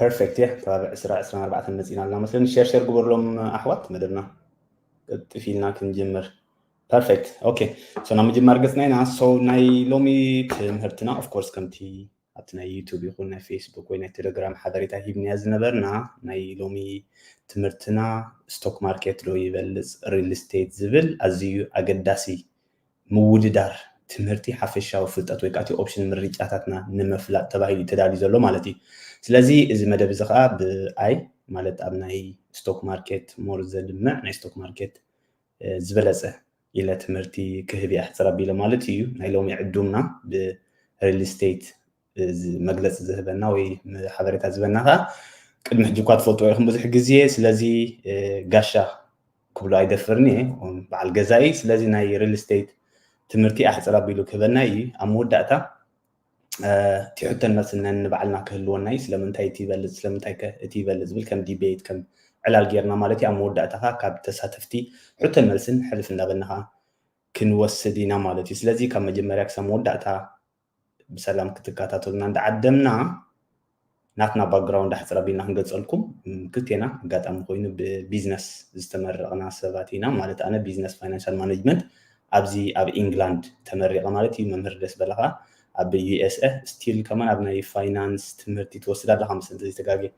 perfect እየ። ከባቢ ዕስራ ዕስራን ኣርባዕተን መፂና ኣለና መስለኒ። ሸር ሸር ግበርሎም ኣሕዋት፣ መደብና ቀልጥፍ ኢልና ክንጅምር። Perfect okay። So ናብ ምጅማር ገፅና ኢና። So ናይ ሎሚ ትምህርትና of course ከምቲ ኣብቲ ናይ ዩቱብ ይኹን ናይ ፌስቡክ ወይ ናይ ቴሌግራም ሓበሬታ ሂብንያ ዝነበርና፣ ናይ ሎሚ ትምህርትና ስቶክ ማርኬት ዶ ይበልፅ ሪል ስቴት ዝብል ኣዝዩ ኣገዳሲ ምውድዳር ትምህርቲ ሓፈሻዊ ፍልጠት ወይ ከዓ እቲ ኦፕሽን ምርጫታትና ንምፍላጥ ተባሂሉ እዩ ተዳልዩ ዘሎ ማለት እዩ። ስለዚ እዚ መደብ እዚ ከዓ ብኣይ ማለት ኣብ ናይ ስቶክ ማርኬት ሞር ዘድምዕ ናይ ስቶክ ማርኬት ዝበለፀ ኢለ ትምህርቲ ክህብ እየ ሕፅር ኣቢለ ማለት እዩ። ናይ ሎሚ ዕዱምና ብሪል ስቴት መግለፂ ዝህበና ወይ ሓበሬታ ዝህበና ከዓ ቅድሚ ሕጂ እኳ ትፈልጥዎ ኢኹም ብዙሕ ግዜ። ስለዚ ጋሻ ክብሎ ኣይደፍርን እየ፣ በዓል ገዛኢ። ስለዚ ናይ ሪል ስቴት ትምህርቲ ኣሕፅር ኣቢሉ ክህበና እዩ። ኣብ መወዳእታ እቲ ሕቶን መልስን ነንባዕልና ክህልወና እዩ። ስለምንታይ እቲ ይበልፅ፣ ስለምንታይ ከ እቲ ይበልፅ ዝብል ከም ዲቤት፣ ከም ዕላል ጌርና ማለት እዩ። ኣብ መወዳእታ ከዓ ካብ ተሳተፍቲ ሕቶን መልስን ሕልፍ እንዳበልና ከዓ ክንወስድ ኢና ማለት እዩ። ስለዚ ካብ መጀመርያ ክሳብ መወዳእታ ብሰላም ክትከታተሉና እንዳዓደምና ናትና ባክግራውንድ ኣሕፅር ኣቢልና ክንገልፀልኩም። ክልቴና ኣጋጣሚ ኮይኑ ብቢዝነስ ዝተመረቕና ሰባት ኢና ማለት ኣነ ቢዝነስ ፋይናንሻል ማኔጅመንት ኣብዚ ኣብ ኢንግላንድ ተመሪቐ ማለት እዩ። መምህር ደስ በለኻ ኣብ ዩ ኤስ ኤ ስቲል ከማን ኣብ ናይ ፋይናንስ ትምህርቲ ትወስድ ኣለኻ መሰለኒ እንተዘይተጋግየ።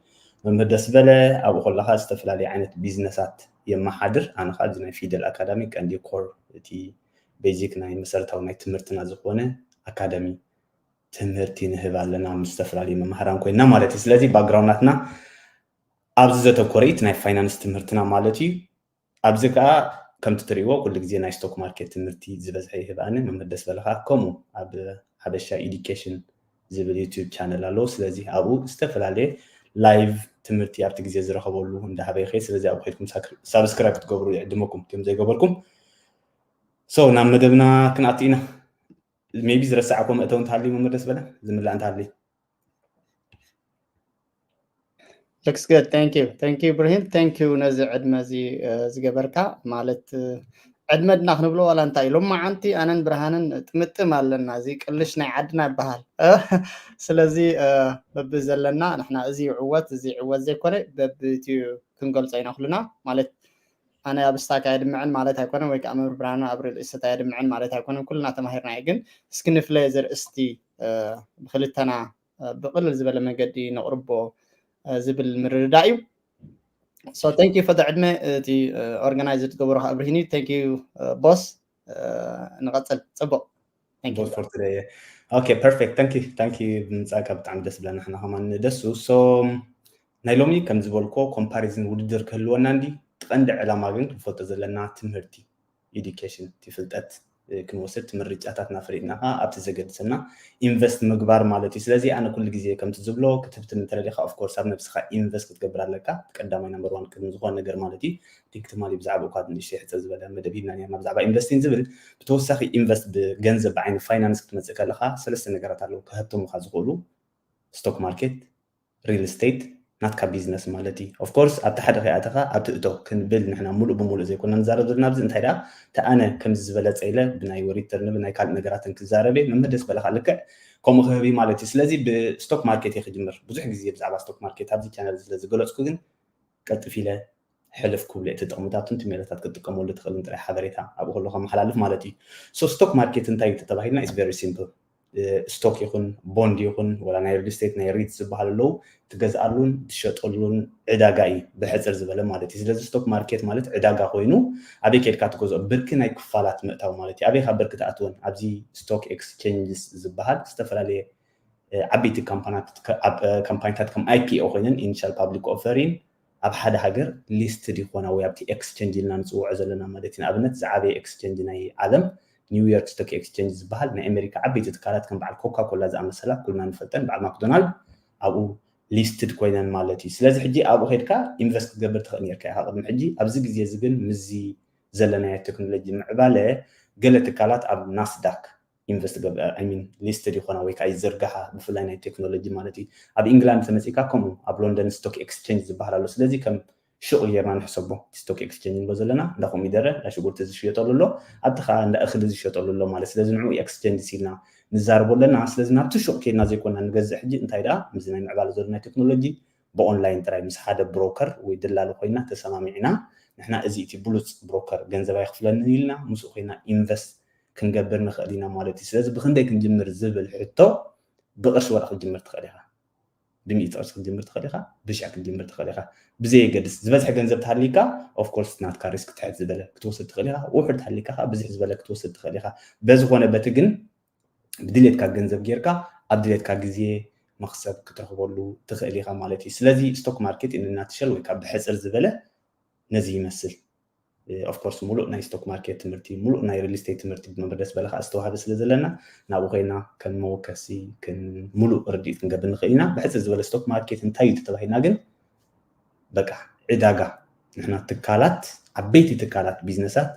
መምህር ደስ በለ ኣብኡ ከለኻ ዝተፈላለዩ ዓይነት ቢዝነሳት የመሓድር። ኣነ ከዓ ኣብዚ ናይ ፊደል ኣካዳሚ ቀንዲ ኮር እቲ ቤዚክ ናይ መሰረታዊ ናይ ትምህርትና ዝኾነ ኣካዳሚ ትምህርቲ ንህብ ኣለና ምስ ዝተፈላለዩ መምሃራን ኮይና ማለት እዩ። ስለዚ ባክግራውንድ ናትና ኣብዚ ዘተኮረ እዩ ናይ ፋይናንስ ትምህርትና ማለት እዩ። ኣብዚ ከዓ ከምቲ ትሪእዎ ኩሉ ግዜ ናይ ስቶክ ማርኬት ትምህርቲ ዝበዝሐ ይህብ ኣነ መምህር ደስ በለኻ ከምኡ ኣብ ሓበሻ ኢዱኬሽን ዝብል ዩቱብ ቻነል ኣለዎ። ስለዚ ኣብኡ ዝተፈላለየ ላይቭ ትምህርቲ ኣብቲ ግዜ ዝረኸበሉ እንዳሃበ ይኸይድ። ስለዚ ኣብኡ ከድኩም ሳብስክራይብ ክትገብሩ ይዕድመኩም ከም ዘይገበርኩም። So ናብ መደብና ክንኣቱ ኢና። Maybe ዝረሳዕኮ መእተው እንተሃልዩ መምህር ደስ በለ ዝምላእ እንተሃልዩ። Looks good. Thank you. Thank you, Ibrahim. Thank you ነዚ ዕድመ እዚ ዝገበርካ ማለት ዕድመ ድና ክንብሎ ዋላ እንታይ ሎማዓንቲ ኣነን ብርሃንን ጥምጥም ኣለና። እዚ ቅልሽ ናይ ዓድና ይበሃል። ስለዚ በቢ ዘለና ንሕና እዚ ይዕወት እዚ ይዕወት ዘይኮነ በቢ ክንገልጾ ኢና ኩልና ማለት ኣነ ኣብ ስታክ ኣየድምዕን ማለት ኣይኮነን ወይ ከዓ መምህር ብርሃኑ ኣብ ሪል ስቴት ኣየድምዕን ማለት ኣይኮነን። ኩልና ተማሂርና እዩ። ግን እስኪ ንፍለየ ዘርእስቲ ብክልተና ብቅልል ዝበለ መንገዲ ነቕርቦ ዝብል ምርድዳእ እዩ። So thank you for the ዕድመ እቲ ኦርጋናይዝ ትገብሮ ኣብርሂኒ። Thank you boss። ንቐፅል። ፅቡቅ። Okay perfect thank you thank you ብምፃእካ ብጣዕሚ ደስ ብለና። ሕና ከማን ደሱ so ናይ ሎሚ ከም ዝበልኮ ኮምፓሪዝን ውድድር ክህልወና እንዲ ቀንዲ ዕላማ ግን ክንፈልጦ ዘለና ትምህርቲ ኢዱኬሽን እቲ ፍልጠት ክንወስድ እቲ ምርጫታትና ፈሊጥና ከዓ ኣብቲ ዘገድሰና ኢንቨስት ምግባር ማለት እዩ። ስለዚ ኣነ ኩሉ ግዜ ከምቲ ዝብሎ ክትብትን እንተደሊካ ኦፍኮርስ ኣብ ነብስካ ኢንቨስት ክትገብር ኣለካ ቀዳማይ ናምበር ዋን ቅድሚ ዝኮነ ነገር ማለት እዩ። ቲክ ትማሊ ብዛዕባ እኳ ንእሽተይ ሕፅር ዝበለ መደብ ሂብና ነርና ብዛዕባ ኢንቨስቲንግ ዝብል ብተወሳኺ ኢንቨስት ብገንዘብ ብዓይኒ ፋይናንስ ክትመፅእ ከለካ ሰለስተ ነገራት ኣለዉ ክሀብተሙካ ዝኽእሉ ስቶክ ማርኬት ሪል ስቴት ናትካ ቢዝነስ ማለት እዩ። ኦፍኮርስ ኣብቲ ሓደ ከይኣተኻ ኣብቲ እቶ ክንብል ንሕና ሙሉእ ብሙሉእ ዘይኮና ንዛረብ ዘለና ኣብዚ እንታይ ደኣ እቲ ኣነ ከምዚ ዝበለፀ ኢለ ብናይ ሪተርን ብናይ ካልእ ነገራትን ክዛረብ እየ። መምህር ደስ በለካ ልክዕ ከምኡ ክህብ እዩ ማለት እዩ። ስለዚ ብስቶክ ማርኬት እየ ክጅምር። ብዙሕ ግዜ ብዛዕባ ስቶክ ማርኬት ኣብዚ ቻነል ስለ ዝገለፅኩ ግን ቀልጥፍ ኢለ ሕልፍ ክብሉ እየ። እቲ ጥቕምታቱን እቲ ሜላታት ክትጥቀመሉ ትኽእልን ጥራይ ሓበሬታ ኣብኡ ከሎ ከመሓላልፍ ማለት እዩ። So ስቶክ ማርኬት እንታይ እዩ ተተባሂልና it's very simple። ስቶክ ይኹን ቦንድ ይኹን ወላ ናይ ሪል ስቴት ናይ ሪት ዝበሃል ኣለዉ ትገዝኣሉን ትሸጠሉን ዕዳጋ እዩ ብሕፅር ዝበለ ማለት እዩ። ስለዚ ስቶክ ማርኬት ማለት ዕዳጋ ኮይኑ ኣበይ ከድካ ትገዝኦ ብርኪ ናይ ክፋላት ምእታው ማለት እዩ። ኣበይ ካብ ብርኪ ትኣትወን ኣብዚ ስቶክ ኤክስቼንጅስ ዝበሃል ዝተፈላለየ ዓበይቲ ካምፓኒታት ከም ኣይፒኦ ኮይነን ኢኒሻል ፓብሊክ ኦፈሪን ኣብ ሓደ ሃገር ሊስትድ ይኮና ወይ ኣብቲ ኤክስቸንጅ ኢልና ንፅውዖ ዘለና ማለት እዩ። ንኣብነት ዝዓበየ ኤክስቸንጅ ናይ ዓለም ኒውዮርክ ስቶክ ኤክስቸንጅ ዝበሃል ናይ ኣሜሪካ ዓበይቲ ትካላት ከም በዓል ኮካ ኮላ ዝኣመሰላ ኩልና ንፈልጠን በዓል ማክዶናልድ ኣብኡ ሊስትድ ኮይነን ማለት እዩ። ስለዚ ሕጂ ኣብኡ ከድካ ኢንቨስት ክትገብር ትኽእል ነርካ ኢኻ ቅድሚ ሕጂ። ኣብዚ ግዜ እዚ ግን ምስዚ ዘለናዮ ቴክኖሎጂ ምዕባለ ገለ ትካላት ኣብ ናስዳክ ኢንቨስት ገብረ ሚን ሊስትድ ይኮና ወይ ከዓ ይዘርግሓ ብፍላይ ናይ ቴክኖሎጂ ማለት እዩ። ኣብ ኢንግላንድ ተመፂካ ከምኡ ኣብ ሎንደን ስቶክ ኤክስቸንጅ ዝበሃል ኣሎ። ስለዚ ከም ሹቕ ጌርና ንሕሰቦ እቲ ስቶክ ኤክስቸንጅ ንብሎ ዘለና እንዳ ኮሚደረ እንዳ ሽጉርቲ ዝሽየጠሉ ኣሎ ኣብቲ ከዓ እንዳ እኽሊ ዝሸጠሉ ኣሎ ማለት ስለዚ ንዑ ኤክስቸንጅ ሲልና ንዛርቦ ኣለና። ስለዚ ናብቲ ሹቕ ከድና ዘይኮና ንገዝእ ሕጂ እንታይ ደኣ ምስዚ ናይ ምዕባለ ዘሎ ናይ ቴክኖሎጂ ብኦንላይን ጥራይ ምስ ሓደ ብሮከር ወይ ደላሊ ኮይና ተሰማሚዕና፣ ንሕና እዚ እቲ ብሉፅ ብሮከር ገንዘብ ኣይኽፍለንን ኢልና ምስኡ ኮይና ኢንቨስት ክንገብር ንኽእል ኢና ማለት እዩ። ስለዚ ብክንደይ ክንጅምር ዝብል ሕቶ፣ ብቅርሺ ወላ ክትጅምር ትኽእል ኢኻ፣ ብሚእቲ ቅርሺ ክትጅምር ትኽእል ኢኻ፣ ብሽሕ ክትጅምር ትኽእል ኢኻ፣ ብዘየገድስ ዝበዝሐ ገንዘብ ተሃሊካ፣ ኦፍኮርስ ናትካ ሪስክ ትሕት ዝበለ ክትወስድ ትኽእል ኢኻ፣ ውሑድ ተሃሊካ ከዓ ብዝሕ ዝበለ ክትወስድ ትኽእል ኢኻ። በዝኾነ በቲ ግን ብድሌትካ ገንዘብ ጌርካ ኣብ ድሌትካ ግዜ መኽሰብ ክትረኽበሉ ትኽእል ኢኻ ማለት እዩ። ስለዚ ስቶክ ማርኬት ኢንናትሸል ወይ ከዓ ብሕፅር ዝበለ ነዚ ይመስል። ኦፍኮርስ ሙሉእ ናይ ስቶክ ማርኬት ትምህርቲ፣ ሙሉእ ናይ ሪል ስቴት ትምህርቲ ብመበደስ በለ ከዓ ዝተዋህበ ስለ ዘለና፣ ናብኡ ኮይና ከም መወከሲ ሙሉእ ርድኢት ክንገብር ንኽእል ኢና። ብሕፅር ዝበለ ስቶክ ማርኬት እንታይ እዩ ተባሂልና ግን፣ በቃ ዕዳጋ፣ ንሕና ትካላት፣ ዓበይቲ ትካላት ቢዝነሳት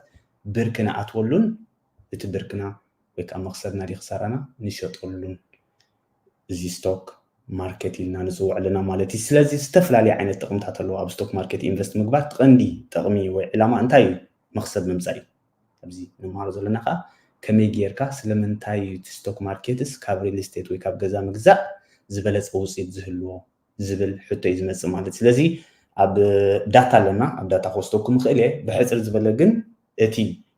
ብርኪ ንኣትወሉን እቲ ብርክና ወይ ከዓ መኽሰብና ድዩ ክሳራና ንሸጠሉን እዚ ስቶክ ማርኬት ኢልና ንፅውዕ ኣለና ማለት እዩ። ስለዚ ዝተፈላለዩ ዓይነት ጥቕምታት ኣለዎ። ኣብ ስቶክ ማርኬት ኢንቨስት ምግባር እቲ ቀንዲ ጥቕሚ ወይ ዕላማ እንታይ እዩ? መኽሰብ ምምፃእ እዩ። ኣብዚ ንመሃሮ ዘለና ከዓ ከመይ ጌርካ ስለምንታይ እዩ እቲ ስቶክ ማርኬትስ ካብ ሪል ስቴት ወይ ካብ ገዛ ምግዛእ ዝበለፀ ውፅኢት ዝህልዎ ዝብል ሕቶ እዩ ዝመፅእ ማለት። ስለዚ ኣብ ዳታ ኣለና፣ ኣብ ዳታ ክወስደኩም ይኽእል እየ። ብሕፅር ዝበለ ግን እቲ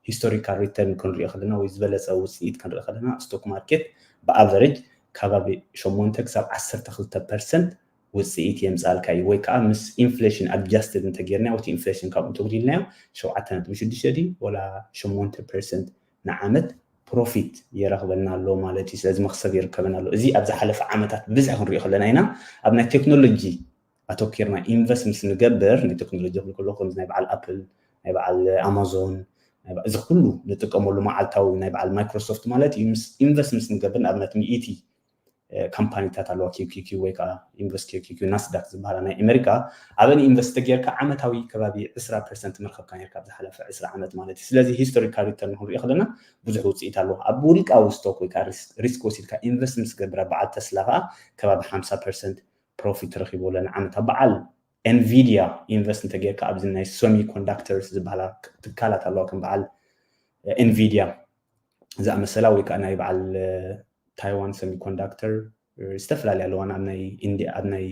ሂስቶሪካል ሪተርን ክንሪኦ ከለና ወይ ዝበለፀ ውፅኢት ክንርኢ ከለና ስቶክ ማርኬት ብኣቨሬጅ ከባቢ ሸሞንተ ክሳብ ዓሰርተ ክልተ ፐርሰንት ውፅኢት የምፃልካ እዩ። ወይ ከዓ ምስ ኢንፍሌሽን ኣድጃስትድ እንተጌርናዮ፣ እቲ ኢንፍሌሽን ካብኡ እንተጉዲልናዮ ሸውዓተ ነጥቢ ሽዱሽተ ድዩ ወላ ሸሞንተ ፐርሰንት ንዓመት ፕሮፊት የረኽበና ኣሎ ማለት እዩ። ስለዚ መኽሰብ ይርከበና ኣሎ። እዚ ኣብ ዝሓለፈ ዓመታት ብዝሕ ክንሪኦ ከለና ኢና። ኣብ ናይ ቴክኖሎጂ ኣተኪርና ኢንቨስት ምስ ንገብር፣ ናይ ቴክኖሎጂ ክብል ከለኹ ከምዚ ናይ በዓል ኣፕል፣ ናይ በዓል ኣማዞን፣ ናይ በ- እዚ ኩሉ ንጥቀመሉ መዓልታዊ ናይ በዓል ማይክሮሶፍት ማለት እዩ። ምስ ኢንቨስት ምስ ንገብር ንኣብነት ሚእቲ ካምፓኒታት ኣለዋ፣ ኪው ኪው ኪው ወይ ከዓ ኢንቨስት ኪው ኪው ኪው ናስዳክ ዝበሃላ ናይ ኣሜሪካ፣ ኣብአን ኢንቨስት ተጌርካ ዓመታዊ ከባቢ ዕስራ ፐርሰንት ምርኸብካ ነርካ ኣብ ዝሓለፈ ዕስራ ዓመት ማለት እዩ። ስለዚ ሂስቶሪካል ሪተርን ክንሪኦ ከለና ብዙሕ ውፅኢት ኣለዎ። ኣብ ውልቃዊ ስቶክ ወይ ከዓ ሪስክ ወሲድካ ኢንቨስት ምስ ገብር ኣብ በዓል ተስላ ከዓ ከባቢ ሓምሳ ፐርሰንት ፕሮፊት ረኺቡ ኣሎ ንዓመት። ኣብ በዓል ኤንቪዲያ ኢንቨስት እንተጌርካ ኣብዚ ናይ ሰሚ ኮንዳክተርስ ዝበሃላ ትካላት ኣለዋ ከም በዓል ኤንቪዲያ ዝኣመሰላ ወይ ከዓ ናይ በዓል ታይዋን ሰሚኮንዳክተር ዝተፈላለዩ ኣለዋ። ኣብ ናይ ኢንዲ ኣብ ናይ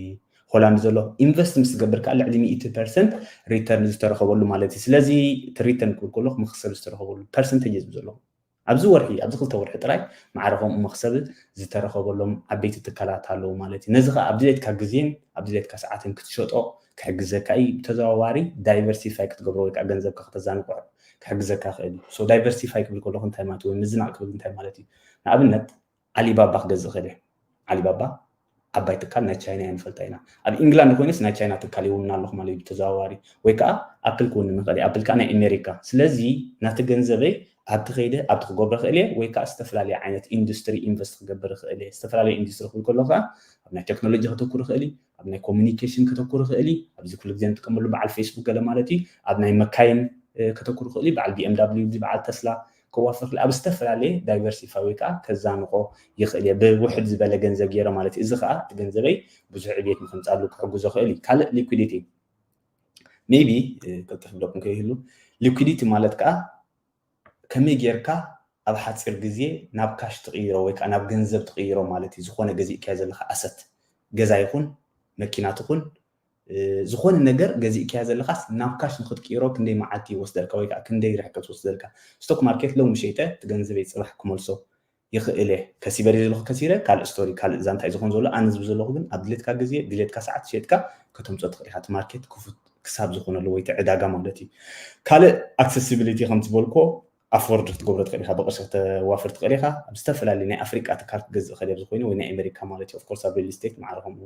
ሆላንድ ዘሎ ኢንቨስት ምስ ትገብር ከዓ ልዕሊ ሚእቲ ፐርሰንት ሪተርን ዝተረኸበሉ ማለት እዩ። ስለዚ እቲ ሪተርን ክብል ከለኹ መኽሰብ ዝተረኸበሉ ፐርሰንቴጅ እዩ ዘሎ። ኣብዚ ወርሒ ኣብዚ ክልተ ወርሒ ጥራይ ማዕረ ከምኡ መኽሰብ ዝተረኸበሎም ዓበይቲ ትካላት ኣለዉ ማለት እዩ። ነዚ ከዓ ኣብ ድሌትካ ግዜን ኣብ ድሌትካ ሰዓትን ክትሸጦ ክሕግዘካ እዩ። ብተዘዋዋሪ ዳይቨርሲፋይ ክትገብሮ ወይ ከዓ ገንዘብካ ከተዛንቆ ክሕግዘካ ይኽእል እዩ። ሶ ዳይቨርሲፋይ ክብል ከለኹ እንታይ ማለት ወይ ምዝናቕ ክብል እንታይ ማለት እዩ? ንኣብነት ኣሊባባ ክገዝእ ይኽእል እየ። ኣሊባባ ዓባይ ትካል ናይ ቻይና እያ ንፈልጣ ኢና። ኣብ ኢንግላንድ ኮይነስ ናይ ቻይና ትካል ይውንና ኣለኹ ማለት እዩ ብተዘዋዋሪ። ወይ ከዓ ኣፕል ክውንን ይኽእል እየ። ኣፕል ከዓ ናይ ኣሜሪካ። ስለዚ ናቲ ገንዘበይ ኣብቲ ከይደ ኣብቲ ክገብሮ ይኽእል እየ ወይ ከዓ ዝተፈላለየ ዓይነት ኢንዱስትሪ ኢንቨስት ክገብር ይኽእል እየ። ዝተፈላለየ ኢንዱስትሪ ክብል ከሎ ከዓ ኣብ ናይ ቴክኖሎጂ ከተኩር ይኽእል እዩ፣ ኣብ ናይ ኮሚኒኬሽን ከተኩር ይኽእል እዩ። ኣብዚ ኩሉ ግዜ ንጥቀመሉ በዓል ፌስቡክ ገለ ማለት እዩ። ኣብ ናይ መካይን ከተኩር ይኽእል እዩ። በዓል ቢኤምዳብሊው በዓል ተስላ ከዋፍር ይኽእል ኣብ ዝተፈላለየ ዳይቨርሲፋይ ወይ ከዓ ከዛንቆ ይኽእል እየ ብውሕድ ዝበለ ገንዘብ ገይረ ማለት እዩ። እዚ ከዓ እቲ ገንዘበይ ብዙሕ ዕብየት ንክምፃሉ ክሕግዞ ይኽእል እዩ። ካልእ ሊኩዲቲ ሜቢ ቅልጥፍ ብለኩም ከይህሉ ሊኩዲቲ ማለት ከዓ ከመይ ጌርካ ኣብ ሓፂር ግዜ ናብ ካሽ ትቕይሮ ወይ ከዓ ናብ ገንዘብ ትቕይሮ ማለት እዩ። ዝኾነ ገዚእካዮ ዘለካ ኣሰት ገዛ ይኹን መኪና ትኹን ዝኾነ ነገር ገዚእካዮ ዘለካስ ናብ ካሽ ንክትቅይሮ ክንደይ መዓልቲ ይወስደልካ ወይ ከዓ ክንደይ ርሕቀት ይወስደልካ? ስቶክ ማርኬት ሎሚ ሸይጠ እቲ ገንዘበይ ፅባሕ ክመልሶ ይኽእል እየ። ከሲበ ድየ ዘለኹ ከሲረ ካልእ ስቶሪ ካልእ ዛንታ እዩ ዝኾን ዘሎ። ኣነ ዝብል ዘለኹ ግን ኣብ ድሌትካ ግዜ ድሌትካ ሰዓት ሸይጥካ ከተምፅኦ ትኽእል ኢኻ። እቲ ማርኬት ክፉት ክሳብ ዝኾነሉ ወይ እቲ ዕዳጋ ማለት እዩ። ካልእ ኣክሰሲቢሊቲ ከም ዝበልኮ ኣፎርድ ክትገብሮ ትኽእል ኢኻ፣ ብቅርሺ ከተዋፍር ትኽእል ኢኻ። ኣብ ዝተፈላለዩ ናይ ኣፍሪቃ ትካል ክትገዝእ ከደብ ዝኾይኑ ወይ ናይ ኣሜሪካ ማለት እዩ። ኦፍኮርስ ኣብ ሪል ስቴት ማዕረ ከምኡ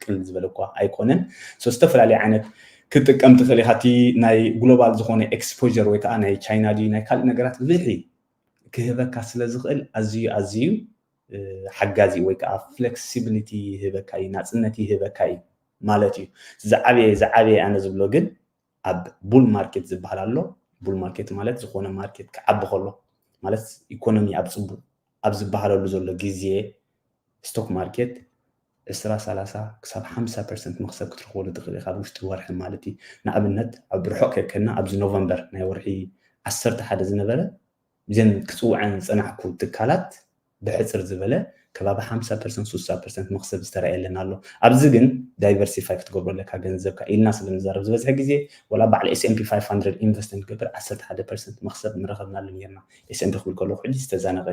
ቅልል ዝበለ እኳ ኣይኮነን። ሶ ዝተፈላለዩ ዓይነት ክትጥቀም ትኽእል ኢኻ። እቲ ናይ ግሎባል ዝኾነ ኤክስፖር ወይ ከዓ ናይ ቻይና ድዩ ናይ ካልእ ነገራት ብዝሒ ክህበካ ስለ ዝኽእል ኣዝዩ ኣዝዩ ሓጋዚ ወይ ከዓ ፍሌክሲቢሊቲ ይህበካ እዩ፣ ናፅነት ይህበካ እዩ ማለት እዩ። ዝዓበየ ዝዓበየ ኣነ ዝብሎ ግን ኣብ ቡል ማርኬት ዝበሃል ኣሎ። ቡል ማርኬት ማለት ዝኾነ ማርኬት ክዓቢ ከሎ ማለት ኢኮኖሚ ኣብ ፅቡቅ ኣብ ዝበሃለሉ ዘሎ ግዜ ስቶክ ማርኬት ዕስራ ሰላሳ ክሳብ ሓምሳ ፐርሰንት መክሰብ ክትረክበሉ ትኽእል ኢኻ ኣብ ውሽጢ ወርሒ ማለት እዩ። ንኣብነት ኣብ ርሑቕ ከይከድና ኣብዚ ኖቨምበር ናይ ወርሒ ዓሰርተ ሓደ ዝነበረ እዘን ክፅውዐን ዝፀናሕኩ ትካላት ብሕፅር ዝበለ ከባቢ ሓምሳ ፐርሰንት ስሳ ፐርሰንት መኽሰብ ዝተረኣየለን ኣሎ። ኣብዚ ግን ዳይቨርሲፋይ ክትገብሮ ኣለካ ገንዘብካ ኢልና ስለ ንዛረብ ዝበዝሐ ግዜ ወላ በዓል S&P five hundred ኢንቨስት ንገብር ዓሰርተ ሓደ ፐርሰንት መኽሰብ ምረኸብናሉ ነርና። S&P ክብል ከለኹ ሕጂ ዝተዛነቐ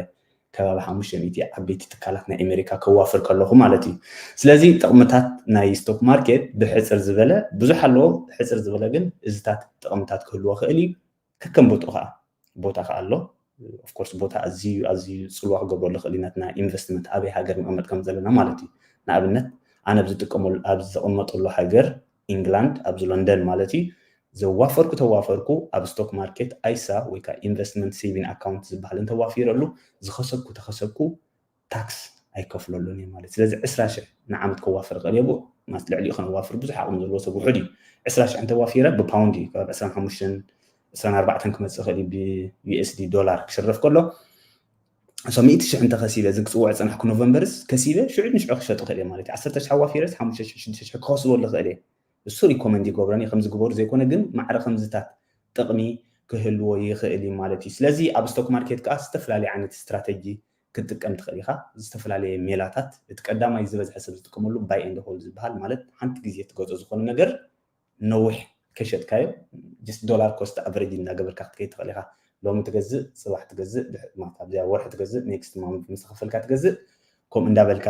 ከባቢ ሓሙሽተ ሚእቲ ዓበይቲ ትካላት ናይ ኣሜሪካ ከዋፍር ከለኹ ማለት እዩ። ስለዚ ጥቕምታት ናይ ስቶክ ማርኬት ብሕፅር ዝበለ ብዙሕ ኣለዎ። ሕፅር ዝበለ ግን እዚታት ጥቕምታት ክህልዎ ክእል እዩ። ከከም ቦትኡ ከዓ ቦታ ከዓ ኣሎ። ኦፍኮርስ ቦታ ኣዝዩ ኣዝዩ ፅልዋ ክገብረሉ ክእል እዩ ነትና ኢንቨስትመንት ኣበይ ሃገር ንቐመጥ ከም ዘለና ማለት እዩ። ንኣብነት ኣነ ኣብ ዝጥቀመሉ ኣብ ዝቐመጠሉ ሃገር ኢንግላንድ ኣብዚ ሎንደን ማለት እዩ ዘዋፈርኩ ተዋፈርኩ ኣብ ስቶክ ማርኬት ኣይሳ ወይ ከዓ ኢንቨስትመንት ሴቪን ኣካውንት ዝበሃል እንተዋፊረሉ ዝኸሰብኩ ተኸሰብኩ ታክስ ኣይከፍለሉን እየ ማለት ስለዚ ዕስራ ሽሕ ንዓመት ከዋፍር ይኽእል እየ ማለት ልዕሊኡ ከነዋፍር ብዙሕ ዓቕሚ ዘለዎ ሰብ ውሑድ እዩ ዕስራ ሽሕ እንተዋፊረ ብፓውንድ እዩ ካብ ዕስራን ሓሙሽተን ዕስራን ኣርባዕተን ክመፅእ ይኽእል እዩ ብ USD ዶላር ክሽረፍ ከሎ so ሚእቲ ሽሕ እንተኸሲበ እዚ ክፅውዕ ዝፀናሕኩ ኖቨምበርስ ከሲበ ሽዑ ንሽዑ ክሸጡ ይኽእል እየ ማለት እዩ ዓሰርተ ሽሕ ኣዋፊረስ ሓሙሽተ ሽሕ ሽዱሽተ ሽሕ ክኸስበሉ ይኽእል እየ እሱ ሪኮመንድ ይገብረን እዩ ከምዚ ግበሩ ዘይኮነ ግን ማዕረ ከምዝታት ጥቕሚ ክህልዎ ይኽእል እዩ ማለት እዩ ስለዚ ኣብ ስቶክ ማርኬት ከዓ ዝተፈላለየ ዓይነት ስትራተጂ ክትጥቀም ትኽእል ኢኻ ዝተፈላለየ ሜላታት እቲ ቀዳማይ ዝበዝሐ ሰብ ዝጥቀመሉ buy and hold ዝበሃል ማለት ሓንቲ ግዜ ትገዝኦ ዝኾነ ነገር ነዊሕ ከሸጥካዮ just ዶላር ኮስት ኣቨሬጅ እናገበርካ ክትከይድ ትኽእል ኢኻ ሎሚ ትገዝእ ፅባሕ ትገዝእ ኣብዚኣ ወርሒ ትገዝእ next month ምስ ተኸፈልካ ትገዝእ ከምኡ እንዳበልካ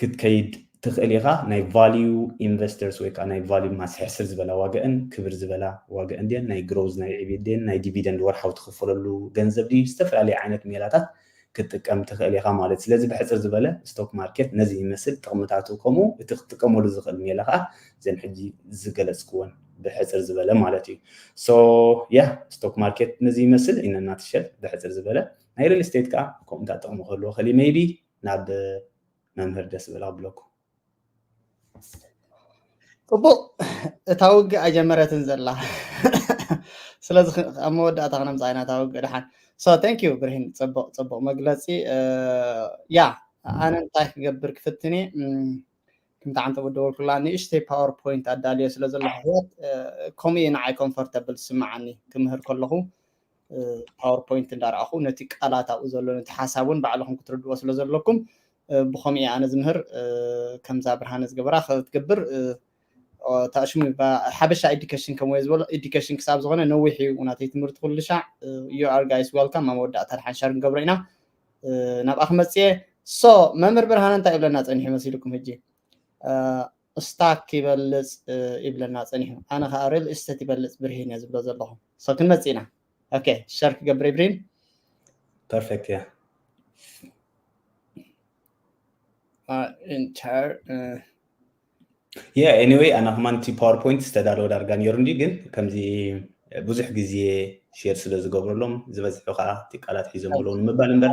ክትከይድ ትኽእል ኢኻ ናይ value investors ወይ ከዓ ናይ value ማስ ሕስር ዝበላ ዋጋእን ክብር ዝበላ ዋጋእን ድን ናይ growth ናይ ዕብየት ድን ናይ dividend ወርሓዊ ትኽፈለሉ ገንዘብ ድዩ ዝተፈላለየ ዓይነት ሜላታት ክትጥቀም ትኽእል ኢኻ ማለት ስለዚ ብሕፅር ዝበለ ስቶክ ማርኬት ነዚ ይመስል ጥቕምታቱ ከምኡ እቲ ክትጥቀመሉ ዝኽእል ሜላ ከዓ ዘን ሕጂ ዝገለፅክወን ብሕፅር ዝበለ ማለት እዩ so yeah ስቶክ ማርኬት ነዚ ይመስል ኢነናትሸል ብሕፅር ዝበለ ናይ real estate ከዓ ከምኡታት ጥቕሚ ክህልዎ ክእል maybe ናብ መምህር ደስ በላ ብለኩ ፅቡቅ እታ ውግእ ኣይጀመረትን ዘላ ስለዚ ኣብ መወዳእታ ክነምፃ ኢና እታ ውግእ ድሓን so thank you ብርሂን ፅቡቅ ፅቡቅ መግለፂ ያ ኣነ እንታይ ክገብር ክፍትን እየ ከምቲ ዓንተ ወደወልኩላ ንእሽተይ ፓወርፖይንት ኣዳልዮ ስለ ዘለኹ ኣሕዋት ከምኡ እዩ ንዓይ ኮምፎርተብል ዝስምዓኒ ክምህር ከለኹ ፓወርፖይንት እንዳረኣኹ ነቲ ቃላት ኣብኡ ዘሎ ነቲ ሓሳብ እውን ባዕልኹም ክትርድዎ ስለ ዘለኩም ብኸምኡ ኣነ ዝምህር ከምዛ ብርሃነ ዝገበራ ክትገብር ታሽሙ ሓበሻ ኤዲኬሽን ከምኡ ዝበሎ ኤዲኬሽን ክሳብ ዝኾነ ነዊሕ እዩ ናተይ ትምህርቲ ኩሉ ሻዕ you are guys welcome ኣብ መወዳእታ ድሓን ሸር ንገብሮ ኢና ናብኣ ክመፅየ so መምህር ብርሃነ እንታይ ይብለና ፀኒሑ መሲልኩም ሕጂ ስታክ ይበልፅ ይብለና ፀኒሑ ኣነ ከዓ ሪል ስቴት ይበልፅ ብርሂን እየ ዝብሎ ዘለኹ so ክንመፅእ ኢና okay ሸር ክገብር ብርሂን perfect yeah enter yeah anyway ኣነ ከማን እቲ ፓወርፖይንት ዝተዳለወ ዳርጋ ነይሩ እንዲ ግን ከምዚ ብዙሕ ግዜ ሼር ስለ ዝገብረሎም ዝበዝሑ ከዓ እቲ ቃላት ሒዞም ኣለዉ ንምባል እምበር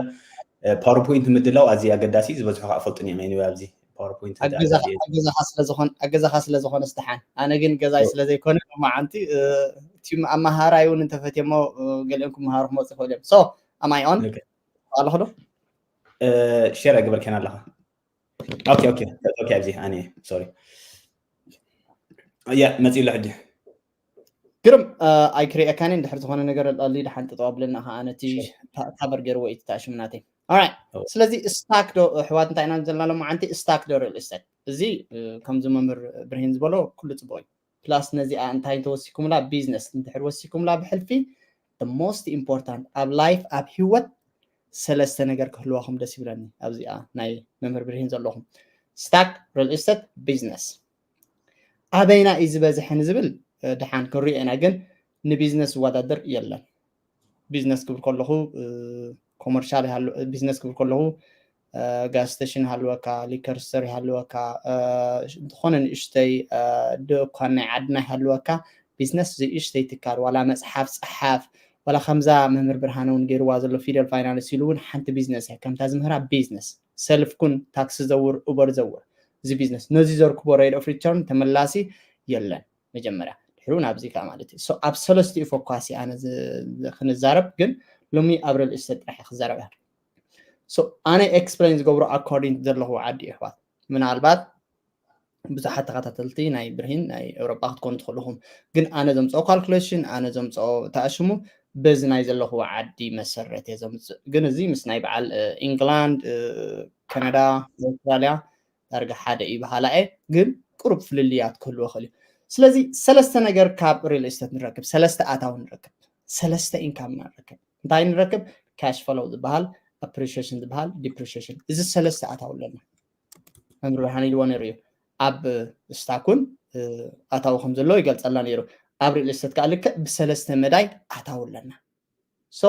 ፓወርፖይንት ምድላው ኣዝዩ ኣገዳሲ ዝበዝሑ ከዓ ፈልጡን እዮም anyway ኣብዚ ፓወርፖይንት ኣገዛኻ ስለ ዝኾነ ስደሓን ኣነ ግን ገዛይ ስለ ዘይኮነ መዓንቲ እቲ ኣመሃራይ እውን እንተፈትየሞ ገሊኦም ክመሃሩ ክመፁ ይኽእሉ እዮም so ኣማይ ኦን ኣለኹ ዶ ሼር ኣይግበርከን ኣለኻ ኦኬ ኦኬ ኦኬ ኣብዚ ኣነ ሶሪ ያ መፂ ኣሎ ሕጂ ግርም ኣይክሪኤካኒ እንድሕር ዝኾነ ነገር ኣሊ ድሓን ጠጠው ኣብለና ከዓ ነቲ ካቨር ገይርዎ እዩ ተኣሽሙ ናተይ ስለዚ ስታክ ዶ ኣሕዋት እንታይ ኢና ዘለና ሎማዓንቲ ስታክ ዶ ሪል ስቴት እዚ ከምዚ መምህር ብርሂን ዝበሎ ኩሉ ፅቡቅ እዩ ፕላስ ነዚኣ እንታይ እንተወሲኩምላ ቢዝነስ እንድሕር ወሲኩምላ ብሕልፊ most important ኣብ ላይፍ ኣብ ህይወት ሰለስተ ነገር ክህልዋኹም ደስ ይብለኒ ኣብዚኣ ናይ መምህር ብርሂን ዘለኹም ስታክ ሪል ስቴት ቢዝነስ ኣበይና እዩ ዝበዝሐ ንዝብል ድሓን ክንሪኦ ኢና ግን ንቢዝነስ ዝወዳደር የለን ቢዝነስ ክብል ከለኹ ኮመርሻል ቢዝነስ ክብል ከለኹ ጋዝ ስቴሽን ይሃልወካ ሊከር ስቶር ይሃልወካ ዝኾነ ንእሽተይ ድኳን ናይ ዓድና ይሃልወካ ቢዝነስ ዝእሽተይ ትካል ዋላ መፅሓፍ ፀሓፍ ዋላ ከምዛ መምህር ብርሃነ እውን ገይርዋ ዘሎ ፊደል ፋይናንስ ኢሉ እውን ሓንቲ ቢዝነስ እያ ከምታ ዝምህራ ቢዝነስ ሰልፍ ኩን ታክሲ ዘውር ኡበር ዘውር እዚ ቢዝነስ ነዚ ዘርክቦ ሬድ ኦፍ ሪተርን ተመላሲ የለን መጀመርያ ድሕሩ ናብዚ ከዓ ማለት እዩ ኣብ ሰለስቲኡ ፎኳሲ ኣነ ክንዛረብ ግን ሎሚ ኣብ ሪል ስቴት ጥራሕ ክዛረብ እያ ኣነ ኤክስፕሌን ዝገብሮ ኣኮርዲንግ ዘለኹ ዓዲ ይሕዋት ምናልባት ብዙሓት ተኸታተልቲ ናይ ብርሂን ናይ ኤውሮጳ ክትኮኑ ትኽእልኹም ግን ኣነ ዘምፅኦ ካልኩሌሽን ኣነ ዘምፅኦ ተኣሽሙ በዚ ናይ ዘለኽዎ ዓዲ መሰረት እየ ዘምፅእ። ግን እዚ ምስ ናይ በዓል ኢንግላንድ፣ ካናዳ፣ ኣውስትራልያ ዳርጋ ሓደ እዩ በሃላ እየ። ግን ቅሩብ ፍልልያት ክህልዎ ክእል እዩ። ስለዚ ሰለስተ ነገር ካብ ሪል ስቴት ንረክብ፣ ሰለስተ ኣታዊ ንረክብ፣ ሰለስተ ኢንካም ንረክብ። እንታይ ንረክብ? ካሽ ፍሎው ዝበሃል፣ ኣፕሪሽሽን ዝበሃል፣ ዲፕሪሽሽን። እዚ ሰለስተ ኣታዊ ኣለና። መምህር ብርሃን ኢልዎ ነይሩ እዩ። ኣብ ስታክ እውን ኣታዊ ከም ዘለዎ ይገልፀልና ነይሩ። ኣብ ሪል ስቴት ከዓ ልክዕ ብሰለስተ መዳይ ኣታዊ ኣለና። ሶ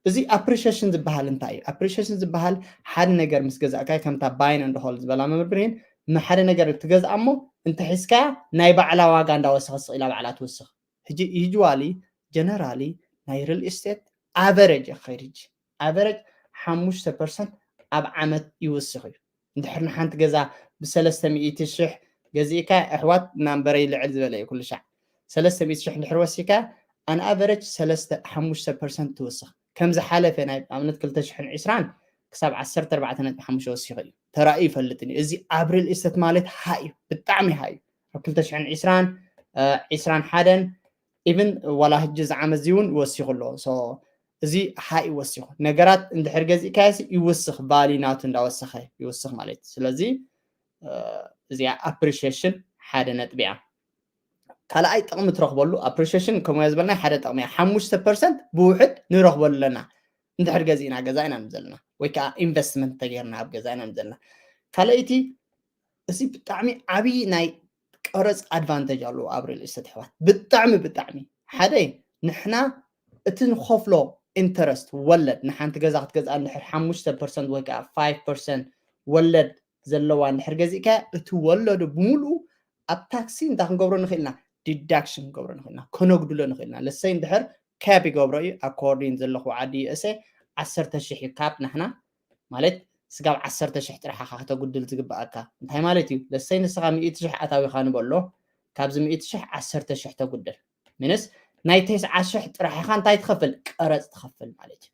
እዚ ኣፕሪሽሽን ዝበሃል እንታይ እዩ? ኣፕሪሽሽን ዝበሃል ሓደ ነገር ምስ ገዛእካዮ ከምታ ባይን እንድኾል ዝበላ መምህር ብርሂን፣ ንሓደ ነገር ትገዝኣ እሞ እንተሒዝካያ ናይ ባዕላ ዋጋ እንዳወሰኸ ስቕ ኢላ ባዕላ ትውስኽ። ሕጂ ዩጅዋሊ ጀነራሊ ናይ ሪል ስቴት ኣቨረጅ እየ ክኸይድ። ሕጂ ኣቨረጅ ሓሙሽተ ፐርሰንት ኣብ ዓመት ይውስኽ እዩ። እንድሕር ንሓንቲ ገዛ ብሰለስተ ሚእቲ ሽሕ ገዚእካ፣ ኣሕዋት፣ ናምበረይ ልዕል ዝበለ እዩ ኩሉ ሻዕ። ሰለስተ ሚእቲ ሽሕ እንድሕር ወሲካ ኣን ኣቨረጅ ሰለስተ ሓሙሽተ ፐርሰንት ትውስኽ። ከም ዝሓለፈ ናይ ኣብነት ክልተ ሽሕን ዕስራን ክሳብ ዓሰርተ ኣርባዕተ ነጥቢ ሓሙሽተ ወሲኹ እዩ ተራእዩ ይፈልጥን እዩ። እዚ ኣብ ሪል ስቴት ማለት ሃይ እዩ፣ ብጣዕሚ ሃይ እዩ። ኣብ ክልተ ሽሕን ዕስራን ዕስራን ሓደን ኢቭን ዋላ ሕጂ እዚ ዓመት እዚ እውን ወሲኹ ኣሎ። እዚ ሃይ ይወስኹ ነገራት እንድሕር ገዚእካዮ ይውስኽ፣ ቫሊ ናቱ እንዳወሰኸ ይውስኽ ማለት እዩ። ስለዚ እዚኣ ኣፕሪሽሽን ሓደ ነጥቢ እያ። ካልኣይ ጥቕሚ ትረኽበሉ ኣፕሪሽሽን ከምኡ ዝበልና ሓደ ጥቕሚ እያ። ሓሙሽተ ፐርሰንት ብውሕድ ንረኽበሉ ኣለና እንድሕር ገዚእና ገዛ ኢና ዘለና ወይ ከዓ ኢንቨስትመንት ተገይርና ኣብ ገዛ ኢና ዘለና። ካልኣይቲ እዚ ብጣዕሚ ዓብዪ ናይ ቀረፅ ኣድቫንቴጅ ኣለዎ ኣብ ሪል ስቴት ኣሕዋት። ብጣዕሚ ብጣዕሚ ሓደ ንሕና እቲ ንኸፍሎ ኢንተረስት ወለድ ንሓንቲ ገዛ ክትገዝኣ እንድሕር ሓሙሽተ ፐርሰንት ወይ ከዓ ፋይቭ ፐርሰንት ወለድ ዘለዋ እንድሕር ገዚእካ እቲ ወለዱ ብምሉኡ ኣብ ታክሲ እንታይ ክንገብሮ ንኽእልና? ዲዳክሽን ክንገብሮ ንኽእልና፣ ከነጉድሎ ንኽእልና። ለሰይ እንድሕር ካፕ ይገብሮ እዩ ኣኮርዲን ዘለኹ ዓዲ ዩ ኤስ ኤ ዓሰርተ ሽሕ እዩ ካፕ ናሕና ማለት ስጋብ ዓሰርተ ሽሕ ጥራሕ ኢኻ ከተጉድል ዝግብኣካ። እንታይ ማለት እዩ? ለሰይ ንስኻ ሚእቲ ሽሕ ኣታዊኻ ንበሎ፣ ካብዚ ሚእቲ ሽሕ ዓሰርተ ሽሕ ተጉድል ምንስ ናይ ተስዓ ሽሕ ጥራሕ ኢኻ እንታይ ትኸፍል? ቀረፅ ትኸፍል ማለት እዩ።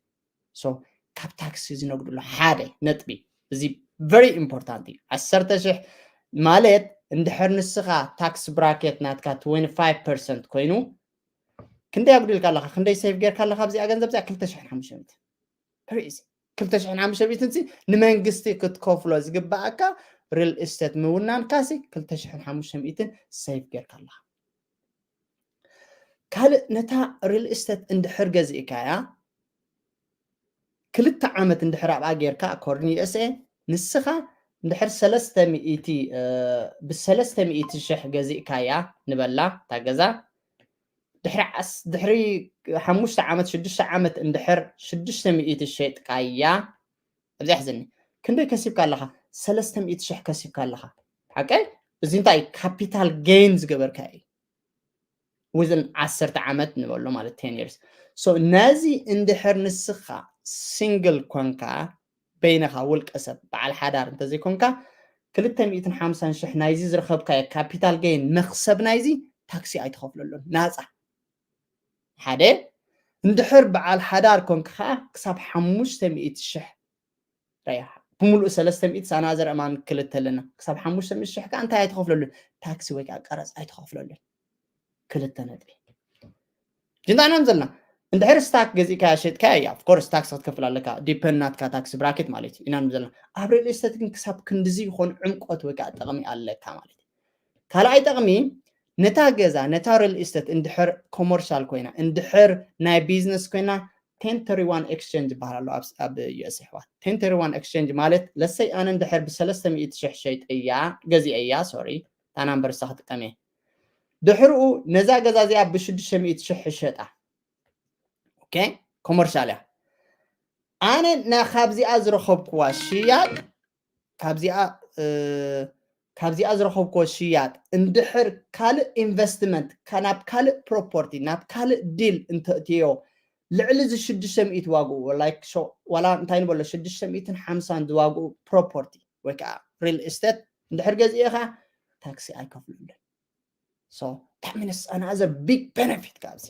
ሶ ካብ ታክሲ ዝነግድሎ ሓደ ነጥቢ እዚ ቨሪ ኢምፖርታንት እዩ። ዓሰርተ ሽሕ ማለት እንድሕር ንስኻ ታክስ ብራኬት ናትካ ትወንቲ ፋይቭ ፐርሰንት ኮይኑ ክንደይ ኣጉዲልካ ኣለኻ? ክንደይ ሴቭ ጌርካ ኣለኻ? ኣብዚኣ ገንዘብ እዚኣ ክልተ ሽሕን ሓሙሽተ ሚእትን ቨሪ ኢዚ። ክልተ ሽሕን ሓሙሽተ ሚእትን ሲ ንመንግስቲ ክትከፍሎ ዝግብኣካ ሪል ስቴት ምውናንካ ሲ ክልተ ሽሕን ሓሙሽተ ሚእትን ሴቭ ጌርካ ኣለኻ። ካልእ ነታ ሪል ስቴት እንድሕር ገዚእካያ ክልተ ዓመት እንድሕር ኣብኣ ጌርካ ኣኮርዲን ዩ ኤስ ኤ ንስኻ እንድሕር ሰለስተ ሚእቲ ብሰለስተ ሚእቲ ሽሕ ገዚእካያ ንበላ እታ ገዛ ድሕሪ ዓስ ድሕሪ ሓሙሽተ ዓመት ሽዱሽተ ዓመት እንድሕር ሽዱሽተ ሚእቲ ሸጥካያ ኣብዚ ኣሕዝኒ ክንደይ ከሲብካ ኣለኻ? ሰለስተ ሚእቲ ሽሕ ከሲብካ ኣለኻ። ሓቀይ እዚ እንታይ ካፒታል ጌን ዝገበርካ እዩ። ዊዝን ዓሰርተ ዓመት ንበሎ ማለት ቴን ይርስ። ሶ ነዚ እንድሕር ንስኻ ሲንግል ኮንካ በይንኻ ውልቀ ሰብ በዓል ሓዳር እንተዘይኮንካ ክልተ ሚእትን ሓምሳን ሽሕ ናይዚ ዝረኸብካዮ ካፒታል ጌን መኽሰብ ናይዚ ታክሲ ኣይትኸፍለሉን ናፃ። ሓደ እንድሕር በዓል ሓዳር ኮንካ ከዓ ክሳብ ሓሙሽተ ሚእቲ ሽሕ ረያ ብምሉእ ሰለስተ ሚእቲ ሳና ዘርአማን ክልተ ኣለና ክሳብ ሓሙሽተ ሚእቲ ሽሕ ከዓ እንታይ ኣይትኸፍለሉን ታክሲ ወይ ከዓ ቀረፅ ኣይትኸፍለሉን። ክልተ ነጥቢ ጅንታና ዘለና እንድሕር ስታክ ገዚእካ ሸጥካ እያ ኦፍኮርስ ታክስ ክትከፍል ኣለካ ዲፐንድ ናትካ ታክስ ብራኬት ማለት እዩ ኢና ዘለና። ኣብ ሪል ስቴት ግን ክሳብ ክንድዚ ይኾን ዕምቆት ወይ ከዓ ጠቕሚ ኣለካ ማለት እዩ። ካልኣይ ጠቕሚ ነታ ገዛ ነታ ሪል ስቴት እንድሕር ኮመርሻል ኮይና እንድሕር ናይ ቢዝነስ ኮይና ቴን ተሪ ዋን ኤክስቼንጅ ይበሃል ኣሎ ኣብ ዩ ኤስ ኣሕዋት። ቴን ተሪ ዋን ኤክስቼንጅ ማለት ለሰይ ኣነ እንድሕር ብሰለስተ ሚእቲ ሽሕ ሸይጠያ ገዚአያ ሶሪ እታ ናምበር እሳ ክጥቀም እየ። ድሕርኡ ነዛ ገዛ እዚኣ ብሽዱሽተ ሚእቲ ሽሕ ይሸጣ። ኦኬ ኮመርሻል እያ። ኣነ ና ካብዚኣ ዝረኸብኩዋ ሽያጥ ካብዚኣ ካብዚኣ ዝረኸብኩዎ ሽያጥ እንድሕር ካልእ ኢንቨስትመንት ናብ ካልእ ፕሮፖርቲ ናብ ካልእ ዲል እንተእትዮ ልዕሊ እዚ ሽዱሽተ ሚእቲ ዋግኡ ዋላ እንታይ ንበሎ ሽዱሽተ ሚእትን ሓምሳን ዝዋግኡ ፕሮፖርቲ ወይ ከዓ ሪል ስቴት እንድሕር ገዚእኻ ታክሲ ኣይከፍሉልን። So that means another big benefit ካብዚ።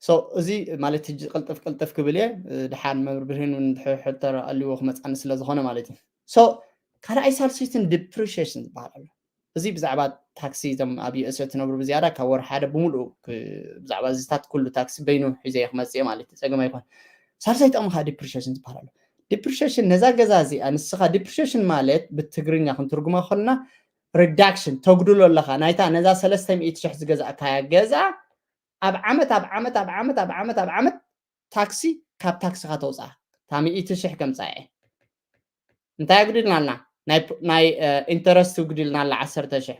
So እዚ ማለት ሕጂ ቅልጥፍ ቅልጥፍ ክብል እየ ድሓን መምህር ብርሂን እውን ሕቶ ኣልዎ ክመፃኒ ስለ ዝኾነ ማለት እዩ። So ካልኣይ ሳልሰይትን ዲፕሪሽን ዝበሃል ኣሎ። እዚ ብዛዕባ ታክሲ እዞም ኣብ ዩኤስ እትነብሩ ብዝያዳ ካብ ወር ሓደ ብምሉእ ብዛዕባ ዝታት ኩሉ ታክሲ በይኑ ሒዘ ክመፅእ ማለት እዩ። ፀገም ኣይኮን። ሳልሳይ ጥቕሚ ከዓ ዲፕሪሽን ዝበሃል ኣሎ። ዲፕሪሽን ነዛ ገዛ እዚኣ ንስኻ ዲፕሪሽን ማለት ብትግርኛ ክንትርጉማ ከልና ሪዳክሽን ተጉድሎ ኣለኻ ናይታ ነዛ ሰለስተ ሚእቲ ሽሕ ዝገዛእካያ ገዛ ኣብ ዓመት ኣብ ዓመት ኣብ ዓመት ኣብ ዓመት ኣብ ዓመት ታክሲ ካብ ታክስኻ ተውፅኣ። እታ ሚእቲ ሽሕ ከምፃ እየ እንታይ ኣጉዲልና ኣልና? ናይ ኢንተረስት ኣጉዲልና ኣላ ዓሰርተ ሽሕ።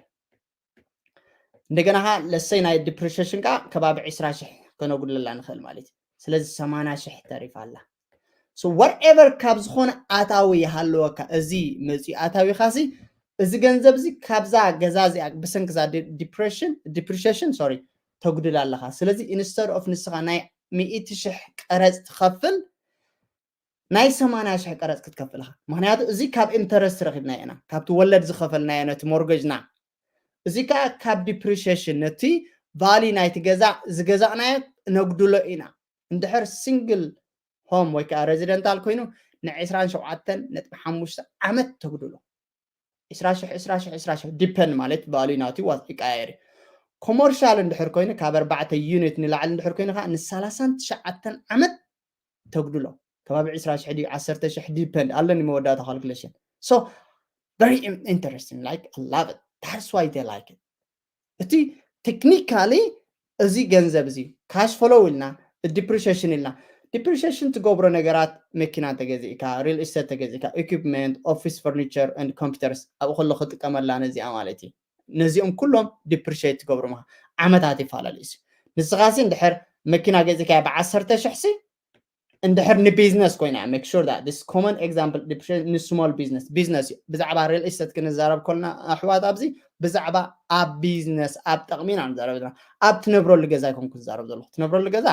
እንደገና ኻ ለሰይ ናይ ዲፕሪሽን ካ ከባቢ ዕስራ ሽሕ ከነጉድለላ ንኽእል ማለት እዩ። ስለዚ ሰማንያ ሽሕ ተሪፋ ኣላ። So whatever ካብ ዝኾነ ኣታዊ ይሃለወካ እዚ መፂኡ ኣታዊ ኻሲ እዚ ገንዘብ እዚ ካብዛ ገዛ እዚኣ ብሰንክዛ ዲፕሪሽን ዲፕሪሽን ሶሪ ተጉድል ኣለኻ። ስለዚ ኢንስተድ ኦፍ ንስኻ ናይ ሚእቲ ሽሕ ቀረፅ ትኸፍል ናይ ሰማንያ ሽሕ ቀረፅ ክትከፍል ኢኻ። ምክንያቱ እዚ ካብ ኢንተረስት ረኪብናዮ ኢና፣ ካብቲ ወለድ ዝኸፈልናዮ ነቲ ሞርገጅና። እዚ ከዓ ካብ ዲፕሪሽን ነቲ ቫሊ ናይቲ ገዛ ዝገዛእናዮ ነጉድሎ ኢና። እንድሕር ሲንግል ሆም ወይ ከዓ ሬዚደንታል ኮይኑ ንዕስራን ሸውዓተን ነጥቢ ሓሙሽተ ዓመት ተጉድሎ። ዕስራ ሽሕ ዕስራ ሽሕ ዕስራ ሽሕ ዲፐንድ ማለት ቫሉ ናቱ ይቀያየር እዩ። ኮመርሻል እንድሕር ኮይኑ ካብ ኣርባዕተ ዩኒት ንላዕሊ እንድሕር ኮይኑ ከዓ ንሰላሳን ትሽዓተን ዓመት ተጉድሎ። ከባቢ ዕስራ ሽሕ ድዩ ዓሰርተ ሽሕ ዲፐንድ ኣለኒ መወዳእታ ካልኩሌሽን። So very interesting, like I love it, that's why they like it። እቲ ቴክኒካሊ እዚ ገንዘብ እዚ ካሽ ፍሎው ኢልና ዲፕሪሽን ኢልና ዲፕሪሽን ትገብሮ ነገራት መኪና እንተገዚእካ ሪል ስቴት ተገዚእካ ኢኩፕመንት ኦፊስ ፈርኒቸር ን ኮምፒተርስ ኣብኡ ከሎ ክጥቀመላ ነዚኣ ማለት እዩ። ነዚኦም ኩሎም ዲፕሪሽን ትገብሮም ኢኻ። ዓመታት ይፈላለዩ እዩ። ንስኻሲ እንድሕር መኪና ገዚእካያ ብዓሰርተ ሽሕ ሲ እንድሕር ንቢዝነስ ኮይና make sure that this common example ንስሞል ቢዝነስ ቢዝነስ እዩ። ብዛዕባ ሪል ስቴት ክንዛረብ ከልና ኣሕዋት ኣብዚ ብዛዕባ ኣብ ቢዝነስ ኣብ ጠቕሚ ኢና ንዛረብ ዘለና። ኣብ ትነብረሉ ገዛ ይኮንኩ ዝዛረብ ዘለኹ። ትነብረሉ ገዛ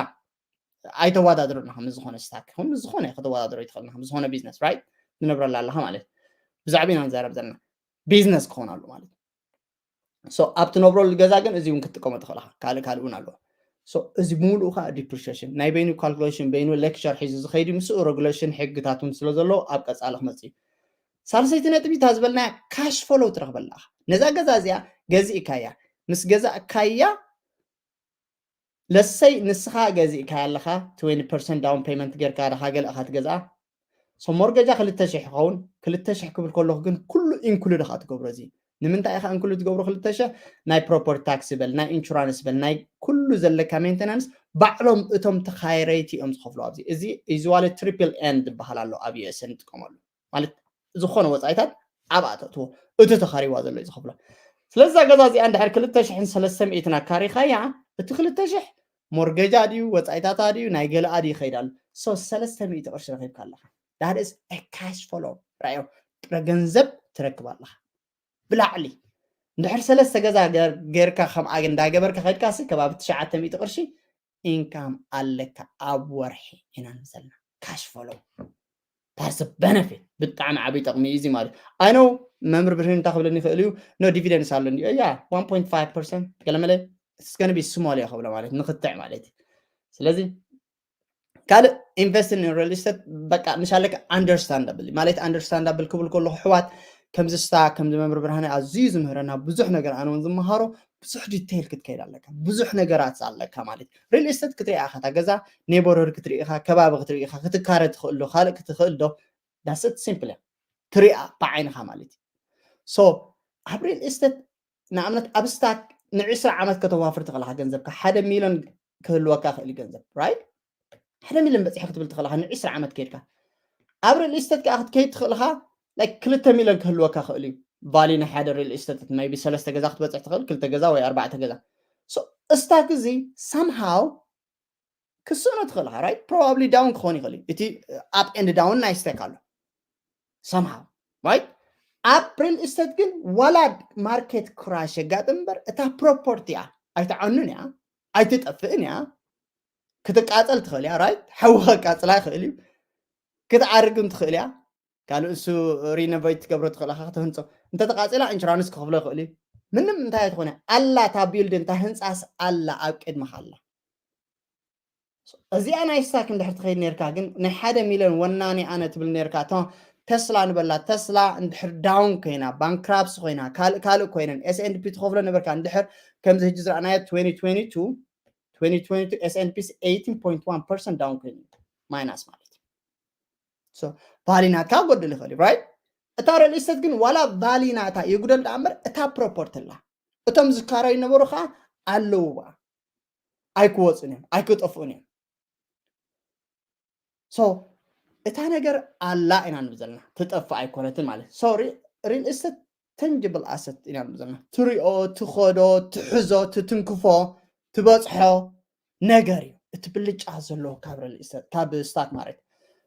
ኣይተወዳድሩና ከም ዝኾነ ስታክ ከም ዝኾነ ከተወዳድሮ ይትኽእልና ከም ዝኾነ ቢዝነስ ራይት ትነብረላ ኣለኻ ማለት ብዛዕባ ኢና ንዛረብ ዘለና ቢዝነስ ክኾን ኣሎ ማለት so ኣብ ትነብረሉ ገዛ ግን እዚ እውን ክትጥቀሞ ትኽእል ኢኻ። ካልእ ካልእ እውን ኣለዎ። So እዚ ብምሉኡ ከዓ ዲፕሪሽን ናይ በይኑ ካልኩሌሽን በይኑ ሌክቸር ሒዙ ዝኸይድ ምስኡ ሬጉሌሽን ሕግታት እውን ስለ ዘለዎ ኣብ ቀፃሊ ክመፅእ እዩ። ሳልሰይቲ ነጥቢ እታ ዝበልናያ ካሽ ፍሎው ትረኽበላ ኢኻ። ነዛ ገዛ እዚኣ ገዚእካያ ምስ ገዛእካያ ለሰይ ንስኻ ገዚእካያ ኣለኻ ትወንቲ ፐርሰንት ዳውን ፔመንት ጌርካ ዳኻ ገለ ኢኻ ትገዝኣ ሶ ሞርገጃ ክልተ ሽሕ ይኸውን። ክልተ ሽሕ ክብል ከለኹ ግን ኩሉ ኢንክሉድ ኢኻ ትገብሮ። እዚ ንምንታይ ኢኻ ኢንክሉድ ትገብሮ? ክልተ ሽሕ ናይ ፕሮፐርቲ ታክስ በል ናይ ኢንሹራንስ በል ናይ ኩሉ ዘለካ ሜንተናንስ ባዕሎም እቶም ተኻረይቲ እዮም ዝኸፍሉ። ኣብዚ እዚ ኢዝዋለ ትሪፕል ኤን ዝበሃል ኣሎ ኣብ ዩኤስ ንጥቀመሉ ማለት ዝኾነ ወፃኢታት ኣብኣ ተእትዎ እቲ ተኻሪዋ ዘሎ እዩ ዝኸፍሎ። ስለዚ እዛ ገዛ እዚኣ እንድሕር ክልተ ሽሕን ሰለስተ ሚእትን ኣካሪኻያ እቲ ክልተ ሽሕ ሞርገጃ ድዩ ወፃኢታታ ድዩ ናይ ገለኣ ድዩ ይኸይድ ኣሎ። So ሰለስተ ሚእቲ ቅርሺ ረኺብካ ኣለኻ። That is a cash flow። ራዮ ጥረ ገንዘብ ትረክብ ኣለኻ ብላዕሊ እንድሕር ሰለስተ ገዛ ገይርካ ከምኣ እንዳገበርካ ከድካሲ ከባቢ ትሽዓተ ሚእቲ ቅርሺ ኢንካም ኣለካ ኣብ ወርሒ ኢና ንዘልና ካሽ ፍሎው ታርስ በነፊት ብጣዕሚ ዓብይ ጠቕሚ እዩ እዚ ማለት ኣይ ኖው መምህር ብርሂን እንታይ ክብለኒ ይኽእል እዩ ኖ ዲቪደንስ ኣሎ እንዲዮ ያ one point five percent ገለመለ ስገንቢ ስሞል እያ ክብሎ ማለት ንክትዕ ማለት እዩ ስለዚ ካልእ ኢንቨስት ን ሪል ስቴት በቃ ንሻለካ ኣንደርስታንዳብል ማለት ኣንደርስታንዳብል ክብል ከለኩ ኣሕዋት ከምዚ ስታ ከምዚ መምህር ብርሃነ ኣዝዩ ዝምህረና ብዙሕ ነገር ኣነ እውን ዝመሃሮ ብዙሕ ዲቴይል ክትከይድ ኣለካ ብዙሕ ነገራት ኣለካ ማለት ሪል ስቴት ክትርኢ ኢኻ እታ ገዛ ኔበርሁድ ክትርኢ ኢኻ ከባቢ ክትርኢ ኢኻ ክትካረ ትኽእል ዶ ካልእ ክትኽእል ዶ that's it simple እያ ትሪኣ ብዓይንኻ ማለት እዩ so ኣብ ሪል ስቴት ንኣብነት ኣብ ስታክ ንዕስራ ዓመት ከተዋፍር ትኽእልኻ ገንዘብካ ሓደ ሚሊዮን ክህልወካ ይኽእል እዩ ገንዘብ right ሓደ ሚሊዮን በፂሐ ክትብል ትኽእልኻ ንዕስራ ዓመት ከይድካ ኣብ ሪል ስቴት ከዓ ክትከይድ ትኽእልኻ ክልተ ሚሊዮን ክህልወካ ይኽእል እዩ value ናይ ሓደ ሪል ስቴት maybe ሰለስተ ገዛ ክትበፅሕ ትኽእል ክልተ ገዛ ወይ ኣርባዕተ ገዛ ስታክ እዚ somehow ክስእኖ ትኽእል ኢኻ right probably down ክኾን ይኽእል እዩ እቲ up and down ናይ ስቴክ ኣሎ somehow right ኣብ ሪል ስቴት ግን ዋላ ማርኬት ክራሽ የጋጥም እምበር እታ ፕሮፖርቲ እያ ኣይትዓኑን እያ ኣይትጠፍእን እያ ክትቃፀል ትኽእል እያ right ሓዊ ከቃፅላ ይኽእል እዩ ክትዓርግን ትኽእል እያ ካልእ እሱ ሪኖቬት ትገብሮ ትኽእል ኢኻ ክትህንፆ እንተተቃፂላ ኢንሹራንስ ክኽፍሎ ይኽእል እዩ ምንም እንታይ ትኾነ ኣላ እታ ቢልድ እንታይ ህንፃስ ኣላ ኣብ ቅድመኻ ኣላ እዚኣ ናይ ስታክ እንድሕር ትኸይድ ነርካ ግን ናይ ሓደ ሚልዮን ወናኒ ኣነ ትብል ነርካ እቶ ተስላ ንበላ፣ ተስላ እንድሕር down ኮይና፣ ባንክራፕሲ ኮይና፣ ካልእ ካልእ ኮይነን፣ S&P ትኸፍሎ ነበርካ። እንድሕር ከምዚ ሕጂ ዝረኣናዮ twenty twenty-two twenty twenty-two S&P eighteen point one percent down ኮይኑ፣ ማይናስ ማለት እዩ። ሶ ቫሊ ናትካ ክጎድል ይኽእል እዩ፣ right? እታ ሪል ኢስቴት ግን ዋላ ቫሊ ናታ ይጉደል ደኣ እምበር፣ እታ ፕሮፖርቲ ኣላ። እቶም ዝካረዩ ነበሩ ከዓ ኣለዉ፣ ኣይክወፁን እዮም፣ ኣይክጠፍኡን እዮም። ሶ እታ ነገር ኣላ ኢና ንብል ዘለና፣ ትጠፍእ ኣይኮነትን ማለት። ሶ ሪል ኢስቴት ተንጅብል ኣሰት ኢና ንብል ዘለና፣ ትሪኦ፣ ትኸዶ፣ ትሕዞ፣ ትትንክፎ፣ ትበፅሖ ነገር እዩ። እቲ ብልጫ ዘለዎ ካብ ሪል ኢስቴት፣ ካብ ስታክ ማርኬት።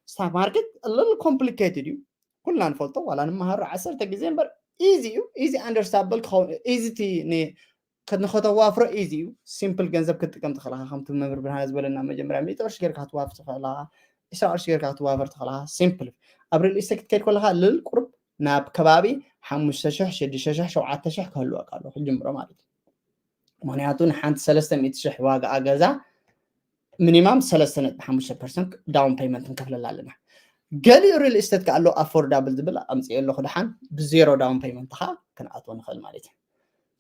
ስታክ ማርኬት ልል ኮምፕሊኬትድ እዩ፣ ኩልና ንፈልጦ፣ ዋላ ንመሃሮ ዓሰርተ ግዜ እምበር፣ ኢዚ እዩ። ኢዚ ኣንደርስታብል ክኸውን፣ ኢዚ እቲ ን-፣ ከ-፣ ንኸተዋፍሮ ኢዚ እዩ። ሲምፕል ገንዘብ ክትጥቀም ትኽእልኻ፣ ከምቲ መምህር ብርሃነ ዝበለና መጀመርያ፣ ሚእቲ ቅርሺ ጌርካ ክትዋፍር ትኽእልኻ፣ ዕስራ ቅርሺ ጌርካ ክትዋፈር ትኽእልኻ። ሲምፕል። ኣብ ሪል ኢስቴት ክትከይድ ከለኻ ልል ቁርብ ናብ ከባቢ ሓሙሽተ ሽሕ፣ ሽዱሽተ ሽሕ፣ ሸውዓተ ሽሕ ክህልወካ ኣለዎ፣ ክትጅምሮ ማለት እዩ። ምኽንያቱ ንሓንቲ ሰለስተ ሚእቲ ሽሕ ዋጋ ገዛ ሚኒማም ሰለስተ ነጥቢ ሓሙሽተ ፐርሰንት ዳውን ፔይመንት ንከፍለላ ኣለና። ገሊኡ ሪል ኢስቴት ከኣ ኣሎ ኣፎርዳብል ዝብል ኣምፅኦ ኣለኹ፣ ደሓን ብዜሮ ዳውን ፔይመንት ኸዓ ክንኣትዎ ንኽእል ማለት እዩ።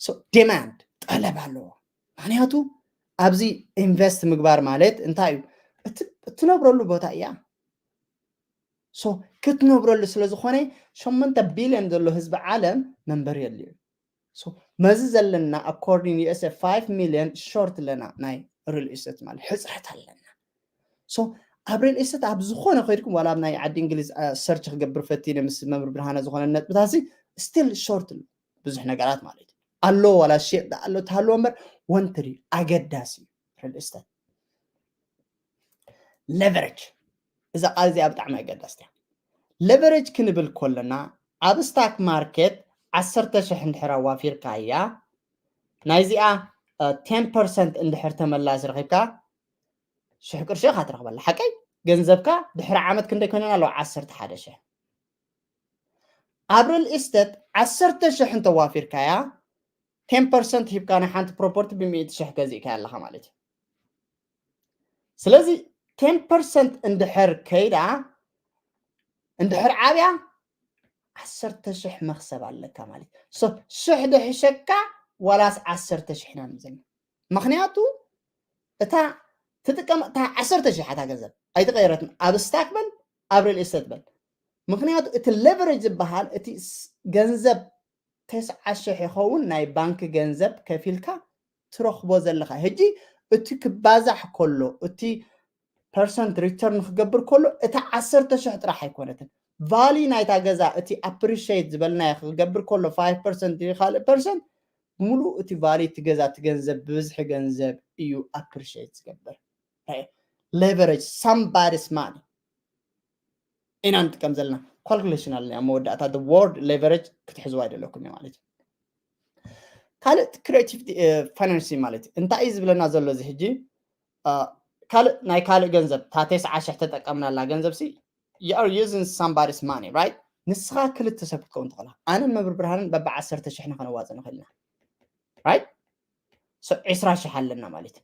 ሶ ዲማንድ፣ ጠለብ ኣለዎ። ምኽንያቱ ኣብዚ ኢንቨስት ምግባር ማለት እንታይ እዩ? እቲ እትነብረሉ ቦታ እያ። ሶ ክትነብረሉ ስለ ዝኾነ ሸሞንተ ቢልዮን ዘሎ ህዝቢ ዓለም መንበሪ የድልዮ። ሶ መዚ ዘለና ኣኮርዲንግ ዩ ኤስ ኤ ፋይቭ ሚልዮን ሾርት ኣለና፣ ናይ ሪል ኢስቴት ማለት ሕፅረት ኣለና። ሶ ኣብ ሪል ኢስቴት ኣብ ዝኾነ ከይድኩም፣ ዋላ ኣብ ናይ ዓዲ እንግሊዝ ሰርች ክገብር ፈቲነ ምስ መምህር ብርሃነ ዝኾነ ነጥብታት ሲ ስቲል ሾርት ኣሎ ብዙሕ ነገራት ማለት እዩ። ኣሎ ዋላ ሼጥ ኣሎ ተሃልዎ እምበር ወንትድ እዩ፣ ኣገዳሲ እዩ ሪል ኢስቴት። ሌቨሬጅ፣ እዛ ቃል እዚኣ ብጣዕሚ ኣገዳስቲ እያ። ሌቨሬጅ ክንብል ከለና ኣብ ስታክ ማርኬት ዓሰርተ ሽሕ እንድሕር ኣዋፊርካያ፣ ናይዚኣ ቴን ፐርሰንት እንድሕር ተመላሲ ረኺብካ ሽሕ ቅርሺ ኢኻ ትረኽበላ። ሓቀይ? ገንዘብካ ድሕሪ ዓመት ክንደይ ኮይነን ኣለዋ? ዓሰርተ ሓደ ሽሕ። ኣብ ሪል ኢስቴት ዓሰርተ ሽሕ እንተዋፊርካያ ቴን ፐርሰንት ሂብካ ንሓንቲ ፕሮፐርቲ ብሚእቲ ሽሕ ገዚእካያ ኣለኻ ማለት እዩ። ስለዚ ቴን ፐርሰንት እንድሕር ከይዳ፣ እንድሕር ዓብያ ዓሰርተ ሽሕ መኽሰብ ኣለካ ማለት እዩ። ሶ ሽሕ ደሕሸካ ዋላስ ዓሰርተ ሽሕ ኢና ንብል ዘለና። ምኽንያቱ እታ ትጥቀም እታ ዓሰርተ ሽሕ እታ ገንዘብ ኣይተቐየረትን። ኣብ ስታክ በል ኣብ ሪል ኢስቴት በል። ምኽንያቱ እቲ ሌቨሬጅ ዝበሃል እቲ ስ-፣ ገንዘብ ተስዓ ሽሕ ይኸውን ናይ ባንክ ገንዘብ ከፊልካ ትረኽቦ ዘለኻ። ሕጂ እቲ ክባዛሕ ከሎ፣ እቲ ፐርሰንት ሪተርን ክገብር ከሎ፣ እታ ዓሰርተ ሽሕ ጥራሕ ኣይኮነትን። ቫሊ ናይታ ገዛ እቲ ኣፕሪሺየት ዝበልናዮ ክገብር ከሎ ፋይቭ ፐርሰንት ድዩ ካልእ ፐርሰንት፣ ሙሉእ እቲ ቫሊ እቲ ገዛ እቲ ገንዘብ ብብዝሒ ገንዘብ እዩ ኣፕሪሺየት ዝገብር። ሌቨሬጅ ሳምባዲስ ማኒ ኢና ንጥቀም ዘለና። ካልኩሌሽን ኣለና ኣብ መወዳእታ፣ the word leverage ክትሕዝዋ ኣይደለኩም እየ ማለት እዩ። ካልእ ክሪኤቲቭ ፋይናንሲንግ ማለት እዩ። እንታይ እዩ ዝብለና ዘሎ እዚ ሕጂ? አ፣ ካልእ ናይ ካልእ ገንዘብ፣ እታ ተስዓ ሽሕ ተጠቀምናላ ገንዘብ ሲ you are using somebody's money, right? ንስኻ ክልተ ሰብ ክትከውን ትኽእላ። ኣነን መምህር ብርሃንን በባ ዓሰርተ ሽሕ ንኸነዋፅእ ንኽእል ኢና፣ right? ሶ ዕስራ ሽሕ ኣለና ማለት እዩ።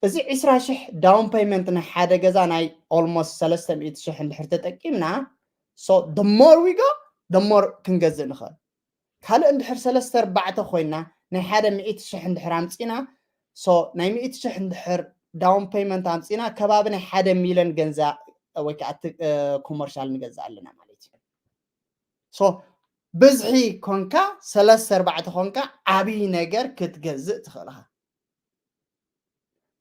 እዚ ዕስራ ሽሕ ዳውን ፔይመንት ናይ ሓደ ገዛ ናይ ኦልሞስት ሰለስተ ሚእቲ ሽሕ እንድሕር ተጠቂምና፣ so the more we go, the more ክንገዝእ ንኽእል። ካልእ እንድሕር ሰለስተ ኣርባዕተ ኮይና ናይ ሓደ ሚእቲ ሽሕ እንድሕር ኣምፂና፣ so ናይ ሚእቲ ሽሕ እንድሕር ዳውን ፔይመንት ኣምፂና ከባቢ ናይ ሓደ ሚልዮን ገንዛ ወይ ከዓ እቲ ኮመርሻል ንገዝእ ኣለና ማለት እዩ። ሶ ብዝሒ ኮንካ ሰለስተ ኣርባዕተ ኮንካ ዓብዪ ነገር ክትገዝእ ትኽእል ኢኻ።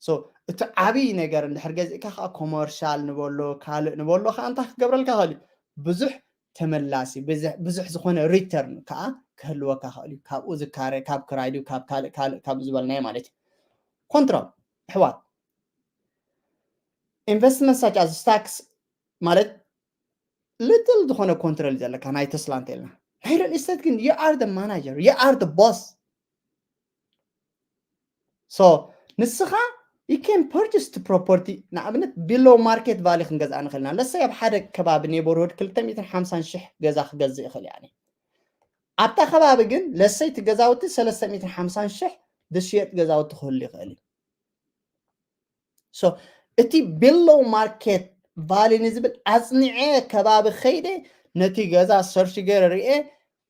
ሶ እቲ ዓብዪ ነገር እንድሕር ገዚእካ ከዓ ኮመርሻል ንበሎ ካልእ ንበሎ ከዓ እንታይ ክገብረልካ ይኽእል እዩ? ብዙሕ ተመላሲ፣ ብዙሕ፣ ብዙሕ ዝኾነ ሪተርን ከዓ ክህልወካ ይኽእል እዩ። ካብኡ ዝካረ፣ ካብ ክራይ ድዩ፣ ካብ ካልእ፣ ካልእ፣ ካብ ዝበልናዮ ማለት እዩ። ኮንትሮል፣ ኣሕዋት፣ ኢንቨስትመንት ሳች ኣዝ ስታክስ ማለት ልትል ዝኾነ ኮንትሮል እዩ ዘለካ፣ ናይ ተስላ እንተኢልና። ናይ ሪል ኢስቴት ግን you are the manager, you are the boss. So ንስኻ you can purchase the property። ንኣብነት ቢሎ ማርኬት ቫሊ ክንገዝኣ ንኽእል ኢና። ለሰይ ኣብ ሓደ ከባቢ ኔበርሁድ ክልተ ሚእትን ሓምሳን ሽሕ ገዛ ክገዝእ ይኽእል እየ ኣነ። ኣብታ ከባቢ ግን ለሰይ እቲ ገዛውቲ ሰለስተ ሚእትን ሓምሳን ሽሕ ዝሽየጥ ገዛውቲ ክህሉ ይኽእል እዩ። ሶ እቲ ቢሎ ማርኬት ቫሊ ንዝብል ኣፅኒዐ ከባቢ ከይደ ነቲ ገዛ ሰርች ገይረ ርኤ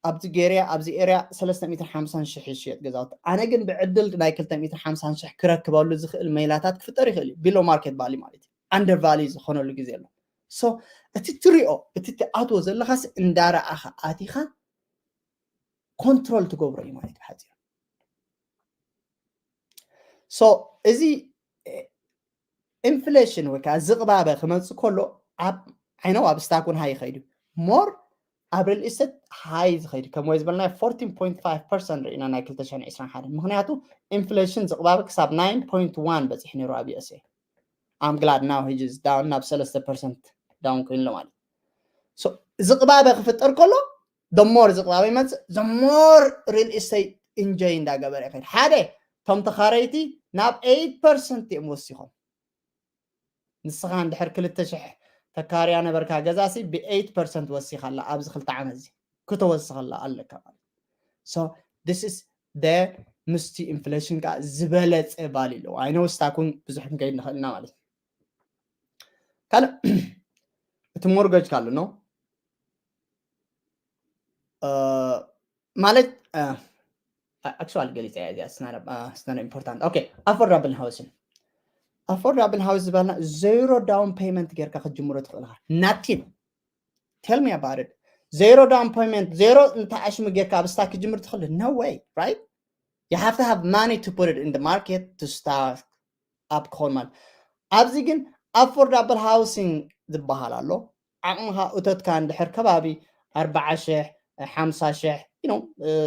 ኣብዚ ገርያ ኣብዚ ኤርያ ሰለስተ ሚእትን ሓምሳን ሽሕ ይሽየጥ ገዛውቲ። ኣነ ግን ብዕድል ናይ ክልተ ሚእትን ሓምሳን ሽሕ ክረክበሉ ዝኽእል መይላታት ክፍጠር ይኽእል እዩ። ቢሎ ማርኬት ቫሊ ማለት እዩ። ኣንደር ቫሊ ዝኾነሉ ግዜ ኣሎ። ሶ እቲ ትሪኦ እቲ ትኣትዎ ዘለኻስ እንዳረኣኻ ኣቲኻ ኮንትሮል ትገብሮ እዩ ማለት እዩ ሓፂሩ። ሶ እዚ ኢንፍሌሽን ወይ ከዓ ዝቕባበ ክመፅእ ከሎ ኣብ ዓይነው ኣብ ስታክ እውን ሃይ ይኸይዱ። ሞር ኣብ ሪል ኢስቴት ሃይ ዝኸይዱ ከም ወይ ዝበልናዮ ፎርቲን ፖይንት ፋይቭ ፐርሰንት ርኢና ናይ ክልተ ሽሕን ዕስራን ሓደን። ምክንያቱ ኢንፍሌሽን ዝቕባበ ክሳብ ናይን ፖይንት ዋን በፂሑ ነይሩ ኣብ ዩ ኤስ ኤ። ኣም ግላድ ናው ሂጅ ዳውን ናብ ሰለስተ ፐርሰንት ዳውን ኮይኑ ኣሎ ማለት እዩ። ዝቕባበ ክፍጠር ከሎ ሞር ዝቕባበ ይመፅእ፣ ሞር ሪል ኢስቴት ኢንጆይ እንዳገበረ ይኸይድ። ሓደ እቶም ተኻረይቲ ናብ ኤይት ፐርሰንት እዮም ወሲኾም። ንስኻ እንድሕር ክልተ ሽሕ ተካርያ ነበርካ ገዛሲ ብኤይት ፐርሰንት ወሲኻ ኣላ ኣብዚ ክልተ ዓመት እዚ ክተወስኸላ ኣለካ ማለት። So this is the ምስቲ ኢንፍሌሽን ከዓ ዝበለፀ ቫሊ ኣለዎ። ኣይ ኖው ስታክ እውን ብዙሕ ክንከይድ ንኽእል ኢና ማለት እዩ። ካልእ እቲ ሞርገጅ ካሉ ነው ማለት ኣክቹዋል ገሊፀ እያ እዚኣ ስናነ ኢምፖርታንት። ኦኬ፣ ኣፎርዳብል ሃውሲን ኣፎርዳብል ሃውስ ዝበልና ዜሮ ዳውን ፔመንት ጌርካ ክትጅምሮ ትኽእል ኢኻ። ናቲን ቴል ሚ ኣባውት ኢት። ዜሮ ዳውን ፔመንት ዜሮ እንተ ኣሽሙ ጌርካ ኣብ ስታክ ክትጅምር ትኽእል? No way, right? You have to have money to put it in the market to start up ክኸውን ማለት። ኣብዚ ግን ኣፎርዳብል ሃውሲንግ ዝበሃል ኣሎ። ዓቕምኻ እቶትካ እንድሕር ከባቢ ኣርባዓ ሽሕ ሓምሳ ሽሕ you know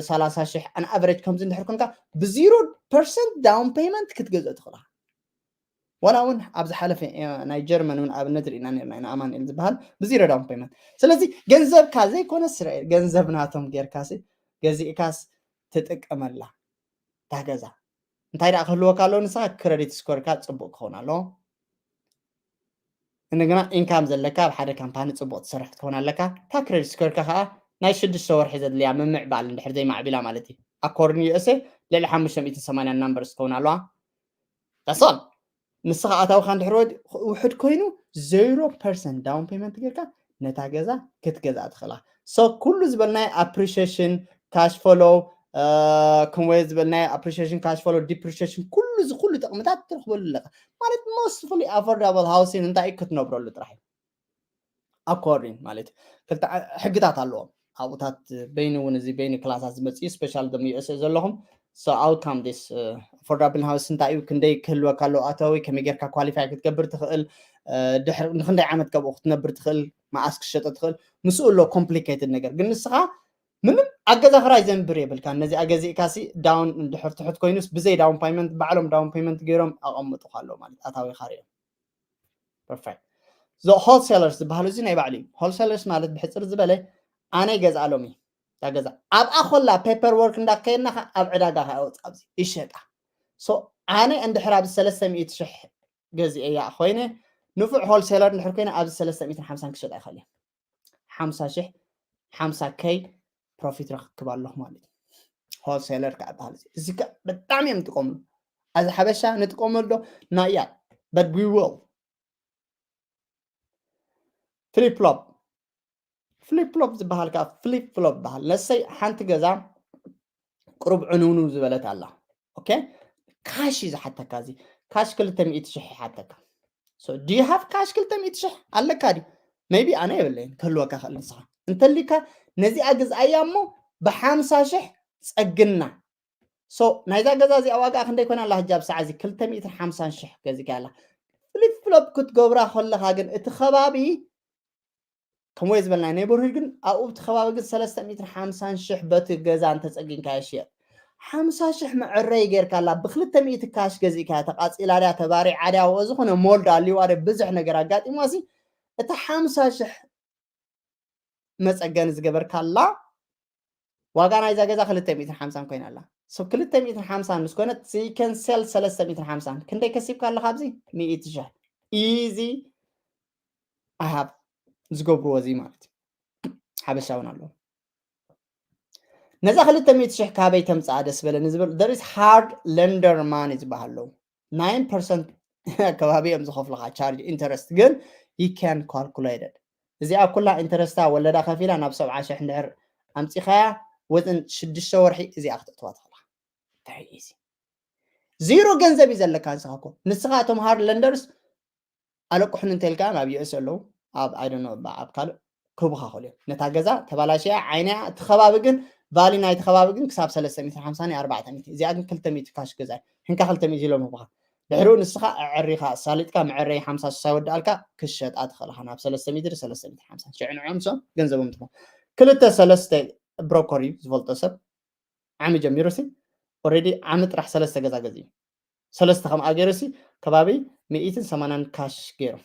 ሰላሳ ሽሕ ኣን ኣቨሬጅ ከምዚ እንድሕር ኮንካ ብዜሮ ፐርሰንት ዳውን ፔመንት ክትገዝኦ ትኽእል ኢኻ። ዋላ እውን ኣብ ዝሓለፈ ናይ ጀርመን እውን ኣብነት ርኢና ነርና ኢና ኣማኑኤል ዝበሃል ብዜሮ ዳውን ፔመንት። ስለዚ ገንዘብካ ዘይኮነ እስራኤል ገንዘብ ናቶም ጌርካሲ ገዚእካስ ትጥቀመላ እታ ገዛ እንታይ ደኣ ክህልወካ ኣለዎ ንስኻ ክረዲት ስኮርካ ፅቡቅ ክኸውን ኣለዎ። እንደገና ኢንካም ዘለካ ኣብ ሓደ ካምፓኒ ፅቡቅ ትሰርሕ ክትኸውን ኣለካ። እታ ክረዲት ስኮርካ ከዓ ናይ ሽዱሽተ ወርሒ ዘድልያ ምምዕባል እንድሕር ዘይማዕቢላ ማለት እዩ። ኣኮርዲንግ ዩ ኤስ ኤ ልዕሊ ሓሙሽተ ሚእትን ሰማንያን ናምበርስ ክኸውን ኣለዋ። ዳሶል ንስኻ ኣታውካ እንድሕር ውሕድ ኮይኑ ዜሮ ፐርሰንት ዳውን ፔመንት ጌርካ ነታ ገዛ ክትገዝኣ ትኽእላ። So ኩሉ ዝበልናይ ኣፕሪሽሽን ካሽ ፍሎ ከምኡ ዝበልናይ ኣፕሪሽሽን ካሽ ፍሎ ዲፕሪሽሽን ኩሉ እዚ ኩሉ ጥቕምታት ትረኽበሉ ኣለካ ማለት ሞስትፉሊ ኣፎርዳብል ሃውሲን እንታይ ክትነብረሉ ጥራሕ እዩ። ኣኮርዲን ማለት እዩ። ክልተ ዓ- ሕግታት ኣለዎም ኣብኡታት በይኑ እውን እዚ በይኑ ክላሳት ዝመፅእ እዩ። ስፔሻል ደም ዩ ኤስ ኤ ዘለኹም so outcome this ኣፎርዳብል ሃውስ እንታይ እዩ፣ ክንደይ ክህልወካ ኣለዎ ኣታዊ፣ ከመይ ጌርካ ኳሊፋይ ክትገብር ትኽእል፣ ድሕሪ ንክንደይ ዓመት ካብኡ ክትነብር ትኽእል፣ መዓስ ክሸጠ ትኽእል፣ ምስኡ ኣሎ ኮምፕሊኬትድ ነገር። ግን ንስኻ ምንም ኣገዛ ክራይ ዘንብር የብልካ። ነዚ ኣገዚእካ ሲ ዳውን እንድሕር ትሑት ኮይኑስ ብዘይ ዳውን ፓይመንት ባዕሎም ዳውን ፓይመንት ገይሮም ኣቐምጡ ኣለዉ ማለት ኣታዊ ካሪኦም። ፐርፌክት። ዞ ሆልሴለርስ ዝበሃሉ እዚ ናይ ባዕሉ እዩ። ሆልሴለርስ ማለት ብሕፅር ዝበለ ኣነ ይገዝኣሎም እዩ። እታ ገዛ ኣብኣ ኮላ ፔፐር ወርክ እንዳከየድና ከ ኣብ ዕዳጋ ከ ኣውፅእ ኣብዚ ይሸጣ። ሶ ኣነ እንድሕር ኣብዚ ሰለስተ ሚእቲ ሽሕ ገዚኤያ ኮይነ ንፉዕ ሆልሴለር እንድሕር ኮይነ ኣብዚ ሰለስተ ሚእትን ሓምሳን ክሸጣ ይኽእል እየ። ሓምሳ ሽሕ ሓምሳ ከይ ፕሮፊት ረክብ ኣለኹ ማለት እዩ። ሆልሴለር ከዓ በሃል እዚ ከዓ ብጣዕሚ እዮም ንጥቀምሉ። ኣዚ ሓበሻ ንጥቀመሉ ዶ ናያ but we will ፍሊፕ ፍሎፕ ፍሊፕ ፍሎፕ ዝበሃል ከዓ ፍሊፕ ፍሎፕ ዝበሃል ነሰይ ሓንቲ ገዛ ቅሩብ ዕንውንው ዝበለት ኣላ። ኦኬ ካሽ እዩ ዝሓተካ እዚ ካሽ ክልተ ሚእቲ ሽሕ ይሓተካ። ሶ ዱ ዩ ሃቭ ካሽ ክልተ ሚእቲ ሽሕ ኣለካ ድዩ? ሜይቢ ኣነ የብለይን ክህልወካ ክእል ንስኻ እንተሊካ ነዚኣ ግዝኣያ እሞ ብሓምሳ ሽሕ ጸግና። ሶ ናይዛ ገዛ እዚኣ ዋጋ ክንደይ ኮይና ኣላ ሕጂ ኣብ ሰዓት እዚ ክልተ ሚእትን ሓምሳን ሽሕ ገዚእካ ኣላ። ፍሊፕ ፍሎፕ ክትገብራ ከለኻ ግን እቲ ከባቢ ከምኡ ዝበልና ኔበርሁድ ግን ኣብኡ እቲ ከባቢ ግን ሰለስተ ሚእትን ሓምሳን ሽሕ በቲ ገዛ እንተፀጊንካ ይሽየጥ። ሓምሳ ሽሕ መዕረይ ጌርካ ኣላ ብክልተ ሚእቲ ካሽ ገዚእካ ተቃፂላ ድያ ተባሪዓ ድያ ወ ዝኾነ ሞልድ ኣልዋ ድያ ብዙሕ ነገር ኣጋጢሞ ሲ እቲ ሓምሳ ሽሕ መፀገኒ ዝገበርካላ ዋጋ ናይዛ ገዛ ክልተ ሚእትን ሓምሳን ኮይና ኣላ። So ክልተ ሚእትን ሓምሳን ምስ ኮነት you can sell ሰለስተ ሚእትን ሓምሳን ክንደይ ከሲብካ ኣለካ ኣብዚ ሚእቲ ሽሕ ኢዚ ኣሃብ ዝገብርዎ እዚ ማለት እዩ። ሓበሻ እውን ኣለዎ። ነዛ ክልተ ሚእቲ ሽሕ ካበይ ተምፅኣ ደስ በለኒ ዝብል there is hard lender money ዝበሃል ኣለዉ ናይን ፐርሰንት ከባቢ እዮም ዝኸፍልኻ ቻርጅ ኢንተረስት ግን you can calculate it እዚኣ ኩላ ኢንተረስታ ወለዳ ከፊላ ናብ ሰብዓ ሽሕ እንድሕር ኣምፂኻያ፣ ወፅን ሽዱሽተ ወርሒ እዚኣ ክተእትዋ ትኽእላ። Very easy። ዜሮ ገንዘብ እዩ ዘለካ ንስኻ እኮ። ንስኻ እቶም ሃርድ ለንደርስ ኣለቁሕን እንተልካ ናብ ዩኤስ ኣለዉ፣ ኣብ ኣይ ዶንት ኖ ኣብ ካልእ ክህቡኻ ክእሉ እዮም። ነታ ገዛ ተባላሽያ ዓይነያ፣ እቲ ከባቢ ግን ቫሊ ናይቲ ከባቢ ግን ክሳብ ሰለስተ ሚእትን ሓምሳን ኣርባዕተ ሚእቲ፣ እዚኣ ግን ክልተ ሚእቲ ካሽ ገዛ እዩ። ሕንካ ክልተ ሚእቲ ኢሎም ይህቡኻ። ድሕሪኡ ንስኻ ኣዕሪኻ ኣሳሊጥካ መዐረይ ሓምሳ ሽሕ ወዳእልካ ክሸጣ ትኽእልኻ ናብ ሰለስተ ሚእቲ ዶ ሰለስተ ሚእቲ ሓምሳ ሽዑ ንዕኦም ንሶም ገንዘቦም ትሞ። ክልተ ሰለስተ ብሮከር እዩ ዝፈልጦ ሰብ ዓሚ ጀሚሩ ሲ ኦልሬዲ ዓሚ ጥራሕ ሰለስተ ገዛ ገዚኡ። ሰለስተ ከምኣ ገይሩ ሲ ከባቢ ሚእትን ሰማንያን ካሽ ገይሩ።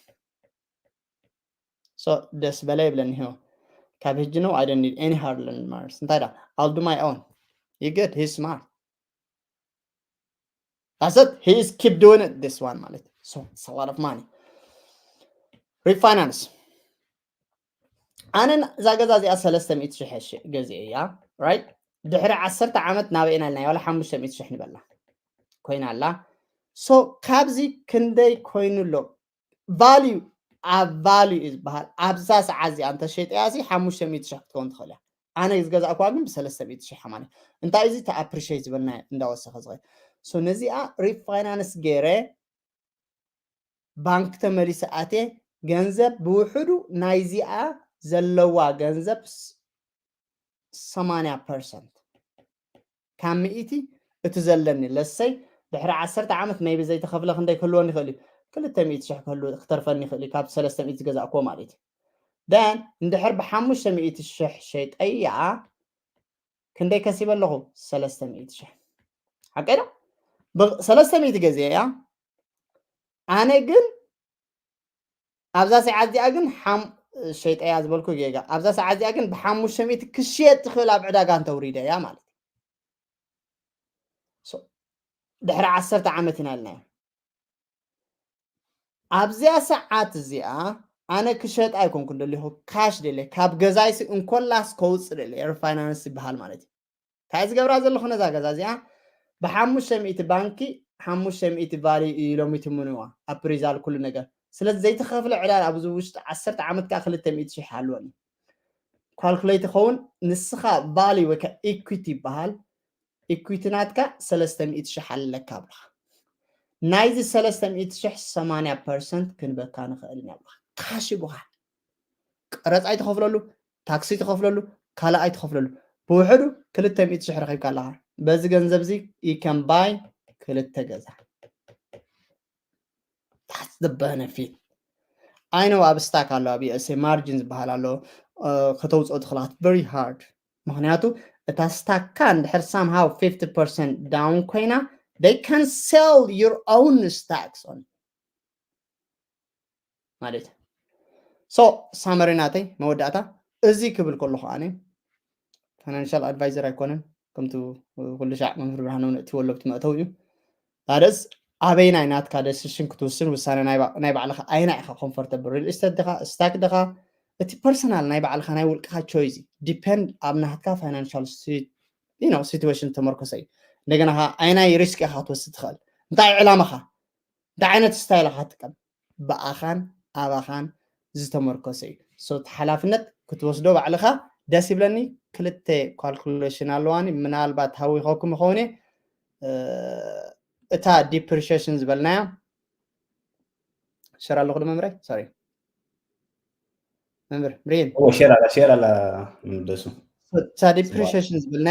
So ደስ በለ ይብለኒ። ሂዎ ካብ ሕጂ ነው I don't need any hard learned mars። እንታይ ዳ I'll do my own። You good? He's smart። That's it. He is keep doing it this one ማለት። So it's a lot of money። Refinance። ኣነ እዛ ገዛ እዚኣ ሰለስተ ሚእቲ ሽሕ ገዚአ እያ። Right? ድሕሪ ዓሰርተ ዓመት ናበይ ኢና ኢልና ዋላ ሓሙሽተ ሚእቲ ሽሕ ንበላ ኮይና ኣላ። So ካብዚ ክንደይ ኮይኑ ኣሎ? ቫልዩ ኣብ ቫልዩ እዩ ዝበሃል። ኣብዛ ሰዓት እዚኣ እንተሸይጠያ ሲ ሓሙሽተ ሚእቲ ሽሕ ክትከውን ትኽእል እያ። ኣነ ዝገዛእኩዋ ግን ብሰለስተ ሚእቲ ሽሕ ማለት እዩ። እንታይ እዚ እቲ ኣፕሪሼት ዝበልና እንዳወሰኸ ዝኸይድ። So ነዚኣ ሪፋይናንስ ገይረ ባንክ ተመሊሰ ኣትየ ገንዘብ ብውሕዱ ናይዚኣ ዘለዋ ገንዘብ ሰማንያ ፐርሰንት ካብ ሚእቲ እቲ ዘለኒ ለሰይ ድሕሪ ዓሰርተ ዓመት maybe ዘይተኸፍለ ክንደይ ክህልወኒ ይኽእል እዩ። ክልተ ሚእቲ ሽሕ ክህሉ ክተርፈኒ ይኽእል እዩ ካብ ሰለስተ ሚእቲ ዝገዛእኩዎ ማለት እዩ። Then እንድሕር ብሓሙሽተ ሚእቲ ሽሕ ሸይጠያ ክንደይ ከሲበ ኣለኹ? ሰለስተ ሚእቲ ሽሕ። ሓቀይ ዶ? ሰለስተ ሚእቲ ገዚአ እያ። ኣነ ግን ኣብዛ ሰዓት እዚኣ ግን ሸይጠያ ዝበልኩ ጌጋ። ኣብዛ ሰዓት እዚኣ ግን ብሓሙሽተ ሚእቲ ክሽየጥ ትኽእል ኣብ ዕዳጋ እንተውሪደ እያ ማለት እዩ። ድሕሪ ዓሰርተ ዓመት ኢና ኢልናዮ። ኣብዚኣ ሰዓት እዚኣ ኣነ ክሸጥ ኣይኮንኩን ደሊኹ፣ ካሽ ደለ ካብ ገዛይሲ እንኮላስ ከውፅእ ደለ ሪፋይናንስ ይበሃል ማለት እዩ። እንታይ ዝገብራ ዘለኹ ነዛ ገዛ እዚኣ ብሓሙሽተ ሚእቲ ባንኪ ሓሙሽተ ሚእቲ ቫሊ ኢሎም ይትምንዋ ኣፕሪዛል ኩሉ ነገር። ስለዚ ዘይተኸፍለ ዕዳ ኣብዚ ውሽጢ ዓሰርተ ዓመት ከዓ ክልተ ሚእቲ ሽሕ ሃልወኒ ካልኩሌት ይኸውን። ንስኻ ቫሊ ወይ ከዓ ኢኩዊቲ ይበሃል። ኢኩዊቲ ናትካ ሰለስተ ሚእቲ ሽሕ ኣለካ ኣብልኻ። ናይዚ ሰለስተ ሚእቲ ሽሕ ሰማንያ ፐርሰንት ክንበካ ንኽእል ኢና ኣብልኻ። ካሽ ይቡኻ። ቀረፅ ኣይትኸፍለሉ፣ ታክሲ ትኸፍለሉ፣ ካልእ ኣይትኸፍለሉ። ብውሕዱ ክልተ ሚእቲ ሽሕ ረኺብካ ኣለኻ። በዚ ገንዘብ እዚ you can buy ክልተ ገዛ። That's the benefit። I know ኣብ ስታክ ኣሎ ኣብ USA ማርጂን ዝበሃል ኣሎ። ከተውፅኦ ትኽእላ very hard። ምኽንያቱ እታ ስታክካ እንድሕር somehow fifty percent down ኮይና they can sell your own stocks on ማለት እዩ። So ሳመሪ ናተይ መወዳእታ እዚ ክብል ከለኹ ኣነ ፋይናንሻል ኣድቫይዘር ኣይኮነን። ከምቲ ኩሉ ሻዕ መምህር ብርሃኑ ነእትወሎ ብቲ መእተው እዩ። ታደስ ኣበይናይ ናትካ ደሲሽን ክትውስን ውሳነ ናይ ባዕልኻ ኣይና ኢኻ ኮምፎርተብል ሪል ስቴት ድኻ ስታክ ድኻ እቲ ፐርሰናል ናይ ባዕልኻ ናይ ውልቅኻ ቾይስ ዲፐንድ ኣብ ናትካ ፋይናንሻል ሲትዌሽን ተመርኮሰ እዩ። እንደገና ኣይናይ ሪስክ ኢኻ ክትወስድ ትኽእል እንታይ ዕላማኻ እንታይ ዓይነት ስታይል ኢኻ ትጥቀም ብኣኻን ኣባኻን ዝተመርኮሰ እዩ። So እቲ ሓላፍነት ክትወስዶ ባዕልኻ ደስ ይብለኒ። ክልተ ካልኩሌሽን ኣለዋኒ ምናልባት ሃዊኸኩም ይኸውን እየ። እታ ዲፕሪሽሽን ዝበልናያ ሸር ኣለኹ ዶ መምረ ሶሪ መምህር ምሪን ሸር ኣላ ሸር ኣላ ደሱ እታ ዲፕሪሽሽን ዝብልና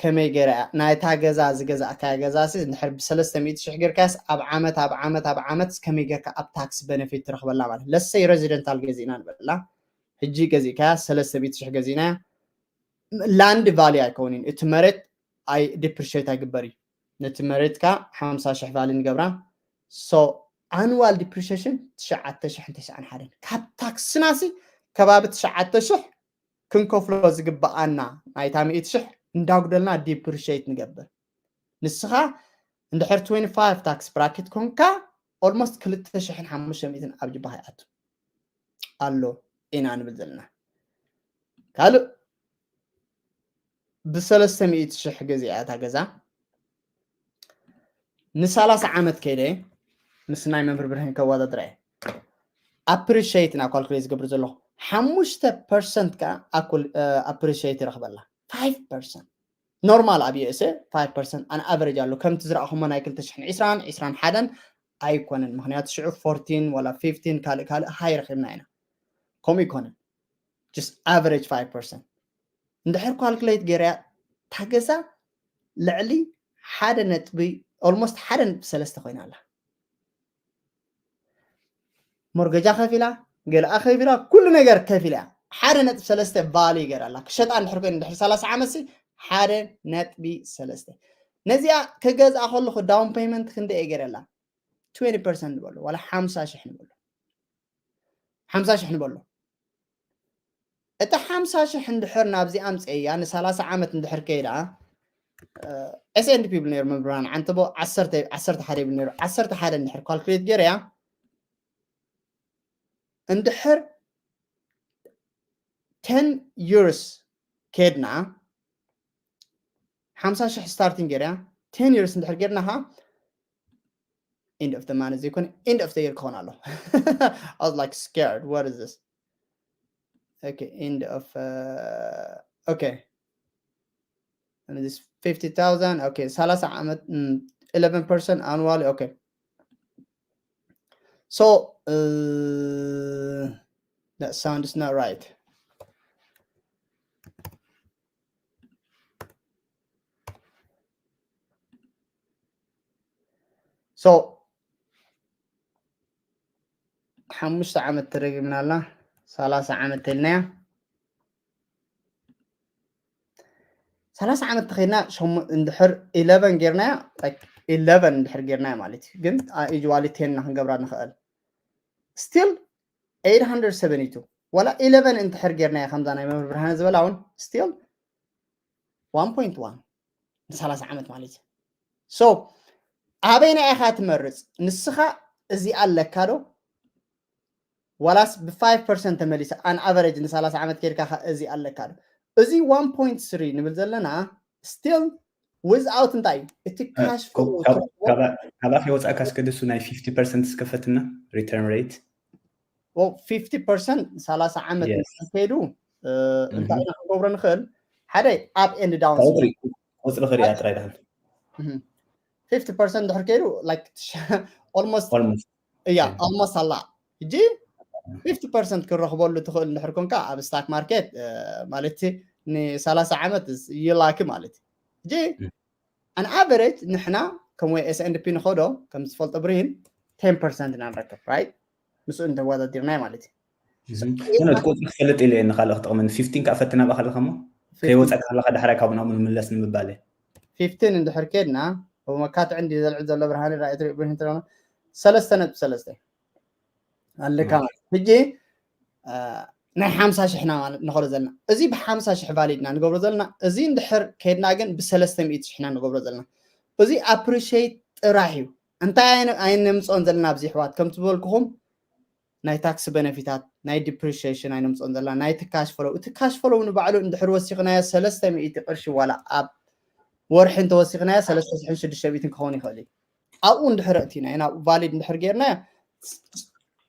ከመይ ገይራ እያ ናይታ ገዛ ዝገዛእካያ ገዛ ሲ እንድሕር ብሰለስተ ሚእቲ ሽሕ ጌርካስ ኣብ ዓመት ኣብ ዓመት ኣብ ዓመት ከመይ ጌርካ ኣብ ታክስ ቤነፊት ትረኽበላ ማለት ለሰይ ሬዚደንታል ገዚእና ንበላ ሕጂ ገዚእካያ ሰለስተ ሚእቲ ሽሕ ገዚእና ላንድ ቫሊ ኣይከውንን እቲ መሬት ኣይ ዲፕሪሽት ኣይግበር እዩ ነቲ መሬትካ ሓምሳ ሽሕ ቫሊ ንገብራ so ኣኑዋል ዲፕሪሽን ትሽዓተ ሽሕን ተስዓን ሓደን ካብ ታክስና ሲ ከባቢ ትሽዓተ ሽሕ ክንከፍሎ ዝግበኣና ናይታ ሚእቲ ሽሕ እንዳጉደልና ዲፕሪሽት ንገብር ንስኻ እንድሕር ትዌንቲ ፋይቭ ታክስ ብራኬት ኮንካ ኦልሞስት ክልተ ሽሕን ሓሙሽተ ሚእትን ኣብ ጅባኻ ይኣቱ ኣሎ ኢና ንብል ዘለና ካልእ ብሰለስተ ሚእቲ ሽሕ ገዚኣ እታ ገዛ ንሳላሳ ዓመት ከይደ ምስ ናይ መምህር ብርሃን ከወዳድራ እየ ኣፕሪሽት ኢና ካልኩሌት ዝገብር ዘለኹ ሓሙሽተ ፐርሰንት ከዓ appreciate ይረኽበላ። ፋይቭ ፐርሰንት normal ኣብ USA ፋይቭ ፐርሰንት on average ኣሎ። ከምቲ ዝረኣኹሞ ናይ ክልተ ሽሕን ዕስራን ዕስራን ሓደን ኣይኮነን። ምክንያቱ ሽዑ ፎርቲን ዋላ ፊፍቲን ካልእ ካልእ ሃይ ረኺብና ኢና። ከምኡ ይኮነን። Just average ፋይቭ ፐርሰንት እንድሕር calculate ገይረያ ታገዛ ልዕሊ ሓደ ነጥቢ almost ሓደ ነጥቢ ሰለስተ ኮይና ኣላ። ሞርገጃ ከፊላ፣ ገለኣ ከፊላ፣ ኩሉ ነገር ከፊላ እያ። ሓደ ነጥቢ ሰለስተ ቫልዩ ገይራ ኣላ። ክሸጣ እንድሕር ኮይኑ እንድሕር ሰላሳ ዓመት ሲ ሓደ ነጥቢ ሰለስተ። ነዚኣ ክገዝኣ ከለኹ down payment ክንደይ እየ ገይረላ? ትዌንቲ ፐርሰንት ንበሎ ዋላ ሓምሳ ሽሕ ንበሎ። ሓምሳ ሽሕ ንበሎ። እታ ሓምሳ ሽሕ እንድሕር ናብዚ ኣምፅእያ ንሰላሳ ዓመት እንድሕር ከይዳ S and P ይብል ነይሩ መምህራን ዓንተቦ ዓሰርተ ዓሰርተ ሓደ ይብል ነይሩ። ዓሰርተ ሓደ እንድሕር calculate ገይረያ እንድሕር ten years ከድና ሓምሳ ሽሕ starting ገይረያ ten years እንድሕር ገይርና ኸዓ end of the month ዘይኮነ end of the year ክኾን ኣሎ። I was like scared, what is this? Okay, end of uh, okay, and this fifty thousand, okay, ሰላሳ ዓመት mm, eleven percent annually, okay. So uh, that sound is not right. So ሓሙሽተ ዓመት ተደጊምና ኣላ ሰላሳ ዓመት ተልናያ። ሰላሳ ዓመት ተኸይድና እንድሕር ኢለቨን ጌርናያ ኢለቨን እንድሕር ጌርናያ ማለት እዩ። ግን ኢጅዋሊ ቴን ኢና ክንገብራ ንኽእል። ስቲል ኤይት ሃንድረድ ሰቨንቲ ቱ ዋላ ኢለቨን እንድሕር ጌርናያ ከምዛ ናይ መምህር ብርሃነ ዝበላ እውን ስቲል ዋን ፖይንት ዋን ንሰላሳ ዓመት ማለት እዩ። So ኣበይና ኢኻ ትመርፅ? ንስኻ እዚ ኣለካ ዶ ዋላስ ብ ፋይቭ ፐርሰንት ተመሊሳ on average ንሰላሳ ዓመት ኬድካ እዚ ኣለካ ዶ? እዚ ዋን ፖይንት ስሪ ንብል ዘለና still without እንታይ እዩ እቲ ካሽ ካብኣ ከይወፃእካ እስከ ድሱ ናይ ፊፍቲ ፐርሰንት እስከፈትና return rate ፊፍቲ ፐርሰንት ሰላሳ ዓመት ከይዱ እንታይ ኢና ክንገብሮ ንኽእል? ሓደ up and down ቁፅሪ ክሪኣ ጥራይ ዳን ፊፍቲ ፐርሰንት ድሕር ከይዱ almost እያ almost ኣላ ሕጂ ፊፍቲ ፐርሰንት ክረኽበሉ ትኽእል እንድሕር ኮንካ ኣብ ስታክ ማርኬት ማለት ንሰላሳ ዓመት ይላኪ ማለት እዩ። ሕጂ on average ንሕና ከም ወይ S and P ንኸዶ ከም ዝፈልጦ ብርሂን ቴን ፐርሰንት ኢና ንረክብ right? ምስኡ እንተወዳዲርናዮ ማለት እዩ። ቁፅሪ ክፈልጥ ኢለ ንካልእ ክጠቕመኒ ፊፍቲን ከዓ ፈትና ብኣኸለካ ሞ ከይወፀካ ከለካ ዳሕራይ ካብኡ ናብኡ ንምለስ ንምባል እየ። ፊፍቲን እንድሕር ኬድና መካትዕ እንዲ ዘልዕል ዘሎ ብርሃን ራእትሪ ብርሂን ትረና ሰለስተ ነጥቢ ሰለስተ ኣለካ ማለት ሕጂ ናይ ሓምሳ ሽሕና ማለት ንኸዶ ዘለና እዚ ብሓምሳ ሽሕ ቫሊድና ንገብሮ ዘለና እዚ እንድሕር ከድና ግን ብሰለስተ ሚእቲ ሽሕና ንገብሮ ዘለና እዚ appreciate ጥራሕ እዩ። እንታይ ኣይነምፅኦን ዘለና ኣብዚ ኣሕዋት ከም ዝበልኩኹም ናይ ታክሲ በነፊታት ናይ depreciation ኣይነምፅኦን ዘለና ናይቲ ካሽ ፍሎው እቲ ካሽ ፍሎው ንባዕሉ እንድሕር ወሲኽናዮ ሰለስተ ሚእቲ ቅርሺ ዋላ ኣብ ወርሒ እንተወሲኽናዮ ሰለስተ ሽሕን ሽዱሽተ ሚእትን ክኸውን ይኽእል እዩ። ኣብኡ እንድሕር እቲና ኢና ቫሊድ እንድሕር ጌርናዮ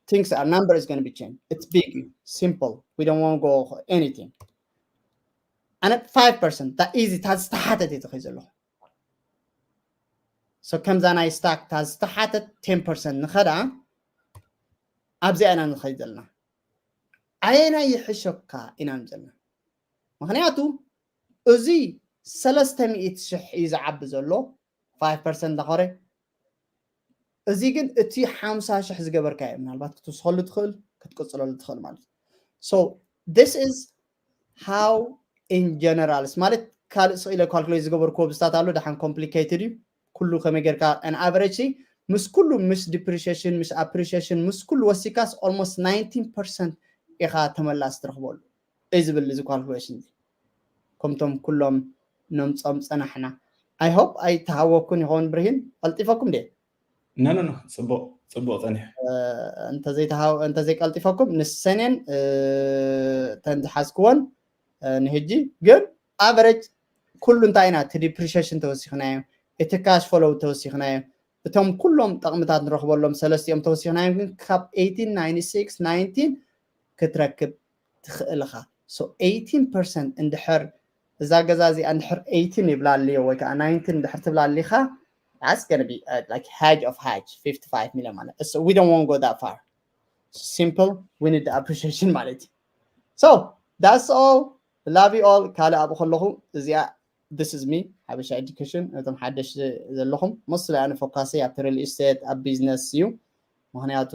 things are number is going to be changed it's big simple we don't want go anything ኣነ ፋይቭ ፐርሰንት እታ ኢዚ እታ ዝተሓተት እየ ዝኸይ ዘለኹ so ከምዛ ናይ ስታክ እታ ዝተሓተት ቴን ፐርሰንት ንኸዳ ኣብዚኣ ኢና ንኸይድ ዘለና ኣየና ይሕሸካ ኢና ዘለና ምክንያቱ እዚ ሰለስተ ሚእቲ ሽሕ እዩ ዝዓቢ ዘሎ ፋይቭ ፐርሰንት ዳኾረ እዚ ግን እቲ ሓምሳ ሽሕ ዝገበርካዮ ምናልባት ክትውስኸሉ ትኽእል ክትቅፅለሉ ትኽእል ማለት እዩ so this is how in generals ማለት ካልእ ስኢለ ካልኩሌት ዝገበርክዎ ብስታት ኣሎ ደሓን complicated እዩ ኩሉ ከመይ ጌርካ an average ምስ ኩሉ ምስ depreciation ምስ appreciation ምስ ኩሉ ወሲካስ almost ናይንቲን ፐርሰንት ኢኻ ተመላስ ትረኽበሉ እዩ ዝብል እዚ calculation እዚ ከምቶም ኩሎም ነምፆም ፀናሕና I hope ኣይተሃወኩን ይኸውን ብርሂን ቀልጢፈኩም ደ no no no ፅቡቅ ፅቡቅ ፀኒሑ እንተዘይቀልጢፈኩም ንሰኔን ተን ዝሓዝክዎን ንህጂ ግን average ኩሉ እንታይ ኢና እቲ depreciation ተወሲኽናዮ እቲ cash flow ተወሲኽናዮ እቶም ኩሎም ጠቕምታት ንረኽበሎም ሰለስቲኦም ተወሲኽናዮም ግን ካብ ኤይቲን ናይንቲ ሲክስ ናይንቲን ክትረክብ ትኽእል ኢኻ። So eighteen percent እንድሕር እዛ ገዛ እዚኣ እንድሕር eighteen ይብላ ኣለዮ ወይ ከዓ nineteen እንድሕር ትብላ ኣሊኻ that's gonna be uh, like hedge of hedge fifty-five million ማለት so we don't want go that far simple we need appreciation ማለት እዩ so that's all love you all ካልእ ኣብኡ ከለኹ እዚኣ this is me ሓበሻ education እቶም ሓደሽ ዘለኹም mostly ኣነ focus ይ ኣብቲ real estate ኣብ business እዩ ምክንያቱ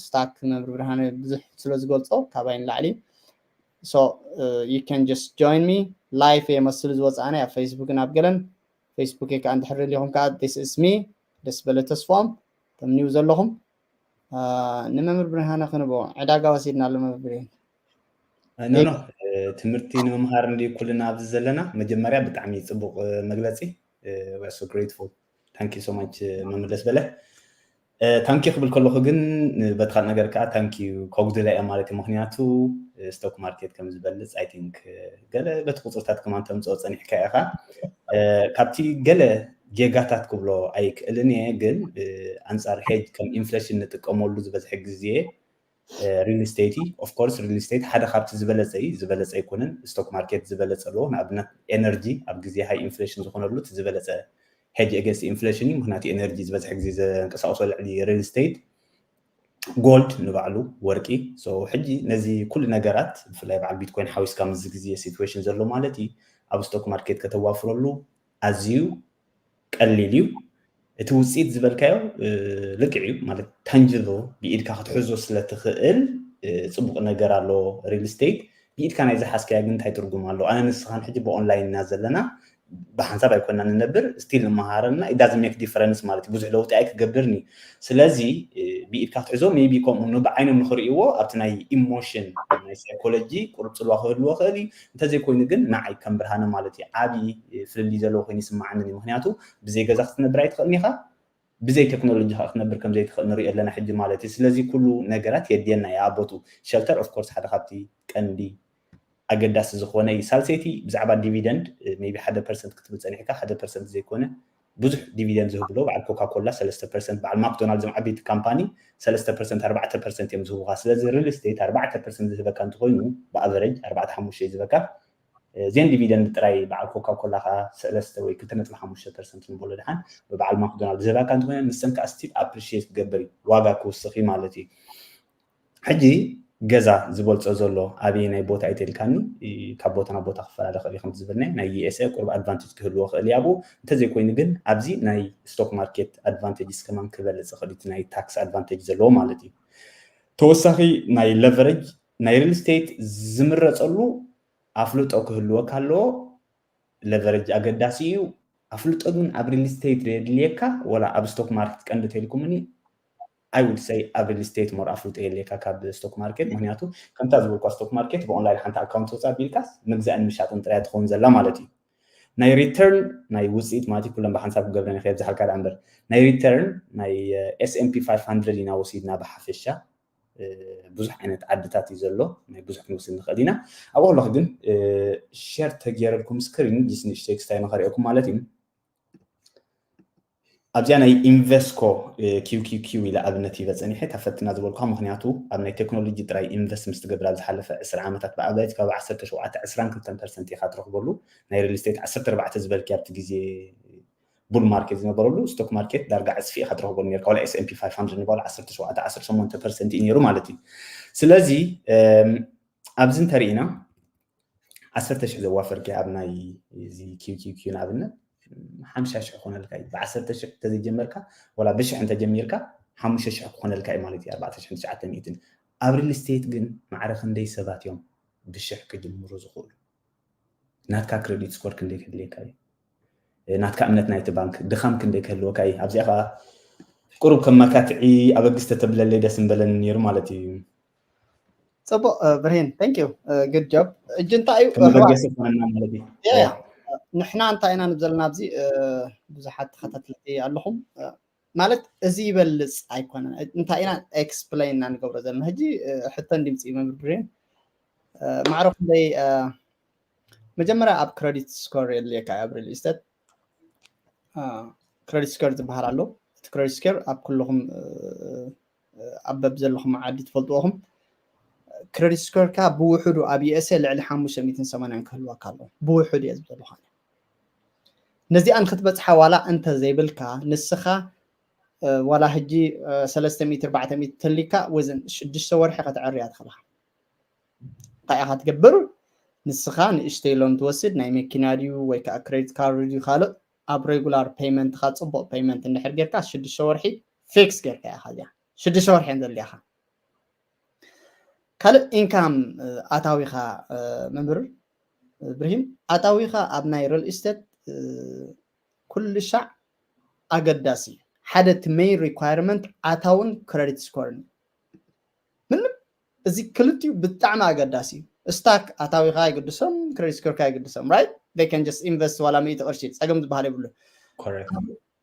stock መምህር ብርሃነ ብዙሕ ስለ ዝገልፆ ካባይ ንላዕሊ so you can just join me live እየ መስሉ ዝወፅኣነ ኣብ Facebook ናብ ገለን Facebook ከዓ እንድሕር ሪኢኹም ከዓ this is me ደስበለ ተስፎም ከም new ዘለኹም ንመምህር ብርሃነ ክንቦ ዕዳጋ ወሲድና ኣሎ መምህር ብርሃነ ኖ ኖ ትምህርቲ ንምምሃር እንዲ ኩልና ኣብዚ ዘለና መጀመርያ ብጣዕሚ ፅቡቅ መግለፂ we are so grateful thank you so much መምህር ደስበለ thank you ክብል ከለኹ ግን በትካ ነገር ከዓ thank you ከጉድላ እያ ማለት እዩ ምክንያቱ stock market ከም ዝበልፅ I think ገለ በቲ ቁፅርታት ከማን ተምፅኦ ፀኒሕካ ኢኻ ካብቲ ገለ ጌጋታት ክብሎ ኣይክእልን እየ ግን ኣንፃር hedge ከም inflation ንጥቀመሉ ዝበዝሐ ግዜ real estate እዩ of course real estate ሓደ ካብቲ ዝበለፀ እዩ ዝበለፀ ኣይኮነን stock market ዝበለፀ ኣለዎ ንኣብነት energy ኣብ ግዜ high inflation ዝኾነሉ እቲ ዝበለፀ hedge against inflation እዩ ምክንያቱ energy ዝበዝሐ ግዜ ዘንቀሳቅሶ ልዕሊ real estate gold ንባዕሉ ወርቂ ሕጂ ነዚ ኩሉ ነገራት ብፍላይ በዓል bitcoin ሓዊስካ ምስዚ ግዜ situation ዘሎ ማለት እዩ ኣብ stock market ከተዋፍረሉ ኣዝዩ ቀሊል እዩ እቲ ውፅኢት ዝበልካዮ ልክዕ እዩ ማለት tangible ብኢድካ ክትሕዞ ስለትኽእል ፅቡቅ ነገር ኣሎ real estate ብኢድካ ናይ ዝሓዝካያ ግን እንታይ ትርጉም ኣሎ ኣነ ንስኻን ሕጂ ብኦንላይን ኢና ዘለና ብሓንሳብ ኣይኮና ንነብር still ንመሃረና it doesn't make difference ማለት እዩ ብዙሕ ለውጢ ኣይክገብርን እዩ ስለዚ ብኢድካ ክትሕዞ maybe ከምኡ ንብዓይኖም ንክርእይዎ ኣብቲ ናይ emotion ናይ psychology ቁሩብ ፅልዋ ክህልዎ ክእል እዩ እንተዘይኮይኑ ግን ንዓይ ከም ብርሃነ ማለት እዩ ዓብዪ ፍልልይ ዘለዎ ኮይኑ ይስማዓኒ ምክንያቱ ብዘይ ገዛ ክትነብር ኣይትኽእልን ኢኻ ብዘይ ቴክኖሎጂ ከዓ ክትነብር ከም ዘይትኽእል ንሪኦ ኣለና ሕጂ ማለት እዩ ስለዚ ኩሉ ነገራት የድየና እያ ኣብ ቦቱ shelter of course ሓደ ካብቲ ቀንዲ ኣገዳሲ ዝኾነ እዩ ሳልሰይቲ ብዛዕባ dividend maybe ሓደ percent ክትብል ፀኒሕካ ሓደ percent ዘይኮነ ብዙሕ dividend ዝህብሎ በዓል ኮካ ኮላ ሰለስተ percent በዓል ማክዶናልድ ዞም ዓበይቲ ካምፓኒ ሰለስተ percent ኣርባዕተ percent እዮም ዝህቡካ ስለዚ real estate ኣርባዕተ percent ዝህበካ እንትኮይኑ ብ average ኣርባዕተ ሓሙሽተ ዝህበካ ዜን dividend ጥራይ በዓል ኮካ ኮላ ከዓ ሰለስተ ወይ ክልተ ነጥቢ ሓሙሽተ percent ንበሎ ድሓን ብበዓል ማክዶናልድ ዝህባካ እንትኮይኑ ንሰን ከዓ still appreciate ክገብር እዩ ዋጋ ክውስኽ እዩ ማለት እዩ ሕጂ ገዛ ዝበልፆ ዘሎ ኣብየናይ ቦታ እዩ ተልካኒ ካብ ቦታ ናብ ቦታ ክፈላለ ክእል ከምቲ ዝበልናይ ናይ USA ቁሩብ advantage ክህልዎ ክእል እዩ ኣብኡ እንተዘይኮይኑ ግን ኣብዚ ናይ stock market advantage ከማን ክበልፅ ክእል እቲ ናይ tax advantage ዘለዎ ማለት እዩ ተወሳኺ ናይ leverage ናይ real estate ዝምረፀሉ ኣፍልጦ ክህልወካ ኣለዎ leverage ኣገዳሲ እዩ ኣፍልጦ ግን ኣብ real estate የድልየካ ወላ ኣብ stock market ቀንዲ ተልኩምኒ I would say ኣብ real estate more ኣፍልጦ የድልየካ ካብ stock market ምክንያቱ ከምታ ዝበልኳ stock market ብኦንላይን ሓንቲ account ወፃ ቢልካስ ምግዛእን ምሻጥን ጥራይ ትኸውን ዘላ ማለት እዩ ናይ return ናይ ውፅኢት ማለት ኩሎም ብሓንሳብ ክገብረን ይኽእል ዝሓልካ ዳ እምበር ናይ return ናይ S&P five hundred ኢና ወሲድና ብሓፈሻ ብዙሕ ዓይነት ዓድታት እዩ ዘሎ ናይ ብዙሕ ክንውስድ ንኽእል ኢና ኣብኡ ከለኹ ግን share ተገይረልኩም screen just ንእሽተይ ክስታይ ንኸርእየኩም ማለት እዩ ኣብዚኣ ናይ ኢንቨስኮ QQQ ኢለ ኣብነት ይበ ፀኒሐ ተፈትና ዝበልኩ ምክንያቱ ኣብ ናይ ቴክኖሎጂ ጥራይ ኢንቨስት ምስ ትገብር ኣብ ዝሓለፈ ዕስራ ዓመታት ብኣባይቲ ካብ ዓሰርተ ሸውዓተ ዕስራን ክልተን ፐርሰንት ኢኻ ትረኽበሉ ናይ real estate ዓሰርተ ኣርባዕተ ዝበልኪ ኣብቲ ግዜ bull market ዝነበረሉ stock market ዳርጋ ዕፅፊ ኢኻ ትረኽበሉ ነርካ ዋላ S&P five hundred ንባሉ ዓሰርተ ሸውዓተ ዓሰርተ ሸሞንተ ፐርሰንት እዩ ነይሩ ማለት እዩ ስለዚ ኣብዚ እንተርኢና ዓሰርተ ሽሕ ዘዋፈርኪ ኣብ ናይ እዚ QQQ ንኣብነት ሓምሳ ሽሕ ኮነልካ እዩ ብዓሰርተ ሽሕ እንተዘይጀመርካ ወላ ብሽሕ እንተጀሚርካ ሓሙሽተ ሽሕ ክኾነልካ እዩ ማለት እዩ ኣርባዕተ ሽሕ ትሽዓተ ሚእትን ኣብ real estate ግን ማዕረ ክንደይ ሰባት እዮም ብሽሕ ክጅምሩ ዝኽእሉ ናትካ credit score ክንደይ ክህልየካ እዩ ናትካ እምነት ናይቲ ባንክ ድኻም ክንደይ ክህልወካ እዩ ኣብዚኣ ከዓ ቁሩብ ከም መካትዒ ኣበግስ ተተብለለይ ደስ ምበለኒ ነይሩ ማለት እዩ ፅቡቅ ብርሂን thank you good job እጂ እንታይ እዩ ከመበገሲ ኮነና ማለት እዩ ንሕና እንታይ ኢና ንብ ዘለና ኣብዚ ብዙሓት ተኸታተልቲ ኣለኹም ማለት እዚ ይበልፅ ኣይኮነን እንታይ ኢና explain ኢና ንገብሮ ዘለና ሕጂ ሕቶ እንዲምፅእ መምህር ብርሂን ማዕረ ክንደይ መጀመርያ ኣብ credit score የድልየካ ኣብ real estate credit score ዝበሃል ኣሎ እቲ credit score ኣብ ኩልኹም ኣብ በብ ዘለኹም ዓዲ ትፈልጥዎኹም credit score ካ ብውሕዱ ኣብ USA ልዕሊ ሓሙሽተ ሚእትን ሰማንያን ክህልወካ ኣለዎ። ብውሕዱ እየ ዝብለካ። ነዚኣ ንክትበፅሓ ዋላ እንተ ዘይብልካ ንስኻ ዋላ ሕጂ ሰለስተ ሚእቲ ኣርባዕተ ሚእቲ ተሊካ ወዝን ሽዱሽተ ወርሒ ከተዕርያ ትኽእልካ። እንታይ ኢኻ ትገብር? ንስኻ ንእሽተይ ሎም ትወስድ፣ ናይ መኪና ድዩ ወይ ከዓ credit card ድዩ ካልእ፣ ኣብ regular payment ኻ ፅቡቕ payment እንድሕር ጌርካ ሽዱሽተ ወርሒ fix ጌርካ ኢኻ እዚኣ። ሽዱሽተ ወርሒ እየን ዘድልያኻ። ካልእ income ኣታዊኻ መምህር ብርሂም፣ ኣታዊኻ ኣብ ናይ real estate ኩሉ ሻዕ ኣገዳሲ እዩ። ሓደ እቲ main requirement ኣታውን credit score እዩ። ምንም እዚ ክልቲኡ ብጣዕሚ ኣገዳሲ እዩ። Stock ኣታዊኻ ኣይግድሶም፣ credit score ካ ኣይግድሶም፣ right? They can just invest ዋላ ሚእቲ ቅርሺ፣ ፀገም ዝበሃል የብሉ። Correct።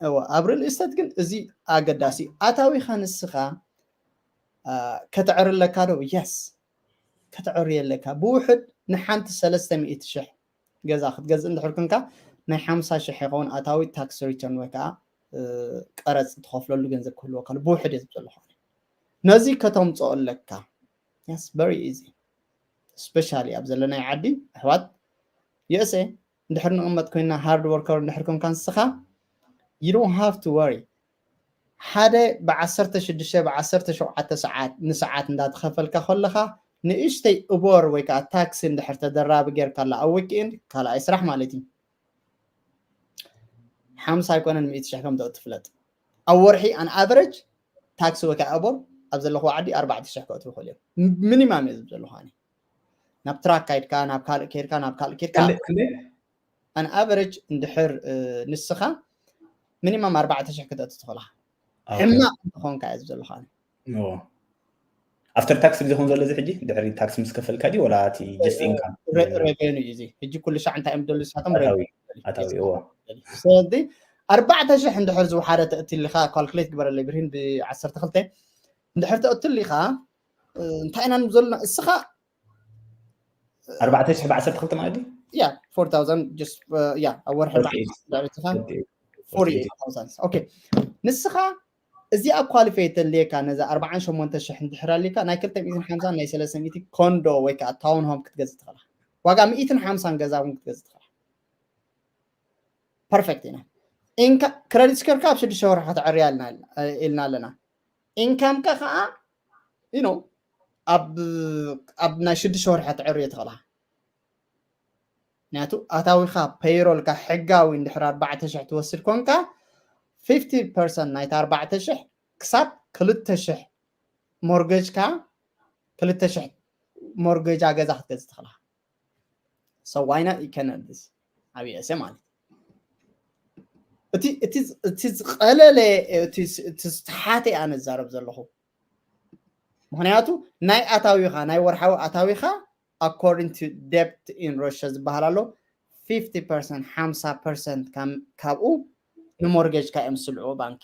እወ፣ ኣብ real estate ግን እዚ ኣገዳሲ እዩ። ኣታዊኻ ንስኻ ከተዕሪ ኣለካ ዶ? Yes፣ ከተዕሪ ኣለካ። ብውሕድ ንሓንቲ ሰለስተ ሚእቲ ሽሕ ገዛ ክትገዝእ እንድሕር ኮንካ ናይ ሓምሳ ሽሕ ይኸውን ኣታዊ tax return ወይ ከዓ ቀረፅ ትኸፍለሉ ገንዘብ ክህልወካ ኣሎ። ብውሕድ እየ ዝብል ዘለኹ። ነዚ ከተምፅኦ ኣለካ። Yes፣ very easy። Especially ኣብ ዘለናይ ዓዲ ኣሕዋት USA እንድሕር ንቕመጥ ኮይና hard worker እንድሕር ኮንካ ንስኻ you don't have to worry። ሓደ ብዓሰርተ ሽዱሽተ ብዓሰርተ ሸውዓተ ሰዓት ንሰዓት እንዳተኸፈልካ ከለኻ ንእሽተይ እቦር ወይ ከዓ ታክሲ እንድሕር ተደራቢ ጌርካላ ኣብ weekend ካልኣይ ስራሕ ማለት እዩ ሓምሳ ኣይኮነን ሚእቲ ሽሕ ከም ትፍለጥ። ኣብ ወርሒ on average ታክሲ ወይ ከዓ እቦር ኣብ ዘለኹ ዓዲ ኣርባዕተ ሽሕ ከእትው ይኽእል እዮም። ሚኒማም እየ ዝብል ዘለኹ ኣነ። ናብ ትራክ ካይድካ ናብ ካልእ ከይድካ ናብ ካልእ ከይድካ on average እንድሕር ንስኻ ሚኒማም ኣርባዕተ ሽሕ ክተእቱ ትኽእልኻ። ሕማቕ እንተኾንካ እየ ዝብል ዘለኹ ኣነ። After tax ድዩ ዝኸውን ዘሎ እዚ ሕጂ ድሕሪ ታክስ ምስ ከፈልካ ድዩ ወላ እቲ just income? Revenue እዩ እዚ። ሕጂ ኩሉ ሻዕ እንታይ እዮም ደሉ ንሳቶም ኣታዊ እዎ። ስለዚ ኣርባዕተ ሽሕ እንድሕር ዝወሓደ ተእትልኻ calculate ግበረለይ ብርሂን ብዓሰርተ ክልተ እንድሕር ተእትልኻ እንታይ ኢና ንብዘሉና እስኻ ኣርባዕተ ሽሕ ብዓሰርተ ክልተ ማለት ድዩ? Yeah, four thousand just yeah ኣብ ወርሒ Forty-eight. ኣርባዕተ ሽሕ okay ንስኻ እዚኣ qualify ተልየካ ነዛ ኣርባዓን ሸሞንተ ሽሕ እንድሕር ኣሊካ ናይ ክልተ ሚእትን ሓምሳን ናይ ሰለስተ ሚእቲ ኮንዶ ወይ ከዓ town home ክትገዝእ ትኽእላ። ዋጋ ሚእትን ሓምሳን ገዛ እውን ክትገዝእ ትኽእላ። Perfect ኢና። Income credit score ካ ኣብ ሽዱሽተ ወርሒ ከተዕርያ ኢልና ኣለና። Income ካ ከዓ you know ኣብ ኣብ ናይ ሽዱሽተ ወርሒ ከተዕርዮ ትኽእላ። ምክንያቱ ኣታዊኻ payroll ካ ሕጋዊ እንድሕር ኣርባዕተ ሽሕ ትወስድ ኮንካ fifty percent ናይታ ኣርባዕተ ሽሕ ክሳብ ክልተ ሽሕ mortgage ካ ክልተ ሽሕ mortgage ኣ ገዛ ክትገዝእ ትኽእላ። So why not you can this ኣብ USA ማለት እቲ እቲ እቲ ዝቀለለ እቲ ዝተሓተ ኣነ ዝዛረብ ዘለኹ ምክንያቱ ናይ ኣታዊኻ ናይ ወርሓዊ ኣታዊኻ according to debt in Russia ዝበሃል ኣሎ fifty percent ሓምሳ percent ካብኡ ንሞርጌጅ ካ እዮም ስልዑ ባንኪ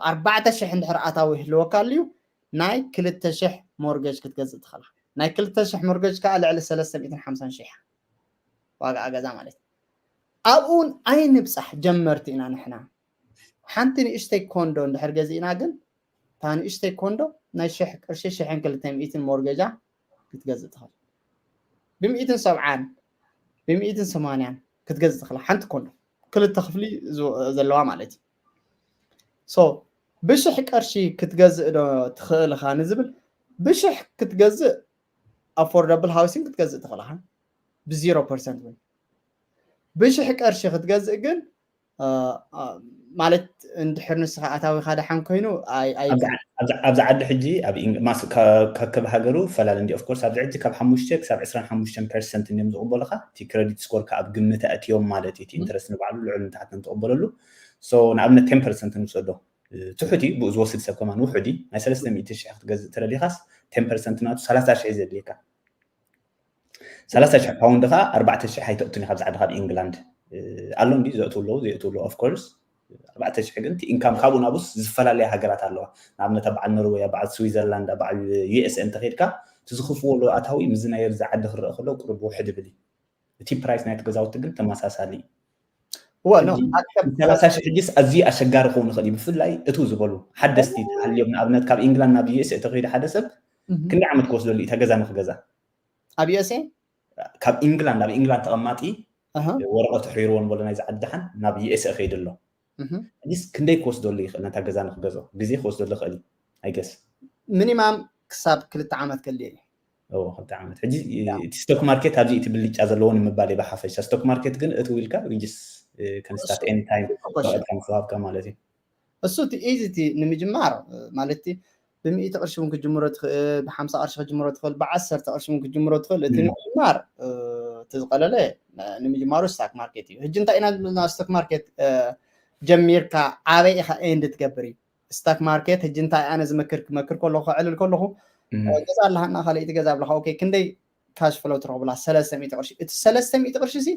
ኣርባዕተ ሽሕ እንድሕር ኣታዊ ህልወካ ኣልዩ ናይ ክልተ ሽሕ ሞርጌጅ ክትገዝእ ትኽእላ ናይ ክልተ ሽሕ ሞርጌጅ ከዓ ልዕሊ ሰለስተ ሚእትን ሓምሳን ሽሕ ዋጋ ገዛ ማለት ኣብኡን ኣይንብፃሕ ጀመርቲ ኢና ንሕና ሓንቲ ንእሽተይ ኮንዶ እንድሕር ገዚእና ግን እታ ንእሽተይ ኮንዶ ናይ ሽሕ ቅርሺ ሽሕን ክልተ ሚእትን ሞርጌጃ ክትገዝእ ትኽእል ብሚእትን ሰብዓን ብሚእትን ሰማንያን ክትገዝእ ትኽእል ሓንቲ ኮንዶ ክልተ ክፍሊ ዘለዋ ማለት እዩ so ብሽሕ ቅርሺ ክትገዝእ ዶ ትኽእል ኻ ንዝብል ብሽሕ ክትገዝእ affordable housing ክትገዝእ ትኽእል ኻ ብዜሮ ፐርሰንት እውን ብሽሕ ቅርሺ ክትገዝእ ግን ማለት እንድሕር ንስኻ ኣታዊኻ ደሓን ኮይኑ ኣብዚ ዓዲ ሕጂ ኣብ ከከብ ሃገሩ ፈላለ እንዲ ኦፍኮርስ ኣብዚ ሕጂ ካብ ሓሙሽተ ክሳብ ዕስራን ሓሙሽተን ፐርሰንት እንዲም ዝቕበሉኻ እቲ ክረዲት ስኮርካ ኣብ ግምት ኣእትዮም ማለት እቲ ኢንትረስት ንባዕሉ ልዑል ንታሕትን ትቕበለሉ ንኣብነት ቴን ፐርሰንት ንውሰዶ ትሑት እዩ ብኡ ዝወስድ ሰብ ከማን ውሑድ እዩ ናይ ሰለስተ ሚእቲ ሽሕ ክትገዝእ ተደሊኻስ ቴን ፐርሰንት ናቱ ሰላሳ ሽሕ ዘድልየካ ሰላሳ ሽሕ ፓውንድ ኻ ኣርባዕተ ሽሕ ኣይተእቱን ኢኻ ኣብዚ ዓዲ ካብ ኢንግላንድ ኣሎ እንዲ ዘእቱ ኣለዉ ዘይእቱ ኣለዉ ኦፍኮርስ ኣርባዕተ ሽሕ ግን ኢንካም ካብኡ ናብስ ዝፈላለያ ሃገራት ኣለዋ ንኣብነት ኣብ በዓል ኖርወይ ኣብ በዓል ስዊዘርላንድ ኣብ በዓል ዩኤስኤ እንተኸድካ እቲ ዝኽፍዎ ኣለዉ ኣታዊ ምዝናየር ዝዓዲ ክረአ ከሎ ቅርብ ውሕድ ብል እዩ እቲ ፕራይስ ናይቲ ገዛውቲ ግን ተመሳሳሊ እዩ ሰላሳ ሽሕ ሕጂስ ኣዝዩ ኣሸጋሪ ክኸውን ይኽእል እዩ ብፍላይ እቱ ዝበሉ ሓደስቲ ተሃልዮም ንኣብነት ካብ ኢንግላንድ ናብ ዩኤስኤ ተኸይዱ ሓደ ሰብ ክንደይ ዓመት ክወስደሉ እዩ እታ ገዛ ንክገዛ? ኣብ USA ካብ ኢንግላንድ ኣብ ኢንግላንድ ተቐማጢ ወረቐቱ ሕሪርዎ ንበሎ ናይዚ ዓዲ ደሓን ናብ USA ከይዱ ኣሎ። ሕጂስ ክንደይ ክወስደሉ ይኽእል ነታ ገዛ ንክገዝኦ? ግዜ ክወስደሉ ይኽእል እዩ። I guess ሚኒማም ክሳብ ክልተ ዓመት ከድልዮ እዩ። ክልተ ዓመት። ሕጂ እቲ ስቶክ ማርኬት ኣብዚ እቲ ብልጫ ዘለዎ ንምባል እየ ብሓፈሻ። ስቶክ ማርኬት ግን እትው ኢልካ just can start any time ወረቐትካ ምስ ወሃብካ ማለት እዩ። እሱ እቲ ኢዚ እቲ ንምጅማር ማለት እቲ ብሚእቲ ቅርሺ እውን ክትጅምሮ ትኽእል፣ ብሓምሳ ቅርሺ ክትጅምሮ ትኽእል፣ ብዓሰርተ ቅርሺ እውን ክትጅምሮ ትኽእል። እቲ ንምጅማር እቲ ዝቐለለ ንምጅማሩ ስታክ ማርኬት እዩ። ሕጂ እንታይ ኢና ዝብልና ስቶክ ማርኬት ጀሚርካ ኣበይ ኢኻ ኤንድ ትገብር እዩ። ስታክ ማርኬት ሕጂ እንታይ ኣነ ዝመክር ክመክር ከለኹ ከዕልል ከለኹ ገዛ ኣለሃና ካልእቲ ገዛ ኣለኻ ኦኬ ክንደይ ካሽ ፍሎ ትረኽብላ ሰለስተ ሚእቲ ቅርሺ። እቲ ሰለስተ ሚእቲ ቅርሺ ሲ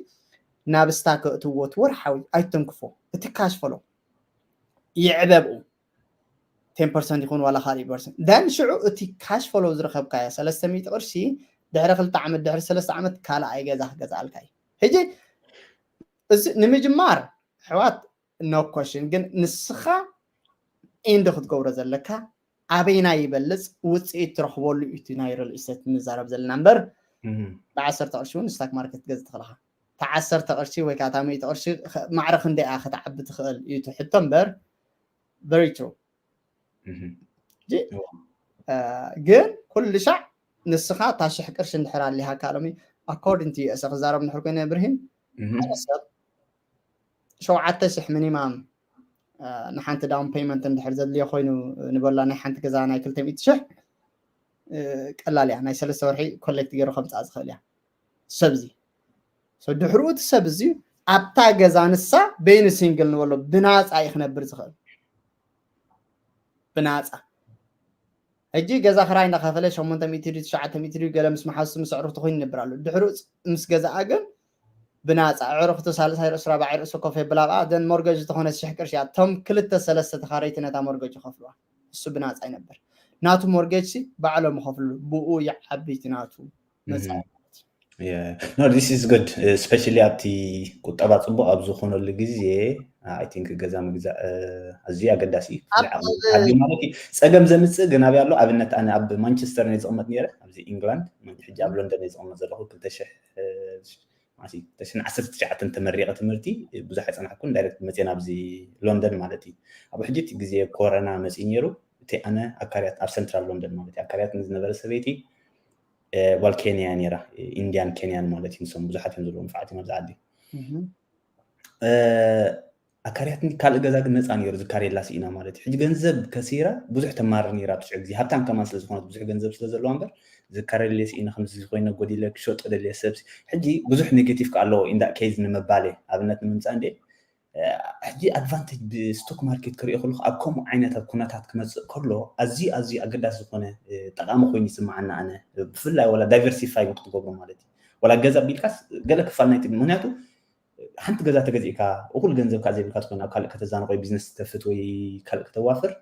ናብ ስታክ እትዎ እቲ ወርሓዊ ኣይተንክፎ እቲ ካሽ ፍሎ ይዕበብኡ ቴን ፐርሰንት ይኹን ዋላ ካልእ ፐርሰንት ደን ሽዑ እቲ ካሽ ፍሎ ዝረኸብካዮ ሰለስተ ሚእቲ ቅርሺ ድሕሪ ክልተ ዓመት ድሕሪ ሰለስተ ዓመት ካልኣይ ገዛ ክገዝኣልካ እዩ። ሕጂ እዚ ንምጅማር ኣሕዋት no question ግን ንስኻ ኤንድ ክትገብሮ ዘለካ ኣበይና ይበልፅ ውፅኢት ትረኽበሉ እዩ እቲ ናይ ሪል ኢስቴት ንዛረብ ዘለና እምበር ብዓሰርተ ቅርሺ እውን ስታክ ማርኬት ገዝ ትኽእልኻ እታ ዓሰርተ ቅርሺ ወይ ከዓ እታ ሚእቲ ቅርሺ ማዕረ ክንደይ እያ ክትዓቢ ትኽእል እዩ እቲ ሕቶ እምበር very true ግን ኩሉ ሻዕ ንስኻ እታ ሽሕ ቅርሺ እንድሕር ኣሊሃካ ሎሚ according to USA ክዛረብ እንድሕር ኮይነ ብርሂን ሓደ ሰብ ሸውዓተ ሽሕ ሚኒማም ንሓንቲ down payment እንድሕር ዘድልዮ ኮይኑ ንበላ ናይ ሓንቲ ገዛ ናይ ክልተ ሚእቲ ሽሕ ቀላል እያ ናይ ሰለስተ ወርሒ ኮሌክት ገይሩ ከምፅኣ ዝኽእል እያ ሰብ እዚ ድሕርኡ እቲ ሰብ እዚ ኣብታ ገዛ ንሳ በይኑ ሲንግል ንበሎ ብናፃ እዩ ክነብር ዝኽእል ብናፃ ሕጂ ገዛ ክራይ እንዳኸፈለ ሸሞንተ ሚእቲ ድዩ ትሽዓተ ሚእቲ ድዩ ገለ ምስ መሓዙ ምስ ኣዕሩኽቱ ኮይኑ ይነብር ኣሎ ድሕሩ ምስ ገዛኣ ግን ብናፃ ኣዕሩኽቱ ሳልሳይ ርእሱ ራብዓይ ርእሱ ኮፍ የብላ ብኣ ደን ሞርገጅ ዝኾነ ሽሕ ቅርሺ እያ እቶም ክልተ ሰለስተ ተኻረይቲ ነታ ሞርገጅ ይኸፍልዋ እሱ ብናፃ ይነብር ናቱ ሞርገጅ ሲ ባዕሎም ይኸፍሉ ብኡ ይዓቢ እቲ ናቱ መፃኢ no this is good especially ኣብቲ ቁጠባ ፅቡቅ ኣብ ዝኾነሉ ግዜ I think ገዛ ምግዛእ ኣዝዩ ኣገዳሲ እዩ ማለት እዩ ፀገም ዘምፅእ ግን ኣብይ ኣሎ ኣብነት ኣነ ኣብ ማንቸስተር ናይ ዝቕመጥ ነረ ኣብዚ ኢንግላንድ ሕጂ ኣብ ሎንደን ናይ ዝቕመጥ ዘለኹ ክልተ ሽሕ ዓሰርተ ትሽዓተ ተመሪቐ ትምህርቲ ብዙሕ ኣይፀናሕኩን ዳይሬክት መፅየ ናብዚ ሎንደን ማለት እዩ ኣብ ሕጂ እቲ ግዜ ኮረና መፅዩ ነይሩ እቲ ኣነ ኣካርያት ኣብ ሰንትራል ሎንደን ማለት እዩ ኣካርያት ንዝነበረ ሰበይቲ ጓል ኬንያ ነራ ኢንዲያን ኬንያን ማለት እዩ ንሶም ብዙሓት እዮም ዘለዎ ንፋዓት እዮም ኣብዚ ዓዲ ኣካርያትኒ ካልእ ገዛ ግን ነፃ ነሩ ዝካርየላ ስኢና ማለት እዩ ሕጂ ገንዘብ ከሲራ ብዙሕ ተማርር ነራ ብትሽዑ ግዜ ሃብታም ከማን ስለዝኮነት ብዙሕ ገንዘብ ስለዘለዋ እምበር ዝካረየለ ስኢና ከምዚ ኮይነ ጎዲለ ክሸጦ ደልየ ሰብ ሕጂ ብዙሕ ኔጌቲቭ ከ ኣለዎ ኢንዳ ኬዝ ንምባል ኣብነት ንምምፃእ እንደ ሕጂ ኣድቫንቴጅ ብስቶክ ማርኬት ክሪኦ ከለኩ ኣብ ከምኡ ዓይነታት ኩነታት ክመፅእ ከሎ ኣዝዩ ኣዝዩ ኣገዳሲ ዝኾነ ጠቃሚ ኮይኑ ይስማዓና ኣነ ብፍላይ ወላ ዳይቨርሲፋይ ክትገብሮ ማለት እዩ ወላ ገዛ ቢልካስ ገለ ክፋል ናይቲ ምክንያቱ ሓንቲ ገዛ ተገዚእካ እኩል ገንዘብካ ዘይብልካ ትኮን ኣብ ካልእ ከተዛንቆ ቢዝነስ ተፍት ወይ ካልእ ከተዋፍር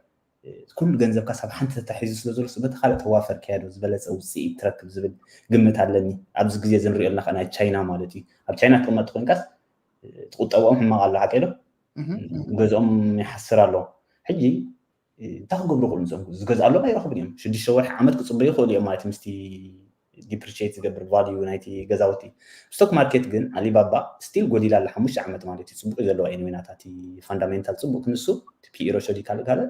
ኩሉ ገንዘብካ ሳብ ሓንቲ ተታሒዙ ስለ ዘሎ በቲ ካልእ ተዋፈር ከያዶ ዝበለፀ ውፅኢት ትረክብ ዝብል ግምት ኣለኒ ኣብዚ ግዜ ዝንሪኦ ኣለና ናይ ቻይና ማለት እዩ ኣብ ቻይና ትቅመጥ ኮይንካስ ትቁጠብኦም ሕማቅ ኣሎ ሓቀ ዶ ገዝኦም ይሓስር ኣሎ ሕጂ እንታይ ክገብሩ ክእሉ ዞም ዝገዝኣሎም ኣይረኽቡን እዮም ሽዱሽተ ወርሒ ዓመት ክፅበዩ ይኽእሉ እዮም ማለት ምስቲ ዲፕሪሽት ዝገብር ቫልዩ ናይቲ ገዛውቲ ስቶክ ማርኬት ግን ኣሊባባ ስቲል ጎዲላ ኣለ ሓሙሽተ ዓመት ማለት እዩ ፅቡቅ እዩ ዘለዋ ኤንዌ ናታ እቲ ፋንዳሜንታል ፅቡቅ ክንሱ ፒኢሮ ሸዲ ካልእ ካልእ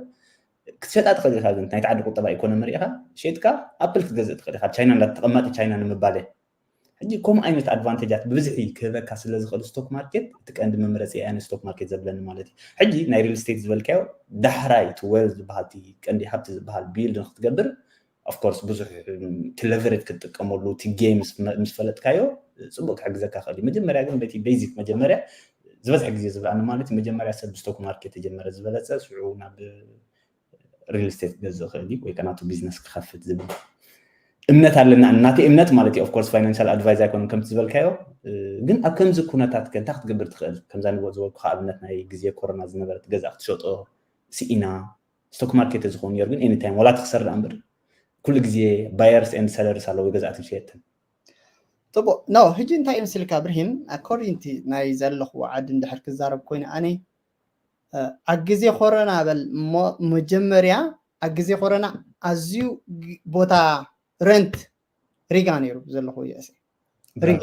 ክትሸጣ ትኽእል ኢኻ ግን ናይቲ ዓዲ ቁጠባ ኢኮኖሚ ርኢኻ ሸጥካ ኣፕል ክትገዝእ ትኽእል ኢኻ ቻይና እንዳተቐማጢ ቻይና ንምባል ሕጂ ከምኡ ዓይነት ኣድቫንቴጃት ብብዝሒ ክህበካ ስለ ዝኽእል ስቶክ ማርኬት እቲ ቀንዲ መምረፂ ኣነ ስቶክ ማርኬት ዘብለኒ ማለት እዩ ሕጂ ናይ ሪል ስቴት ዝበልካዮ ዳሕራይ እቲ ዌልዝ ዝበሃል ቀንዲ ሃብቲ ዝበሃል ቢልድ ንክትገብር ኦፍኮርስ ብዙሕ እቲ ለቨሬጅ ክትጥቀመሉ እቲ ጌም ምስ ፈለጥካዮ ፅቡቅ ክሕግዘካ ክእል እዩ መጀመርያ ግን በቲ ቤዚክ መጀመርያ ዝበዝሐ ግዜ ዝብልኣኒ ማለት እዩ መጀመርያ ሰብ ብስቶክ ማርኬት ተጀመረ ዝበለፀ ሽዑ ናብ ሪል ስቴት ክገዝእ ክእል እዩ ወይ ከናቱ ቢዝነስ ክኸፍት ዝብል እምነት ኣለና ናተይ እምነት ማለት እዩ ኦፍኮርስ ፋይናንሻል ኣድቫይዝ ኣይኮነን ከምቲ ዝበልካዮ ግን ኣብ ከምዚ ኩነታት ከ እንታይ ክትገብር ትኽእል ከምዛ ንቦ ዝበልኩ ኣብነት ናይ ግዜ ኮሮና ዝነበረት ገዛ ክትሸጦ ስኢና ስቶክ ማርኬት ዝኸውን ነሩ ግን ኤኒታይም ዋላ ትክሰር ዳኣ እምበር ኩሉ ግዜ ባየርስ ኤንድ ሰለርስ ኣለዉ ገዛእትን ሸየጥትን ጥቡቅ ኖ ህጂ እንታይ ምስልካ ብርሂን ኣኮርዲንግ ናይ ዘለኽዎ ዓዲ እንድሕር ክዛረብ ኮይኑ ኣነ ኣብ ግዜ ኮሮና በል እሞ መጀመርያ ኣብ ግዜ ኮረና ኣዝዩ ቦታ ረንት ሪጋ ነይሩ ዘለኹ ዩኤስኤ ሪጋ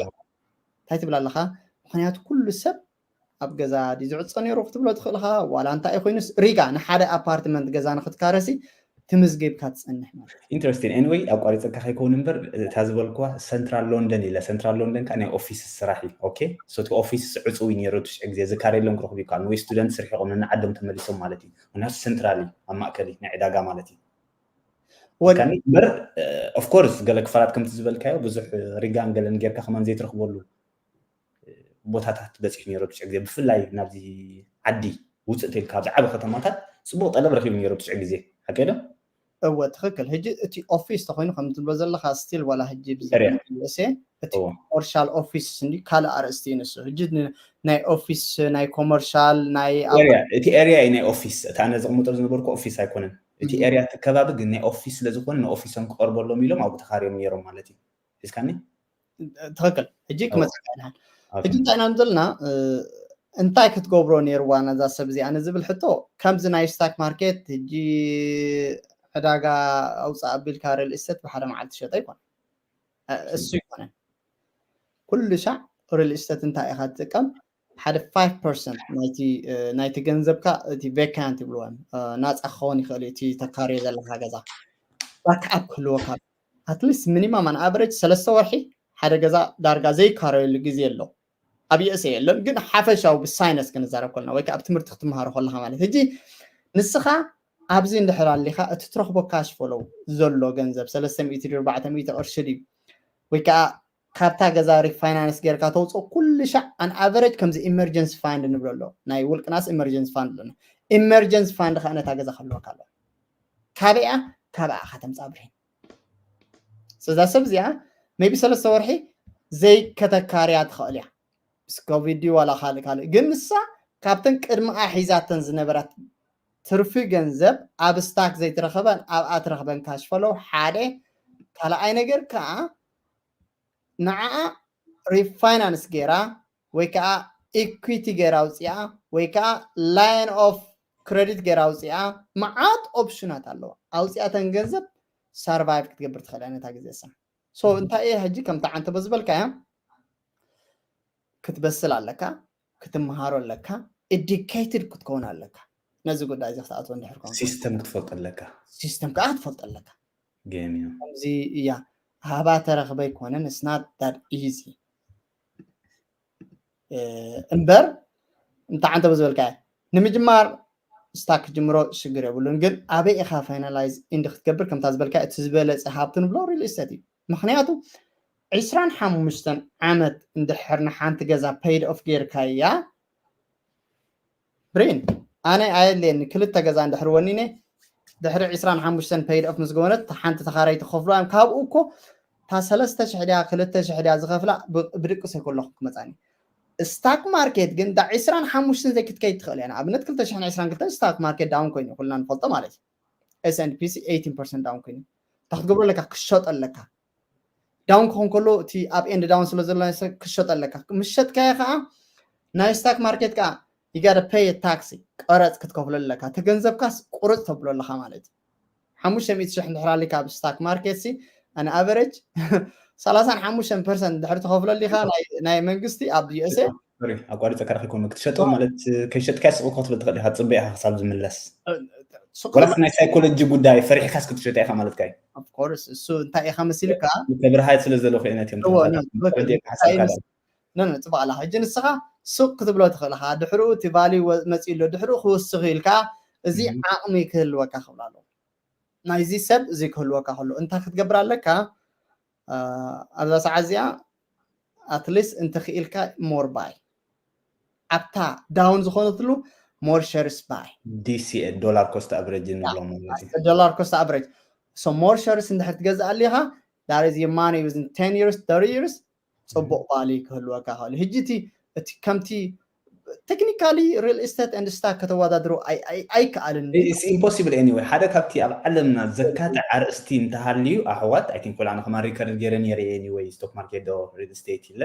እንታይ ትብል ኣለኻ? ምክንያቱ ኩሉ ሰብ ኣብ ገዛ ድዩ ዝዕጾ ነይሩ ክትብሎ ትኽእል ኢኻ። ዋላ እንታይ ኮይኑስ ሪጋ ንሓደ ኣፓርትመንት ገዛ ንክትካረሲ ትምዝገብካ ትጸንሕ ማለት ኢንተረስቲንግ ኤንወይ ኣቋሪፀካ ከይከውን እምበር እታ ዝበልኩዋ ሰንትራል ሎንደን ኢለ ሰንትራል ሎንደን ከዓ ናይ ኦፊስ ስራሕ እዩ። ኦኬ ሶቲ ኦፊስ ዕፁው እዩ ነይሩ ትሽዕ ግዜ ዝካረ የለን ክረኽቡ ይከኣል ወይ ስቱደንት ስርሒቆም ንዓዶም ተመሊሶም ማለት እዩ። ምክንያቱ ሰንትራል እዩ ኣብ ማእከል እዩ ናይ ዕዳጋ ማለት እዩ። ወካኒ እምበር ኦፍኮርስ ገለ ክፋላት ከምቲ ዝበልካዮ ብዙሕ ሪጋን ገለን ጌርካ ከማን ዘይትረኽበሉ ቦታታት በፂሑ ነይሩ ትሽዕ ግዜ ብፍላይ ናብዚ ዓዲ ውፅእ ተልካ ኣብዚ ዓበ ከተማታት ፅቡቅ ጠለብ ረኪቡ ነይሩ ትሽዕ ግዜ ሓቀ ዶ? እወ ትክክል። ሕጂ እቲ ኦፊስ ተኮይኑ ከም ትብሎ ዘለካ ስቲል ዋላ ሕጂ ብዘሴ እቲ ኮመርሻል ኦፊስ እንዲ ካልእ ኣርእስቲ እዩ ንሱ። ሕጂ ናይ ኦፊስ ናይ ኮመርሻል ናይ እቲ ኤሪያ እዩ ናይ ኦፊስ እቲ ኣነ ዘቅምጦ ዝነበርኩ ኦፊስ ኣይኮነን። እቲ ኤሪያ እቲ ከባቢ ግን ናይ ኦፊስ ስለዝኮነ ንኦፊሶም ክቀርበሎም ኢሎም ኣብኡ ተካርዮም ነይሮም ማለት እዩ። ሒዝካኒ ትክክል። ሕጂ ክመፅእ ይኽእል ሕጂ እንታይ ኢና ዘለና እንታይ ክትገብሮ ነይርዋ ነዛ ሰብ እዚኣ ንዝብል ሕቶ ከምዚ ናይ ስታክ ማርኬት ሕጂ ዕዳጋ ኣውፃእ ኣቢልካ ሪል ስቴት ብሓደ መዓልቲ ሸጠ ይኮን እሱ ይኮነን ኩሉ ሻዕ ሪል ስቴት እንታይ ኢካ ትጥቀም ሓደ ፋይቭ ፐርሰንት ናይቲ ገንዘብካ እቲ ቬካንት ይብልዎ ናፃ ክኸውን ይኽእል እቲ ተካርዮ ዘለካ ገዛ ባክኣፕ ክህልወካ ኣትሊስት ሚኒማም ኣን ኣቨሬጅ ሰለስተ ወርሒ ሓደ ገዛ ዳርጋ ዘይካረየሉ ግዜ ኣሎ ኣብ ዩኤስኤ የለን ግን ሓፈሻዊ ብሳይነስ ክንዛረብ ከለና ወይ ከዓ ኣብ ትምህርቲ ክትመሃሮ ከለካ ማለት ሕጂ ንስኻ ኣብዚ እንድሕር ኣሊካ እቲ ትረክቦ ካሽ ፎሎው ዘሎ ገንዘብ ሰለስተ ሚእቲ ድዩ ኣርባዕተ ሚእቲ ቅርሺ ድዩ ወይ ከዓ ካብታ ገዛ ሪፋይናንስ ጌርካ ተውፅኦ ኩሉ ሻዕ ኣን ኣቨሬጅ ከምዚ ኢመርጀንሲ ፋንድ ንብሎ ኣሎ ናይ ውልቅናስ ኢመርጀንሲ ፋንድ ኣለና ኢመርጀንሲ ፋንድ ከዓ ነታ ገዛ ክህልወካ ኣለዋ ካበያ ካበኣ ከተምፃ ብሬን እዛ ሰብ እዚኣ ሜቢ ሰለስተ ወርሒ ዘይከተካርያ ትኽእል እያ ምስ ኮቪድ ድዩ ዋላ ካልእ ካልእ ግን ንሳ ካብተን ቅድሚኣ ሒዛተን ዝነበራት ትርፊ ገንዘብ ኣብ ስታክ ዘይትረኸበን ኣብኣ ትረኽበን ካሽ ፈሎው ሓደ ካልኣይ ነገር ከዓ ንዓኣ ሪፋይናንስ ገይራ ወይ ከዓ ኢኩዊቲ ገይራ ኣውፅኣ ወይ ከዓ ላይን ኦፍ ክረዲት ገይራ ኣውፅኣ መዓት ኦፕሽናት ኣለዋ ኣውፅኣተን ገንዘብ ሳርቫይቭ ክትገብር ትኽእል ነታ ግዜ ሳ ሶ እንታይ እየ ሕጂ ከምቲ ዓንተ በዝበልካያ ክትበስል ኣለካ ክትመሃሮ ኣለካ ኤዲኬትድ ክትከውን ኣለካ ነዚ ጉዳይ እዚ ክትኣትዎ እንድሕር ኮንካ ሲስተም ክትፈልጦ ኣለካ ሲስተም ከዓ ክትፈልጦ ኣለካ ጌም እዩ ከምዚ እያ ሃባ ተረክበ ኣይኮነን it's not that easy እምበር እንታይ ዓንተ ዝበልካ ንምጅማር ስታክ ጅምሮ ሽግር የብሉን ግን ኣበይ ኢኻ ፋይናላይዝ ኢንድ ክትገብር ከምታ ዝበልካ እቲ ዝበለፀ ሃብቲ ንብሎ ሪል ስቴት እዩ ምክንያቱ ዕስራን ሓሙሽተን ዓመት እንድሕር ንሓንቲ ገዛ ፔይድ ኦፍ ጌርካያ ብሬን ኣነ ኣየድልየኒ ክልተ ገዛ እንድሕር ወኒነ ድሕሪ ዕስራን ሓሙሽተን ፔይድ ኦፍ ምስ ገበረት ሓንቲ ተኻራይ ትኸፍሎ እዮም ካብኡ እኮ እታ ሰለስተ ሽሕ ድያ ክልተ ሽሕ ድያ ዝኸፍላ ብድቅስ ኣይኮለኹ ክመፃኒ ስታክ ማርኬት ግን ዳ ዕስራን ሓሙሽተን ዘይክትከይድ ትኽእል እያ ንኣብነት ክልተ ሽሕን ዕስራን ክልተን ስታክ ማርኬት ዳውን ኮይኑ ኩልና ንፈልጦ ማለት እዩ S and P ሲ eighteen percent down ኮይኑ እንታይ ክትገብሮ ኣለካ ክሸጦ ኣለካ ዳውን ክኾን ከሎ እቲ ኣብ ኤንድ ዳውን ስለ ዘሎ ክሸጦ ኣለካ ምስ ሸጥካዮ ከዓ ናይ ስታክ ማርኬት ከዓ you gotta pay tax ቀረፅ ክትከፍሎ ኣለካ እቲ ገንዘብካስ ቁርፅ ተብሎ ኣለካ ማለት እዩ ሓሙሽተ ሚእቲ ሽሕ እንድሕር ኣሊካ ኣብ ስታክ ማርኬት ሲ ኣን ኣቨሬጅ ሰላሳን ሓሙሽተን ፐርሰንት እንድሕር ትኸፍሎ ኣሊካ ናይ መንግስቲ ኣብ USA ኣቋሪፀካ ራኺ ኮኑ ክትሸጦ ማለት ከይሸጥካ ስቕ ክትብል ትኽእል ኢኻ ፅበ ኢኻ ክሳብ ዝምለስ ሱቅ ወላስ ናይ ሳይኮሎጂ ጉዳይ ፈሪሕካስ ክትሸጦ ኢኻ ማለትካ እዩ of course እሱ እንታይ ኢኻ መሲልካ ተብርሃይ ስለ ዘሎ ክእነት እዮም ኖ ኖ ጽቡቅ ኣላ ሕጂ ንስኻ ሱቅ ክትብሎ ትኽእል ኢኻ ድሕሩ እቲ ቫልዩ መጺኡ ኣሎ ድሕሩ ክውስኽ ኢልካ እዚ ዓቕሚ ክህልወካ ክብላ ኣለዎ ናይዚ ሰብ እዚ ክህልወካ ከሎ እንታይ ክትገብር ኣለካ ኣብዛ ሰዓት እዚኣ ኣትሊስት እንተኽኢልካ ሞር ባይ ኣብታ ዳውን ዝኾነትሉ ሞር ሸርስ ባይ ዲሲኤ ዶላር ኮስት ኣቨሬጅ ንብሎም ማለት እዩ ዶላር ኮስት ኣቨሬጅ so more shares እንድሕር ትገዝእ ኣሊኻ that is your money within ten years thirty years ፅቡቅ ቫሊ ክህልወካ ክእል ሕጂ እቲ እቲ ከምቲ ቴክኒካሊ ሪል ስቴት ኤንድ ስታክ ከተወዳድሮ ኣይከኣልን ኢምፖሲብል ኤኒወይ ሓደ ካብቲ ኣብ ዓለምና ዘካትዕ ኣርእስቲ እንተሃልዩ ኣሕዋት ኣይ ቲንክ ወላ ከማን ሪከርድ ገይረ ነይረ ኤኒወይ ስቶክ ማርኬት ዶ ሪል ስቴት ኢለ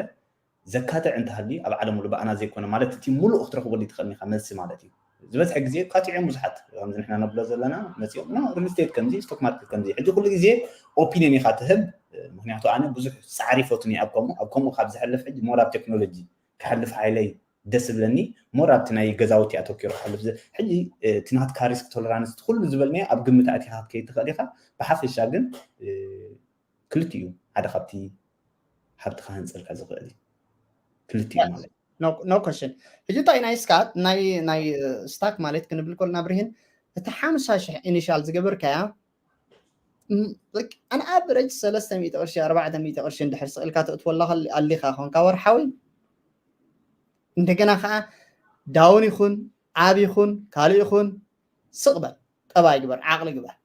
ዘካትዕ እንተሃልዩ ኣብ ዓለም ሙሉ ብኣና ዘይኮነ ማለት እቲ ሙሉእ ክትረክበሉ ትኽእል ኢኻ መልሲ ማለት እዩ ዝበዝሐ ግዜ ካትዕዮም ብዙሓት ከምዚ ንሕና ነብሎ ዘለና መፂኦም ሪል ስቴት ከምዚ ስቶክ ማርኬት ከምዚ ሕጂ ኩሉ ግዜ ኦፒኒየን ኢካ ትህብ። ምክንያቱ ኣነ ብዙሕ ፃዕሪ ይፈቱን ኣብ ከምኡ ኣብ ከምኡ ካብ ዝሕልፍ ሕጂ ሞር ኣብ ቴክኖሎጂ ክሓልፍ ሓይለይ ደስ ዝብለኒ ሞር ኣብቲ ናይ ገዛውቲ ኣተኪሩ ክሓልፍ ሕጂ እቲ ናትካ ሪስክ ቶለራንስ ኩሉ ዝበልናዮ ኣብ ግምት ኣቲካ ክትከይድ ትኽእል ኢካ። ብሓፈሻ ግን ክልቲኡ ሓደ ካብቲ ሃብትካ ህንፀልካ ዝኽእል እዩ። ክልቲኡ ማለት no question። ሕጂ እንታይ ናይ ስካት ናይ ናይ ስታክ ማለት ክንብል ከልና ብርሂን እቲ ሓምሳ ሽሕ ኢኒሻል ዝገበርካያ ኣን ኣቨረጅ ሰለስተ ሚእቲ ቅርሺ ኣርባዕተ ሚእቲ ቅርሺ እንድሕር ስቕልካ ተእትወላ ኣሊኻ ኾንካ ወርሓዊ እንደገና ከዓ ዳውን ይኹን ዓብ ይኹን ካልእ ይኹን ስቕ በል ጠባይ ግበር ዓቕሊ ግበር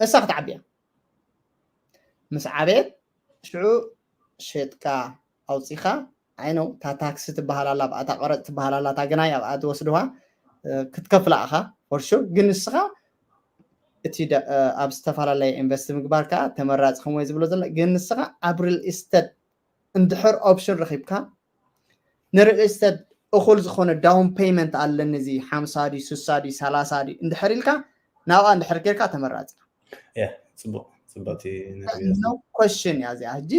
እሳ ክትዓብያ ምስ ዓቤት ሽዑ ሸጥካ ኣውፂኻ ኣይነው እታ ታክሲ ትበሃል ኣላ ኣብኣታ ቀረፅ ትበሃል ኣላ እታ ግናይ ኣብኣ ትወስድዋ ክትከፍላ ኢኻ for sure ግን ንስኻ እቲ ኣብ ዝተፈላለየ ኢንቨስት ምግባር ከዓ ተመራፂ ከምወይ ዝብሎ ዘሎ ግን ንስኻ ኣብ ሪል ኢስተት እንድሕር ኦፕሽን ረኺብካ ንሪል ኢስተት እኹል ዝኾነ ዳውን ፔይመንት ኣለኒ እዚ ሓምሳ ድዩ ስሳ ድዩ ሰላሳ ድዩ እንድሕር ኢልካ ናብኣ እንድሕር ጌርካ ተመራፂ ፅቡቅ ፅቡቅቲ no question እያ እዚኣ ሕጂ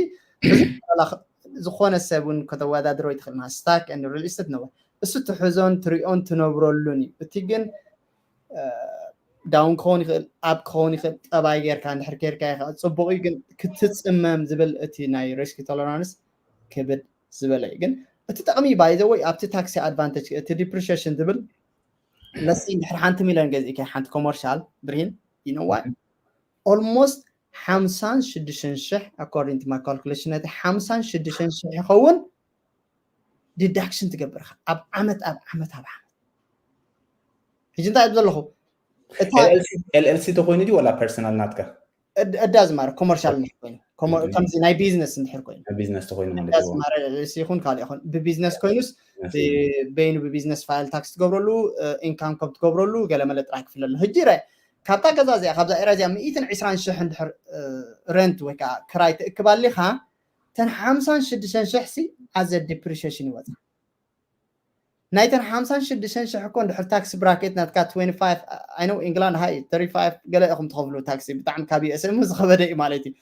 ዝኾነ ሰብ እውን ከተወዳድሮ ይትኽእል ና ስታክ ሪል ኢስተት ነበር እሱ ትሕዞን ትሪኦን ትነብረሉን እዩ እቲ ግን ዳውን ክኸውን ይኽእል ኣብ ክኸውን ይኽእል ጠባይ ጌርካ እንድሕር ጌርካ ይኽእል ፅቡቅ እዩ ግን ክትፅመም ዝብል እቲ ናይ ሪስክ ቶለራንስ ክብድ ዝበለ እዩ ግን እቲ ጠቕሚ ባይዘወይ ኣብቲ ታክሲ ኣድቫንቴጅ እቲ ዲፕሪሽን ዝብል ለሲ እንድሕር ሓንቲ ሚሊዮን ገዚእካ ሓንቲ ኮመርሻል ብርሂን ይነዋይ ኦልሞስት ሓምሳን ሽዱሽተን ሽሕ according to my calculation ነቲ ሓምሳን ሽዱሽተን ሽሕ ይኸውን ዲዳክሽን ትገብርካ ኣብ ዓመት ኣብ ዓመት ኣብ ዓመት ሕጂ እንታይ ኣብ ዘለኹ ኤልኤልሲ ተኮይኑ ድዩ ወላ ፐርሰናል ናትካ እዳዝ ማረ ኮመርሻል እንድሕር ኮይኑ ከምዚ ናይ ቢዝነስ እንድሕር ኮይኑ ቢዝነስ ተኮይኑ ማለት ይኹን ካልእ ይኹን ብቢዝነስ ኮይኑስ በይኑ ብቢዝነስ ፋይል ታክስ ትገብረሉ ኢንካም ከም ትገብረሉ ገለመለ ጥራይ ክፍለሉ ሕጂ ረ ካብታ ገዛ እዚኣ ካብዛ ኤራ እዚኣ ሚእትን ዕስራን ሽሕ እንድሕር ረንት ወይ ከዓ ክራይ ትእክብ ኣሊካ ተን ሓምሳን ሽዱሽተን ሽሕ ሲ ኣዘ ዲፕሪሽን ይወፃ ናይተን ሓምሳን ሽዱሽተን ሽሕ እኮ እንድሕር ታክሲ ብራኬት ናትካ ትወንቲ ፋይቭ ኣይ ኖው ኢንግላንድ ሃይ ተርቲ ፋይቭ ገለ ኢኹም ትኸፍሉ ታክሲ ብጣዕሚ ካብ ዩኤስኤ ዝኸበደ እዩ ማለት እዩ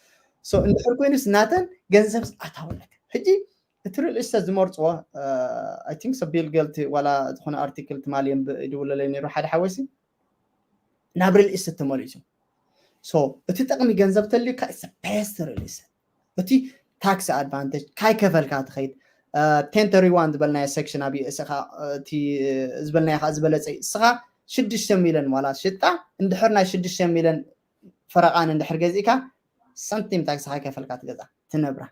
ሶ እንድሕር ኮይኑስ ናተን ገንዘብ ኣታወለካ ሕጂ እቲ ሪል ኢስተት ዝመርፅዎ ኣይ ቲንክ ቢል ገልቲ ዋላ ዝኾነ ኣርቲክል ትማሊ ይድውለለይ ነይሩ ሓደ ሓወሲ ናብ ሪል ኢስተት ተመሊሱ ሶ እቲ ጠቕሚ ገንዘብ ተልዩካ ቤስት ሪል ኢስተት እቲ ታክሲ ኣድቫንቴጅ ካይ ከፈልካ ትኸይድ ቴን ተሪ ዋን ዝበልናዮ ሴክሽን ኣብ ዩኤስኤ ዝበልናዮ ከዓ ዝበለፀ እዩ እስኻ ሽዱሽተ ሚሊዮን ዋላ ሽጣ እንድሕር ናይ ሽዱሽተ ሚሊዮን ፈረቓን እንድሕር ገዚእካ ሳንቲም ታክሲ ካይ ከፈልካ ትገዛ ትነብራ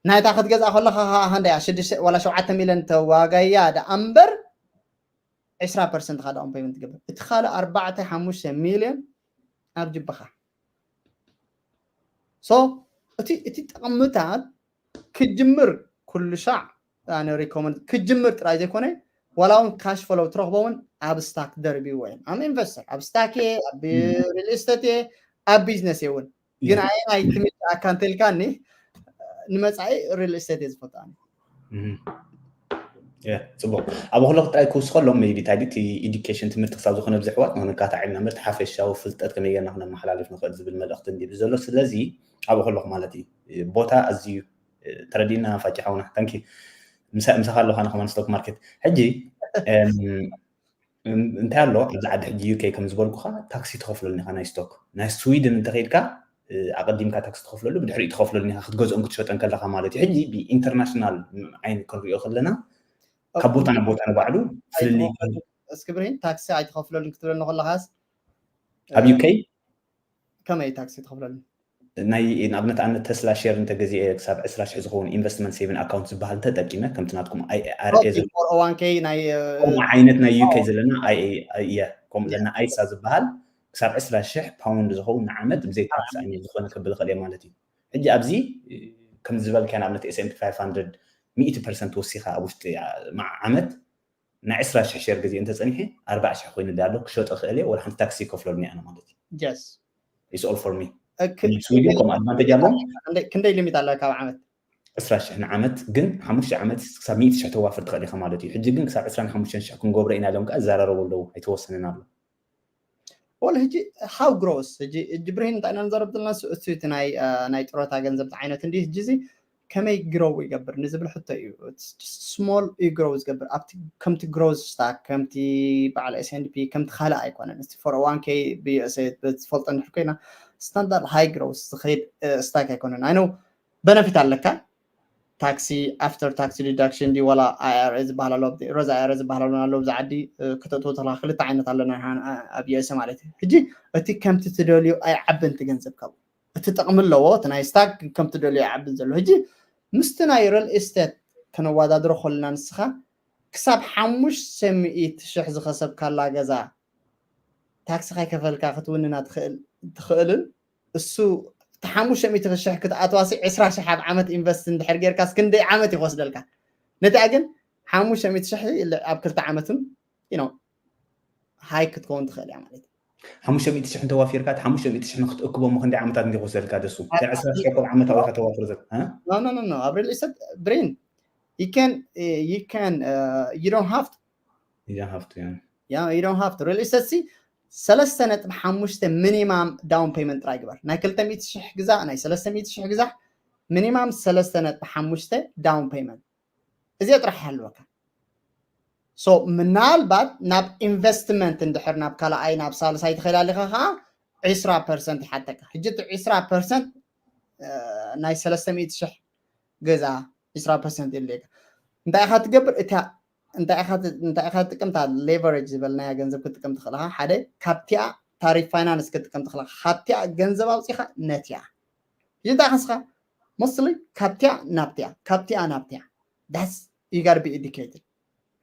ናይታ ክትገዛ ከለካ ከዓ ክንደያ ሽዱሽተ ዋላ ሸውዓተ ሚሊዮን ተዋጋያ ደኣ እምበር ዕስራ ፐርሰንት ካ ዳውን ፔመንት ትገብር እቲ ካልእ ኣርባዕተ ሓሙሽተ ሚሊዮን ኣብ ጅብኻ ሶ እቲ እቲ ጠቕምታት ክጅምር ኩሉ ሻዕ ኣነ ሪኮመንድ ክጅምር ጥራይ ዘይኮነ ዋላ እውን ካሽ ፈሎው ትረኽቦ እውን ኣብ ስታክ ደርቢዎ እዮም ኣም ኢንቨስተር ኣብ ስታክ እየ ኣብ ሪል ስቴት እየ ኣብ ቢዝነስ እየ እውን ግን ኣየናይ ትምጫካ እንተልካኒ ንመፃኢ ሪል ስቴት እየ ዝፈትኣኒ ፅቡቅ ኣብ ከሎ ጥራይ ክውስኸሎም ሜቢ ታዲ እቲ ኢዱኬሽን ትምህርቲ ክሳብ ዝኾነ ብዝሕዋት ንክንካታዕ ኢልና ምርቲ ሓፈሻዊ ፍልጠት ከመይ ጌርና ክነመሓላልፍ ንኽእል ዝብል መልእኽቲ እንዲብ ዘሎ ስለዚ ኣብ ከለኹ ማለት እዩ ቦታ ኣዝዩ ተረዲና ፋቂ ሓውና ታንኪ ምሳኻ ኣለኹ ኣነ ከማን ስቶክ ማርኬት ሕጂ እንታይ ኣሎ ኣብዚ ዓዲ ሕጂ ዩኬ ከም ዝበልኩኻ ታክሲ ትኸፍለሉ ኢኻ ናይ ስቶክ ናይ ስዊድን እንተኸይድካ ኣቐዲምካ ታክሲ ትኸፍለሉ ብድሕሪኡ ትኸፍለሉ ኢኻ ክትገዝኦን ክትሸጦን ከለኻ ማለት እዩ ሕጂ ብኢንተርናሽናል ዓይኒ ክንሪኦ ከለና ካብ ቦታ ናብ ቦታ ንባዕሉ ፍልልይ እስክብሪን ታክሲ ኣይትኸፍለሉን ክትብለኒ ከለኻስ ኣብ ዩኬ ከመይ ታክሲ ትኸፍለሉ ናይ ንኣብነት ኣነ ተስላ ሼር እንተገዚኤ ክሳብ ዕስራ ሽሕ ዝኸውን ኢንቨስትመንት ሴቪን ኣካውንት ዝበሃል እንተጠቂመ ከምቲ ናትኩም ኣይኣርኤ ፎርኦዋንኬ ናይ ከምኡ ዓይነት ናይ ዩኬ ዘለና እየ ከምኡ ዘለና ኣይሳ ዝበሃል ክሳብ ዕስራ ሽሕ ፓውንድ ዝኸውን ንዓመት ብዘይ ታክስ ኣነ ዝኾነ ከብል ኽእል እየ ማለት እዩ ሕጂ ኣብዚ ከም ዝበልካ ንኣብነት ኤስኤምፒ ፋይቭ ሃንድረድ ሚእቲ ፐርሰንት ወሲኻ ኣብ ውሽጢ ዓመት ናይ ዕስራ ሽሕ ሸር ግዜ እንተፀኒሐ ኣርባዓ ሽሕ ኮይኑ ዳሎ ክሸጦ ክእል እየ ወላ ሓንቲ ታክሲ ይከፍለሉ ኣነ ማለት እዩ ጀስ it's all for me እ፣ ክ- ስዊድን ከም ኣድቫንቴጅ ኣለዎም ክንደይ- ክንደይ ሊሚት ኣለካ ኣብ ዓመት ዕስራ ሽሕ ንዓመት ግን ሓሙሽተ ዓመት ክሳብ ሚእቲ ሽሕ ተዋፍር ትኽእል ኢኻ ማለት እዩ። ሕጂ ግን ክሳብ ዕስራን ሓሙሽተን ሽሕ ክንገብሮ ኢና ኢሎም ከዓ ይዘራረቡ ኣለዉ፣ ኣይተወሰነን ኣሎ። ወል ሕጂ how grows ሕጂ ሕጂ ብርሂን እንታይ ኢና ንዛረብ ዘለና? እሱ እቲ ናይ አ፣ ናይ ጥሮታ ገንዘብ ዓይነት እንዲ ሕጂ እዚ ከመይ grow ይገብር ንዝብል ሕቶ እዩ። Small እዩ grow ዝገብር ኣብቲ ከምቲ growth stock ከምቲ በዓል S and P ከምቲ ካልእ ኣይኮነን። እቲ four oh one k ብዩኤስኤ ብትፈልጦ እንድሕር ኮይና standard high growth ዝኸይድ stock ኣይኮነን። I know benefit ኣለካ ታክሲ after tax deduction ድዩ ዋላ I R A ዝበሃል ኣሎ ኣብዚ ሮዛ I R A ዝበሃል ኣሎ ኣብዚ ዓዲ እ፣ ከተእትዎ ተለካ ክልተ ዓይነት ኣለና ንሓን- ኣ- ኣብ ዩኤስ ማለት እዩ። ሕጂ እቲ ከምቲ ትደልዮ ኣይዓብን እቲ ገንዘብ ካብኡ እቲ ጥቕሚ ኣለዎ እቲ ናይ ስታክ ከም ትደልዮ ኣይዓብን ዘሎ። ሕጂ ምስቲ ናይ ሪል ኤስቴት ከነወዳድሮ ከለና ንስኻ ክሳብ ሓሙሽተ ሚእቲ ሽሕ ዝኸሰብካላ ገዛ ታክሲ ከይከፈልካ ክትውንና ትኽእል- ትኽእልን እሱ እቲ ሓሙሽተ ሚእቲ ሽሕ ክትኣትዋሲ ዕስራ ሽሕ ኣብ ዓመት ኢንቨስት እንድሕር ጌርካስ ክንደይ ዓመት እዩ ክወስደልካ? ነቲኣ ግን ሓሙሽተ ሚእቲ ሽሕ ኢለ ኣብ ክልተ ዓመትን you know high ክትከውን ትኽእል እያ ማለት እዩ። ሓሙሽተ ሚእቲ ሽሕ እንተዋፊርካ እቲ ሓሙሽተ ሚእቲ ሽሕ ንክትእክቦ እሞ ክንደይ ዓመታት እንዲ ክወስደልካ ደሱ? ኣብ- ገለ ዕስራ ሽሕ ኣብ ዓመታዊ ኢኻ ተዋፍር ዘል እ? No no no no ኣብ ሪል ኤስቴት ብሬን you can you can uh, you don't have to You don't have to, yeah. yeah you don't have to real estate ሲ ሰለስተ ነጥቢ ሓሙሽተ ሚኒማም ዳውን ፔመንት ጥራይ ግበር። ናይ ክልተ ሚእቲ ሽሕ ግዛእ ናይ ሰለስተ ሚእቲ ሽሕ ግዛእ ሚኒማም ሰለስተ ነጥቢ ሓሙሽተ ዳውን ፔመንት እዚኣ ጥራሕ ሃልወካ። So ምናልባት ናብ ኢንቨስትመንት እንድሕር ናብ ካልኣይ ናብ ሳልሳይ ትኸይድ ኣለኻ ከዓ ዕስራ ፐርሰንት ይሓተካ። ሕጂ እቲ ዕስራ ፐርሰንት ናይ ሰለስተ ሚእቲ ሽሕ ገዛ ዕስራ ፐርሰንት የድልየካ። እንታይ ኢኻ ትገብር? እታ እንታይ ኢኻ ት- እንታይ ኢኻ ትጥቀም? እታ ሌቨሬጅ ዝበልናያ ገንዘብ ክትጥቀም ትኽእል ኢኻ። ሓደ ካብቲኣ ታሪፍ ፋይናንስ ክትጥቀም ትኽእል ኢኻ። ካብቲኣ ገንዘብ ኣውፂኻ ነቲኣ ሕጂ እንታይ ኢኻ ንስኻ ሞስትሊ ካብቲኣ ናብቲኣ ካብቲኣ ናብቲኣ that's you gotta be educated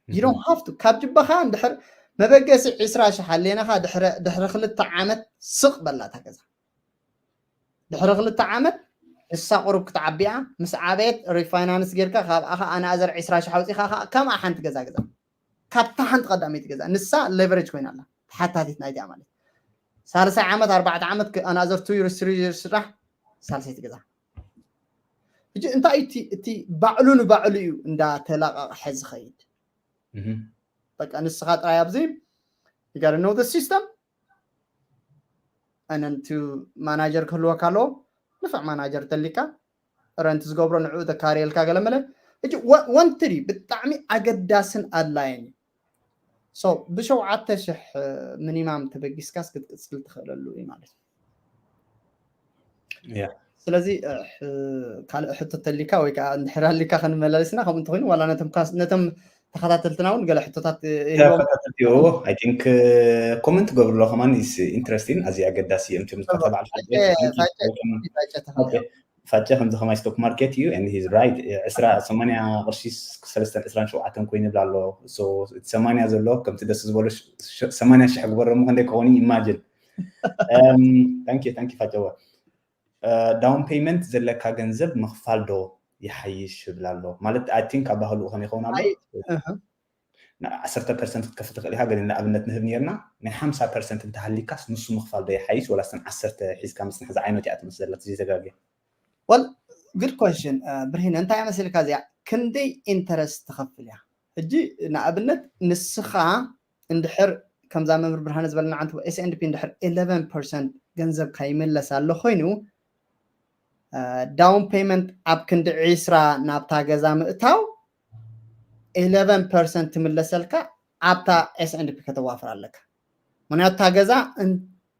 you don't have to ካብ ጅባኻ እንድሕር መበገሲ ዕስራ ሽሕ ኣለናኻ ድሕሪ ድሕሪ ክልተ ዓመት ስቕ በላታ ገዛ ድሕሪ ክልተ ዓመት ንሳ ቁሩብ ክትዓቢያ ምስ ዓበየት ሪፋይናንስ ጌርካ ካብኣ ከዓ ኣናዘር ዕስራ ሽሕ ኣውፂኻ ከዓ ከምኣ ሓንቲ ገዛ ገዛ ካብታ ሓንቲ ቀዳመይቲ ገዛ ንሳ ሌቨሬጅ ኮይና ኣላ ተሓታቲት ናይቲኣ ማለት ሳልሳይ ዓመት ኣርባዕተ ዓመት ኣናዘር ቱ ይርስ ስራሕ ሳልሰይቲ ገዛ ሕጂ እንታይ እቲ እቲ ባዕሉ ንባዕሉ እዩ እንዳተላቃቅሐ ዝኸይድ በቃ ንስኻ ጥራይ ኣብዚ you gotta know the system and then to ማናጀር ክህልወካ ኣለዎ ንፍዕ ማናጀር ተሊካ ረንት ዝገብሮ ንዕኡ ተካርየልካ ገለመለ ሕጂ ወንትሪ ብጣዕሚ ኣገዳስን ኣድላይን እዩ so ብሸውዓተ ሽሕ ሚኒማም ተበጊስካስ ክትቅፅል ትኽእለሉ እዩ ማለት እዩ ስለዚ ካልእ ሕቶ ተሊካ ወይ ከዓ እንድሕር ኣሊካ ክንመላለስና ከምኡ እንተኮይኑ ዋላ ነቶም ተኸታተልትና እውን ገለ ሕቶታት I think ኮመንት ገብርሎ ከማን is interesting ኣዝዩ ኣገዳሲ እዮም ትምህርትካ ተባዕል ፋጨ ከምዚ ከማይ ስቶክ ማርኬት እዩ and he's right ዕስራ ሰማንያ ቅርሺ ሰለስተን ዕስራን ሸውዓተን ኮይኑ ይብላ ኣሎ ሰማንያ ዘሎ ከምቲ ደስ ዝበሎ ሰማንያ ሽሕ ግበረሞ ክንደይ ክኸውን ኢማጅን ታንኪ ታንኪ ፋጨወ ዳውን ፔይመንት ዘለካ ገንዘብ ምኽፋል ዶ ይሓይሽ ይብል ኣሎ ማለት I think ኣባህልኡ ከመይ ይኸውን ኣሎ ዓሰርተ ፐርሰንት ክትከፍል ትኽእል ኢኻ ግን ንኣብነት ንህብ ነርና ናይ ሓምሳ ፐርሰንት እንተሃሊካስ ንሱ ምኽፋል ዶ ይሓይሽ ወላስ ተን ዓሰርተ ሒዝካ ምጽናሕ ዝዓይነቱ እያ ትመስል ዘላ እቲ ዘይተጋግየ well good question ብርሂን እንታይ መሲልካ እዚኣ ክንደይ ኢንተረስት ትኸፍል እያ ሕጂ ንኣብነት ንስኻ እንድሕር ከምዛ መምህር ብርሃነ ዝበለና ዓንተ S and P እንድሕር eleven percent ገንዘብካ ይምለስ ኣሎ ኮይኑ ዳውን ፔመንት ኣብ ክንዲ ዒስራ ናብታ ገዛ ምእታው eleven percent ትምለሰልካ ኣብታ S and P ከተዋፍር ኣለካ ምክንያቱ እታ ገዛ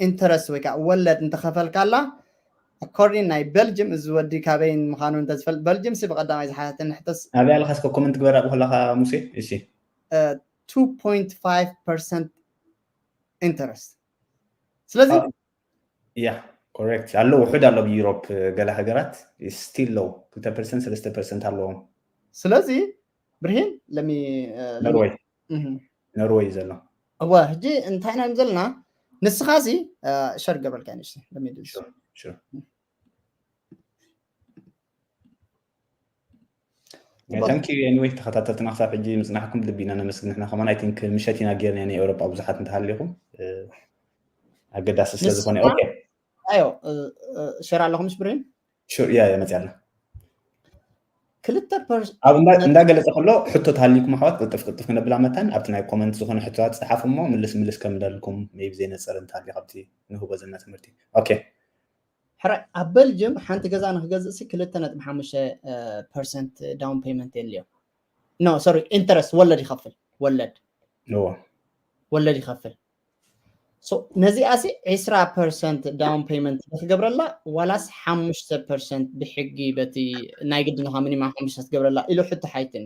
ኢንተረስት ወይ ከዓ ወለድ እንተኸፈልካላ ኣኮርዲን ናይ በልጅም እዚ ወዲ ካበይ ምዃኑ እንተዝፈልጥ በልጅም ሲ ብቀዳማይ ዝሓተኒ ሕተስ ናበይ ኣለካ እስከ ኮመንት ግበራ ብከለካ ሙሴ እሺ two point five percent interest ስለዚ yeah correct ኣሎ ውሑድ ኣሎ ብዩሮፕ ገለ ሃገራት still low ክልተ ፐርሰንት ሰለስተ ፐርሰንት ኣለዎም ስለዚ ብርሂን ለሚ ኖርወይ ኖርወይ ዘሎ እወ ሕጂ እንታይ ኢና ዘለና ንስኻ ሲ ሸር ገበልካ ንሽ ለሚ Thank you anyway ተኸታተልትና ክሳብ ሕጂ ምፅናሕኩም ልቢ ኢና ነመስግን ንሕና ከማን I think ምሸት ኢና ጌርና ናይ ኤውሮጳ ብዙሓት እንተሃሊኹም ኣገዳሲ ስለ ዝኾነ ኣዮ ሸር ኣለኹም ሽብሬን ያ ያ መፅያ ኣላ ክልተ እንዳገለፀ ከሎ ሕቶ ተሃልዩኩም ኣሕዋት ቅልጥፍ ቅልጥፍ ክነብላ መታን ኣብቲ ናይ comment ዝኾነ ሕቶታት ፀሓፉ እሞ ምልስ ምልስ ከም ደልኩም maybe ዘይነፀር እንተሃልዩ ካብቲ ንህቦ ዘለና ትምህርቲ። Okay። ሕራይ ኣብ በልጅም ሓንቲ ገዛ ንክገዝእ ሲ ክልተ ነጥቢ ሓሙሽተ percent down payment የድልዮ። No, sorry, interest ወለድ ይኸፍል። ወለድ እዎ ወለድ ይኸፍል። So ነዚኣ ሲ ዕስራ percent down payment ክትገብረላ ዋላስ ሓሙሽተ percent ብሕጊ በቲ ናይ ግድን ኢኻ minimum ሓሙሽተ ክትገብረላ ኢሉ ሕቶ ሓቲትኒ።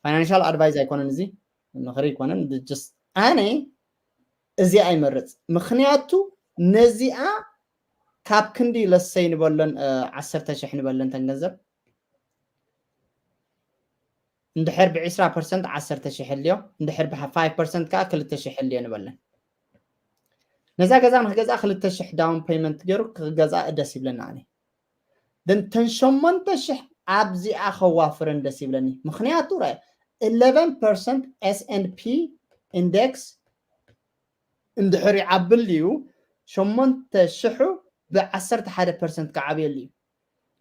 Financial advice ኣይኮነን እዚ፣ ምኽሪ ኣይኮነን። Just ኣነ እዚኣ ይመርፅ፣ ምኽንያቱ ነዚኣ ካብ ክንዲ let's say ንበለን ዓሰርተ ሽሕ ንበለን ተን ገንዘብ እንድሕር ብ ዕስራ percent ዓሰርተ ሽሕ ኣልዮ፣ እንድሕር ብ five percent ከዓ ክልተ ሽሕ ኣልዮ ንበለን። ነዛ ገዛ ንክገዝኣ ክልተ ሽሕ down payment ገይሩ ክገዝኣ ደስ ይብለኒ ኣነ። Then ተን ሸሞንተ ሽሕ ኣብዚኣ ከዋፍረን ደስ ይብለኒ። ምኽንያቱ ራይ eleven percent S and P index እንድሕር ይዓብል ድዩ ሸሞንተ ሽሑ ብ ዓሰርተ ሓደ percent ክዓብየሉ እዩ።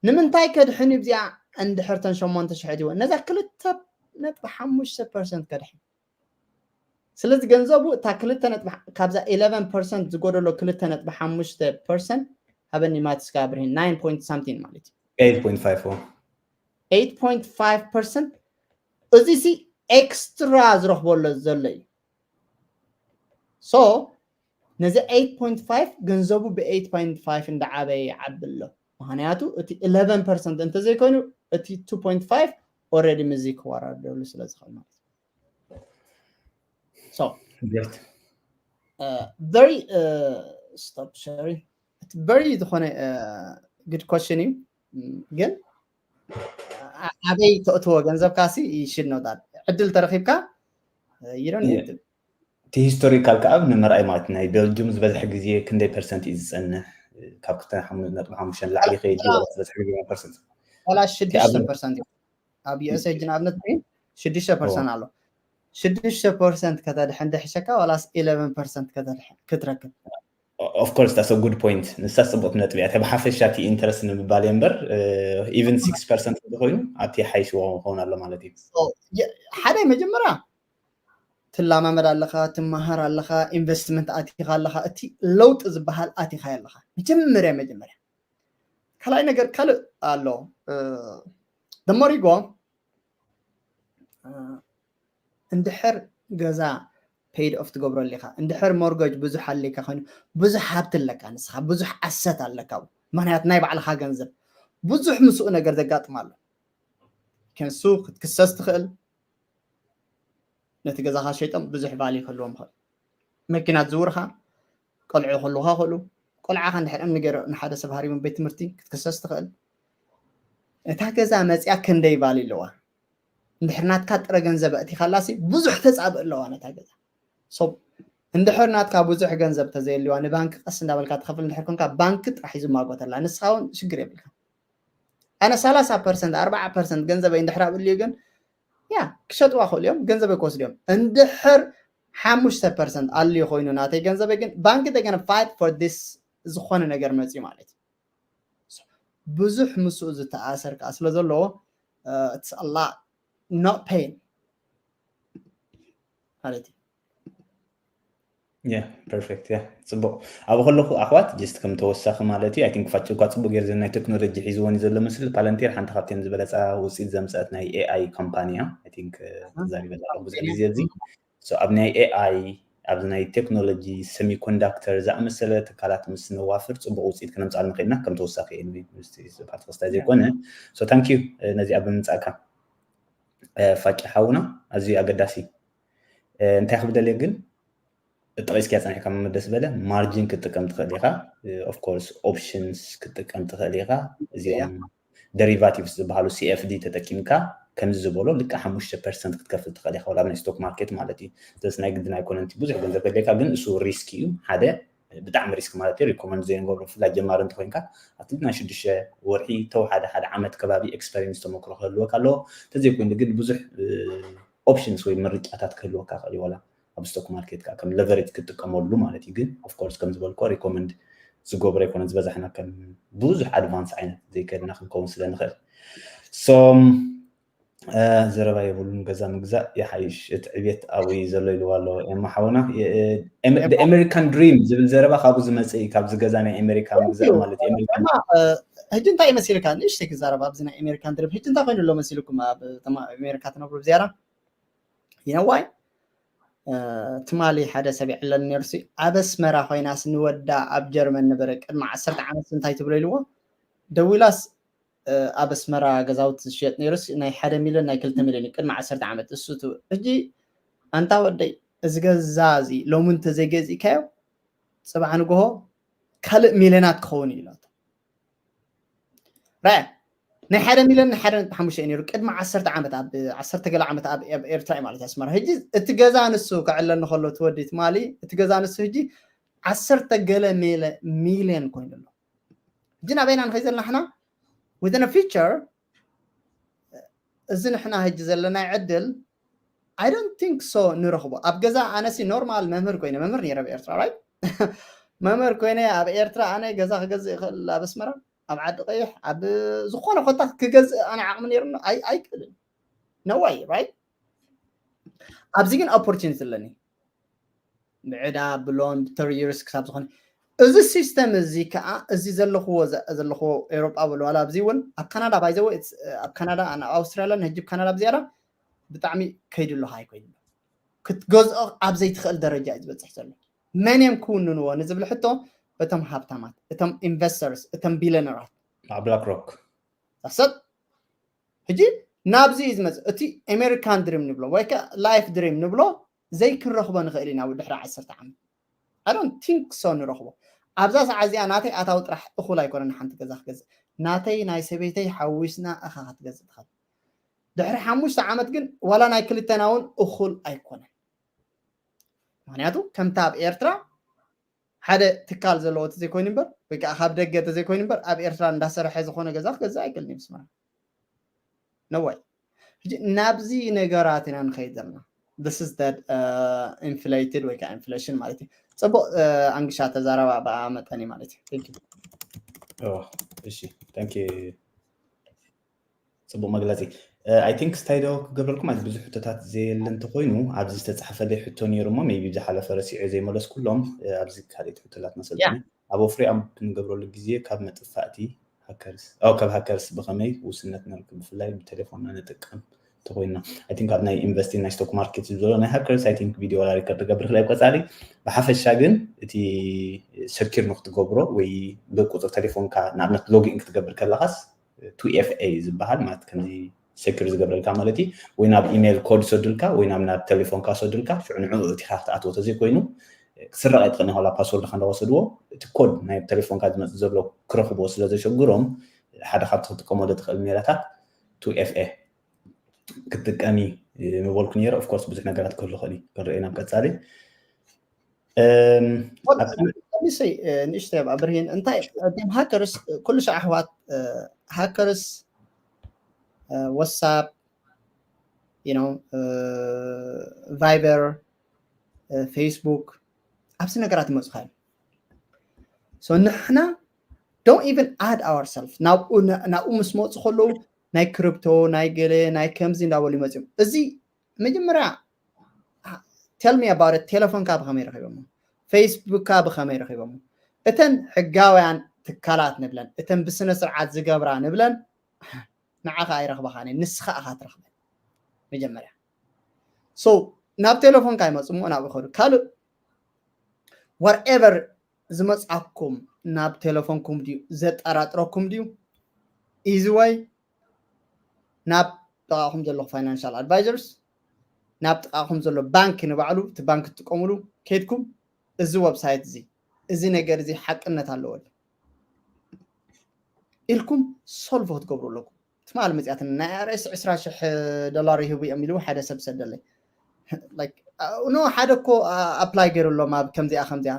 ንምንታይ ከድሕን እዩ ብዚኣ እንድሕር ተን ሸሞንተ ሽሕ እትወ ነዛ ክልተ ነጥቢ ሓሙሽተ percent ከድሕን። ስለዚ ገንዘቡ እታ ክልተ ነጥቢ ካብዛ eleven percent ዝጎደሎ ክልተ ነጥቢ ሓሙሽተ percent ሃበኒ ማትስ ጋብርሂን nine point something ማለት እዩ። eight point five eight point five percent እዚ ሲ ኤክስትራ ዝረኽበሎ ዘሎ እዩ። So ነዚ eight point five ገንዘቡ ብ eight point five እንዳዓበየ ይዓቢ ኣሎ። ምክንያቱ እቲ eleven percent እንተዘይኮይኑ እቲ two point five already ምዚ ክወራደሉ ስለ ዝኽእል ማለት እዩ። So Great. uh, very uh, stop sharing. It's very ዝኾነ uh, good question እዩ። ም፣ ግን ኣ- ኣበይ ተእትዎ ገንዘብካ ሲ you should know that። ዕድል ተረኺብካ uh, you don't need to እቲ ሂስቶሪካል ከዓ ንምርኣይ ማለት ናይ ቤልጅም ዝበዝሐ ግዜ ክንደይ ፐርሰንት እዩ ዝፀንሕ? ካብ ክልተ ነጥቢ ሓሙሽተ ንላዕሊ ይኸይድ ዝበዝሐ ግዜ ፐርሰንት ዋላ ሽዱሽተ percent እዩ። ኣብ USA ሕጂ ንኣብነት ኮይኑ ሽዱሽተ percent ኣሎ። ሽዱሽተ percent ከተድሕን ድሕሸካ ዋላስ eleven percent ከተድሕን ክትረክብ? Of course that's a good point። ንሳ ፅቡቅ ነጥቢ እያ። ብሓፈሻ እቲ ኢንተረስት ንምባል እየ እምበር even six percent እንተኮይኑ ኣብቲ ሓይሽዎ ክኸውን ኣሎ ማለት እዩ። ሓደ መጀመርያ ትላማመድ ኣለኻ፣ ትመሃር ኣለኻ፣ ኢንቨስትመንት ኣቲኻ ኣለኻ፣ እቲ ለውጢ ዝበሃል ኣቲኻ ኣለኻ። መጀመርያ መጀመርያ ካልኣይ ነገር ካልእ ኣሎ። ደሞሪጎ እንድሕር ገዛ paid off ትገብረሉ ኢኻ፣ እንድሕር ሞርገጅ ብዙሕ ኣለካ ኮይኑ ብዙሕ ሃብቲ ኣለካ፣ ንስኻ ብዙሕ ኣሰት ኣለካ፣ ምክንያት ናይ ባዕልኻ ገንዘብ ብዙሕ ምስኡ ነገር ዘጋጥም ኣሎ። ከንሱ ክትክሰስ ትኽእል፣ ነቲ ገዛኻ ሸይጦም ብዙሕ ቫልዩ ክህልዎም ይኽእል። መኪና ትዝውርኻ፣ ቆልዑ ክህልውኻ ክእሉ፣ ቆልዓኻ እንድሕር እምኒ ገይሩ ንሓደ ሰብ ሃሪሙ ቤት ትምህርቲ ክትክሰስ ትኽእል። እታ ገዛ መፅያ ክንደይ ቫልዩ ኣለዋ? እንድሕር ናትካ ጥረ ገንዘብ ኣእቲኻላሲ ብዙሕ ተፃብእ ኣለዋ ነታ ገዛ። So እንድሕር ናትካ ብዙሕ ገንዘብ ተዘየልዋ ንባንክ ቀስ እንዳበልካ ትኸፍል እንድሕር ኮንካ ባንክ ጥራሕ እዩ ዝማጎተላ፣ ንስኻ እውን ሽግር የብልካ። ኣነ ሰላሳ ፐርሰንት ኣርባዓ ፐርሰንት ገንዘበይ እንድሕር ኣብልዩ ግን ያ ክሸጥዋ ክእሉ እዮም፣ ገንዘበይ ክወስዱ እዮም። እንድሕር ሓሙሽተ ፐርሰንት ኣልዩ ኮይኑ ናተይ ገንዘበይ ግን ባንክ they're gonna fight for this ዝኾነ ነገር መፅዩ ማለት እዩ። ብዙሕ ምስኡ ዝተኣሰር ከዓ ስለ ዘለዎ it's a lot not pain ማለት እዩ። Yeah, perfect. Yeah, ፅቡቅ። ኣብ ከለኹ ኣሕዋት just ከም ተወሳኺ ማለት እዩ። I think ፋጭ እኳ ፅቡቅ ገይር ናይ ቴክኖሎጂ ሒዝዎን ዘሎ ምስል ፓለንቴር ሓንቲ ካብተን ዝበለፃ ውፅኢት ዘምፀአት ናይ ኤኣይ ካምፓኒ እያ። I think ተዛሪበ ብዙሕ ግዜ እዚ ኣብ ናይ ኤኣይ ኣብዚ ናይ ቴክኖሎጂ ሰሚኮንዳክተር ዝኣመሰለ ትካላት ምስ ነዋፍር ፅቡቅ ውፅኢት ክነምፃሉ ንኽእልና ከም ተወሳኺ ፓርቲ ክስታይ ዘይኮነ። So thank you ነዚኣ ብምምፃእካ ፋቂ ሓውና፣ ኣዝዩ ኣገዳሲ። እንታይ ክብደልየ ግን ጠቂስኪያ ፀኒሕካ መመደስ በለ ማርጂን ክትጥቀም ትኽእል ኢኻ። Of course options ክትጥቀም ትኽእል ኢኻ። እዚኦም derivatives ዝበሃሉ CFD ተጠቂምካ ከምዚ ዝበሎ ልክዕ ሓሙሽተ ፐርሰንት ክትከፍል ትኽእል ኢኻ፣ ወላ ኣብ ናይ ስቶክ ማርኬት ማለት እዩ። ስለዚ ናይ ግድን ኣይኮነን እቲ ብዙሕ ገንዘብ ከድልየካ፣ ግን እሱ ሪስክ እዩ። ሓደ ብጣዕሚ ሪስክ ማለት እዩ። ሪኮመንድ ዘይንገብሮ ብፍላይ ጀማሪ እንተኮይንካ ኣብቲ ናይ ሽዱሽተ ወርሒ ተው ሓደ ሓደ ዓመት ከባቢ ኤክስፐሪንስ ተመክሮ ክህልወካ ኣለዎ። እንተዘይኮይኑ ግን ብዙሕ ኦፕሽንስ ወይ ምርጫታት ክህልወካ ክእል እዩ፣ ዋላ ኣብ ስቶክ ማርኬት ከዓ ከም ለቨሬጅ ክትጥቀመሉ ማለት እዩ። ግን ኦፍኮርስ ከም ዝበልኮ ሪኮመንድ ዝገብሮ ኣይኮነን ዝበዛሕና ከም ብዙሕ ኣድቫንስ ዓይነት ዘይከድና ክንከውን ስለ ንኽእል። ሶም ዘረባ የብሉን፣ ገዛ ምግዛእ ይሓይሽ፣ እቲ ዕብየት ኣብኡ እዩ ዘሎ ኢልዋ ኣሎ ኤማ ሓውና። ኤመሪካን ድሪም ዝብል ዘረባ ካብኡ ዝመፅእ እዩ፣ ካብዚ ገዛ ናይ ኣሜሪካ ምግዛእ ማለት እዩ። ሕጂ እንታይ መሲልካ ንእሽተይ ክዛረብ ኣብዚ ናይ ኣሜሪካን ድሪም ሕጂ እንታይ ኮይኑ ኣሎ መሲልኩም? ኣብ ኣሜሪካ ትነብሩ ብዝያዳ ይነዋይ ትማሊ ሓደ ሰብ ይዕለኒ ነይሩ። ኣብ ኣስመራ ኮይናስ ንወዳ ኣብ ጀርመን ነበረ ቅድሚ ዓሰርተ ዓመት እንታይ ትብሎ ኢልዎ ደዊላስ ኣብ ኣስመራ ገዛውቲ ዝሸጥ ነይሩስ ናይ ሓደ ሚልዮን ናይ ክልተ ሚልዮን እዩ ቅድሚ ዓሰርተ ዓመት። እሱ ሕጂ ኣንታ ወደይ እዚ ገዛ እዚ ሎሚ እንተዘይገዚእካዮ ፅባሕ ንግሆ ካልእ ሚልዮናት ክኸውን እዩ ኢላቶ። ራያ ናይ ሓደ ሚልዮን ናይ ሓደ ነጥቢ ሓሙሽተ እዩ ነይሩ ቅድሚ ዓሰርተ ዓመት ኣብ ዓሰርተ ገለ ዓመት ኣብ ኤርትራ እዩ ማለት ኣስመራ። ሕጂ እቲ ገዛ ንሱ ክዕለኒ ከሎ ትወዲ ትማሊ እቲ ገዛ ንሱ ሕጂ ዓሰርተ ገለ ሚልዮን ኮይኑ ኣሎ። ሕጂ ናበይና ንኸይ ዘለና ሕና within a future እዚ ንሕና ሕጂ ዘለና ዕድል I don't think so ንረኽቦ ኣብ ገዛ ኣነሲ ኖርማል መምህር ኮይነ መምህር ነይረ ኣብ ኤርትራ right መምህር ኮይነ ኣብ ኤርትራ ኣነ ገዛ ክገዝእ ይኽእል ኣብ ኣስመራ ኣብ ዓዲ ቀይሕ ኣብ ዝኾነ ኮታ ክገዝእ ኣነ ዓቕሚ ነይሩ ኣይክእልን ነዋይ right ኣብዚ ግን opportunity ኣለኒ ብዕዳ ብሎን ብተርዩርስ ክሳብ ዝኾነ እዚ ሲስተም እዚ ከዓ እዚ ዘለኽዎ ዘለኽዎ ኤሮጳ በሉ ዋላ ኣብዚ እውን ኣብ ካናዳ ባይዘወ ኣብ ካናዳ ኣብ ኣውስትራልያ ንሕጂ ካናዳ ብዝያዳ ብጣዕሚ ከይዱ ኣለካ ኣይኮይኑ ክትገዝኦ ኣብ ዘይትኽእል ደረጃ እዩ ዝበፅሕ ዘሎ መን እዮም ክውንንዎ ንዝብል ሕቶ እቶም ሃብታማት እቶም ኢንቨስተርስ እቶም ቢሊዮነራት ብላክ ሮክ ሰጥ ሕጂ ናብዚ እዩ ዝመፅእ እቲ ኣሜሪካን ድሪም ንብሎ ወይ ከዓ ላይፍ ድሪም ንብሎ ዘይክንረኽቦ ንኽእል ኢና ድሕሪ ዓሰርተ ዓመት I don't think so ንረኽቦ ኣብዛ ሰዓት እዚኣ ናተይ ኣታዊ ጥራሕ እኹል ኣይኮነን ሓንቲ ገዛ ክገዝእ ናተይ ናይ ሰበይተይ ሓዊስና እኻ ክትገዝእ ትኽእል ድሕሪ ሓሙሽተ ዓመት ግን ዋላ ናይ ክልተና እውን እኹል ኣይኮነን ምክንያቱ ከምታ ኣብ ኤርትራ ሓደ ትካል ዘለዎ ተዘይኮይኑ እምበር ወይ ከዓ ካብ ደገ ተዘይኮይኑ እምበር ኣብ ኤርትራ እንዳሰረሐ ዝኾነ ገዛ ክገዝእ ኣይክእልን እዩ ስማ ነዋይ ሕጂ ናብዚ ነገራት ኢና ንኸይድ ዘለና this is that inflated ወይ ከዓ ኢንፍሌሽን ማለት እዩ ፅቡቅ ኣንግሻ ተዛረባ ብኣ መጠን እዩ ማለት እዩ እሺ thank you ፅቡቅ መግለፂ I think እንታይ ዶ ክገብረልኩም ኣዚ ብዙሕ ሕቶታት ዘየለ እንተኮይኑ ኣብዚ ዝተፃሓፈለይ ሕቶ ነይሩ እሞ maybe ዝሓለፈ ረሲዑ ዘይመለስኩሎም ኣብዚ ካልኦት ሕቶታት መሰልኒ ኣብ ወፍሪ ኣብ ክንገብረሉ ግዜ ካብ መጥፋእቲ ሃከርስ ካብ ሃከርስ ብከመይ ውስነት ነርክብ ብፍላይ ብቴሌፎንና ንጥቀም እንተኮይንና I think ኣብ ናይ ኢንቨስቲንግ ናይ ስቶክ ማርኬት ዝብሎ ናይ ሃከርስ I think ቪድዮ ሪከርድ ክገብር ክላይ ቀፃሊ ብሓፈሻ ግን እቲ ሰኪር ንክትገብሮ ወይ ብቁፅሪ ቴሌፎንካ ንኣብነት ሎጊን ክትገብር ከለካስ two F A ዝበሃል ማለት ከምዚ secure ዝገብረልካ ማለት እዩ ወይ ናብ ኢሜይል ኮድ ሰዱልካ ወይ ናብ ናብ ቴሌፎንካ ሰዱልካ ሽዑ ንዕኡ እቲካ ክትኣትዎ ተዘይኮይኑ ክስረቕ ኣይትኽእልን ከላ ፓስወርድ ከ እንዳወሰድዎ እቲ ኮድ ናይ ቴሌፎንካ ዝመፅእ ዘሎ ክረኽብዎ ስለ ዘሸግሮም ሓደ ካብቲ ክትጥቀመሉ ትኽእል ሜላታት two F A ክትጥቀሚ ምበልኩ ነይረ of course ብዙሕ ነገራት ክህሉ ይኽእል እዩ ክንርኢ ናብ ቀፃሊ ንእሽተይ ኣብርሂን እንታይ እቶም ሃከርስ ኩሉ ሻዕ ኣሕዋት ሃከርስ ዋትሳፕ ቫይበር ፌስቡክ ኣብዚ ነገራት ይመፁካ እዮም so ንሕና don't even add ourself ናብኡ ምስ መፁ ከለዉ ናይ ክሪፕቶ ናይ ገለ ናይ ከምዚ እንዳበሉ ይመፅኦም እዚ መጀመርያ tell me about it ቴሌፎንካ ብኸመይ ረኺቦሞ ፌስቡክካ ብኸመይ ረኺቦሞ እተን ሕጋውያን ትካላት ንብለን እተን ብስነ ስርዓት ዝገብራ ንብለን ንዓኻ ኣይረኽበኻን ንስኻ ኢኻ ትረኽበን መጀመርያ so ናብ ቴሌፎንካ ይመፅሞ ናብኡ ይኸዱ ካልእ whatever ዝመፅኣኩም ናብ ቴሌፎንኩም ድዩ ዘጠራጥረኩም ድዩ easy way ናብ ጥቓኹም ዘለኹ financial advisors ናብ ጥቓኹም ዘሎ ባንክ ንባዕሉ እቲ ባንክ ትጥቀምሉ ከይድኩም እዚ website እዚ እዚ ነገር እዚ ሓቅነት ኣለዎ ኢልኩም solve ክትገብሩ ኣለኩም ትማል መፅያትን ናይ ኣርኤስ ዕስራ ሽሕ ዶላር ይህቡ እዮም ኢሉ ሓደ ሰብ ሰደለይ no ሓደ እኮ apply ገይሩ ኣሎም ኣብ ከምዚኣ ከምዚኣ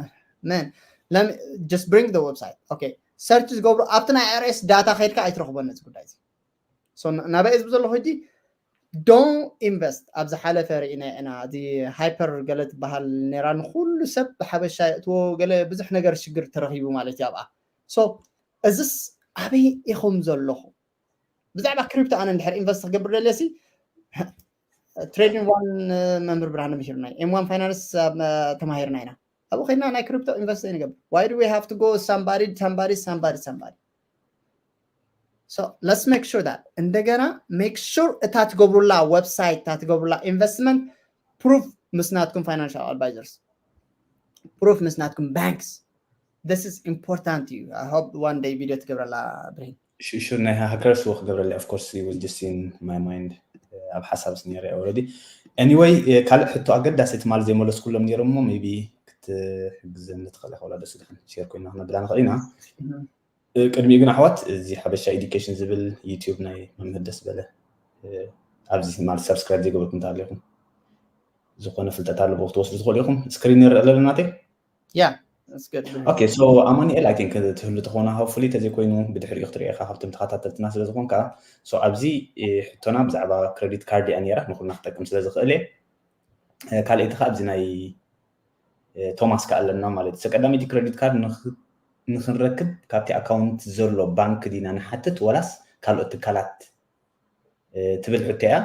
man just bring the website okay search ዝገብሩ ኣብቲ ናይ ኣርኤስ data ከይድካ ኣይትረኽቦን ነዚ ጉዳይ እዚ ናበይ ዝብ ዘለኹ ሕጂ don't invest ኣብ ዝሓለፈ ርኢና ኢና እዚ ሃይፐር ገለ ትበሃል ነራ ንኩሉ ሰብ ብሓበሻ የእትዎ ገለ ብዙሕ ነገር ሽግር ተረኺቡ ማለት እዩ ኣብኣ so እዝስ ኣበይ ኢኹም ዘለኹ ብዛዕባ ክሪፕቶ ኣነ እንድሕር ኢንቨስት ክገብር ደልየ ሲ ትሬዲንግ ዋን መምህር ብርሃነ ምሂርና፣ ኤም ዋን ፋይናንስ ተማሂርና ኢና። ኣብኡ ከይድና ናይ ክሪፕቶ ኢንቨስት ንገብር። Why do we have to go somebody somebody somebody somebody? So let's make sure that እንደገና make sure እታ ትገብሩላ ዌብሳይት፣ እታ ትገብሩላ ኢንቨስትመንት ፕሩፍ ምስ ናትኩም ፋይናንሻል ኣድቫይዘርስ፣ ፕሩፍ ምስ ናትኩም ባንክስ። This is important to you. I hope one day ቪድዮ ትገብረላ ብርሂን። ሽሹ ናይ ሃከርስ ወክ ገብረለ of course was just in my mind ኣብ ሓሳብ ነረ already. Anyway ካልእ ሕቶ ኣገዳሲ ትማል ዘይመለስኩሎም ነይሮም እሞ maybe ክትሕግዘኒ ትኽእል ኢኻ ወላ ደስ ኢልካ ሼር ኮይና ክነብላ ንኽእል ኢና። ቅድሚኡ ግን ኣሕዋት እዚ ሓበሻ ኤዱኬሽን ዝብል ዩቲዩብ ናይ መምህር ደስ በለ ኣብዚ ማለት ሳብስክራይብ ዘይገበርኩም እንተሃለኹም ዝኾነ ፍልጠት ኣለዎ ክትወስዱ ትኽእሉ ኢኹም። ስክሪን ይረአ ኣለና ናተይ? Yeah, that's good. Okay, so ኣማኑኤል I think ትህሉ ተኾና hopefully ተዘይኮይኑ ብድሕሪኡ ክትሪኤኻ ካብቶም ተኸታተልትና ስለ ዝኾንካ። So ኣብዚ ሕቶና ብዛዕባ ክሬዲት ካርድ እያ ነይራ፣ ንኹልና ክጠቅም ስለ ዝኽእል እየ። ካልኣይቲ ከዓ ኣብዚ ናይ ቶማስ ከዓ ኣለና ማለት እዩ። ቀዳመይቲ ክሬዲት ካርድ ንኽንረክብ ካብቲ ኣካውንት ዘሎ ባንክ ዲና ንሓትት ወላስ ካልኦት ትካላት ትብል ሕቶ እያ።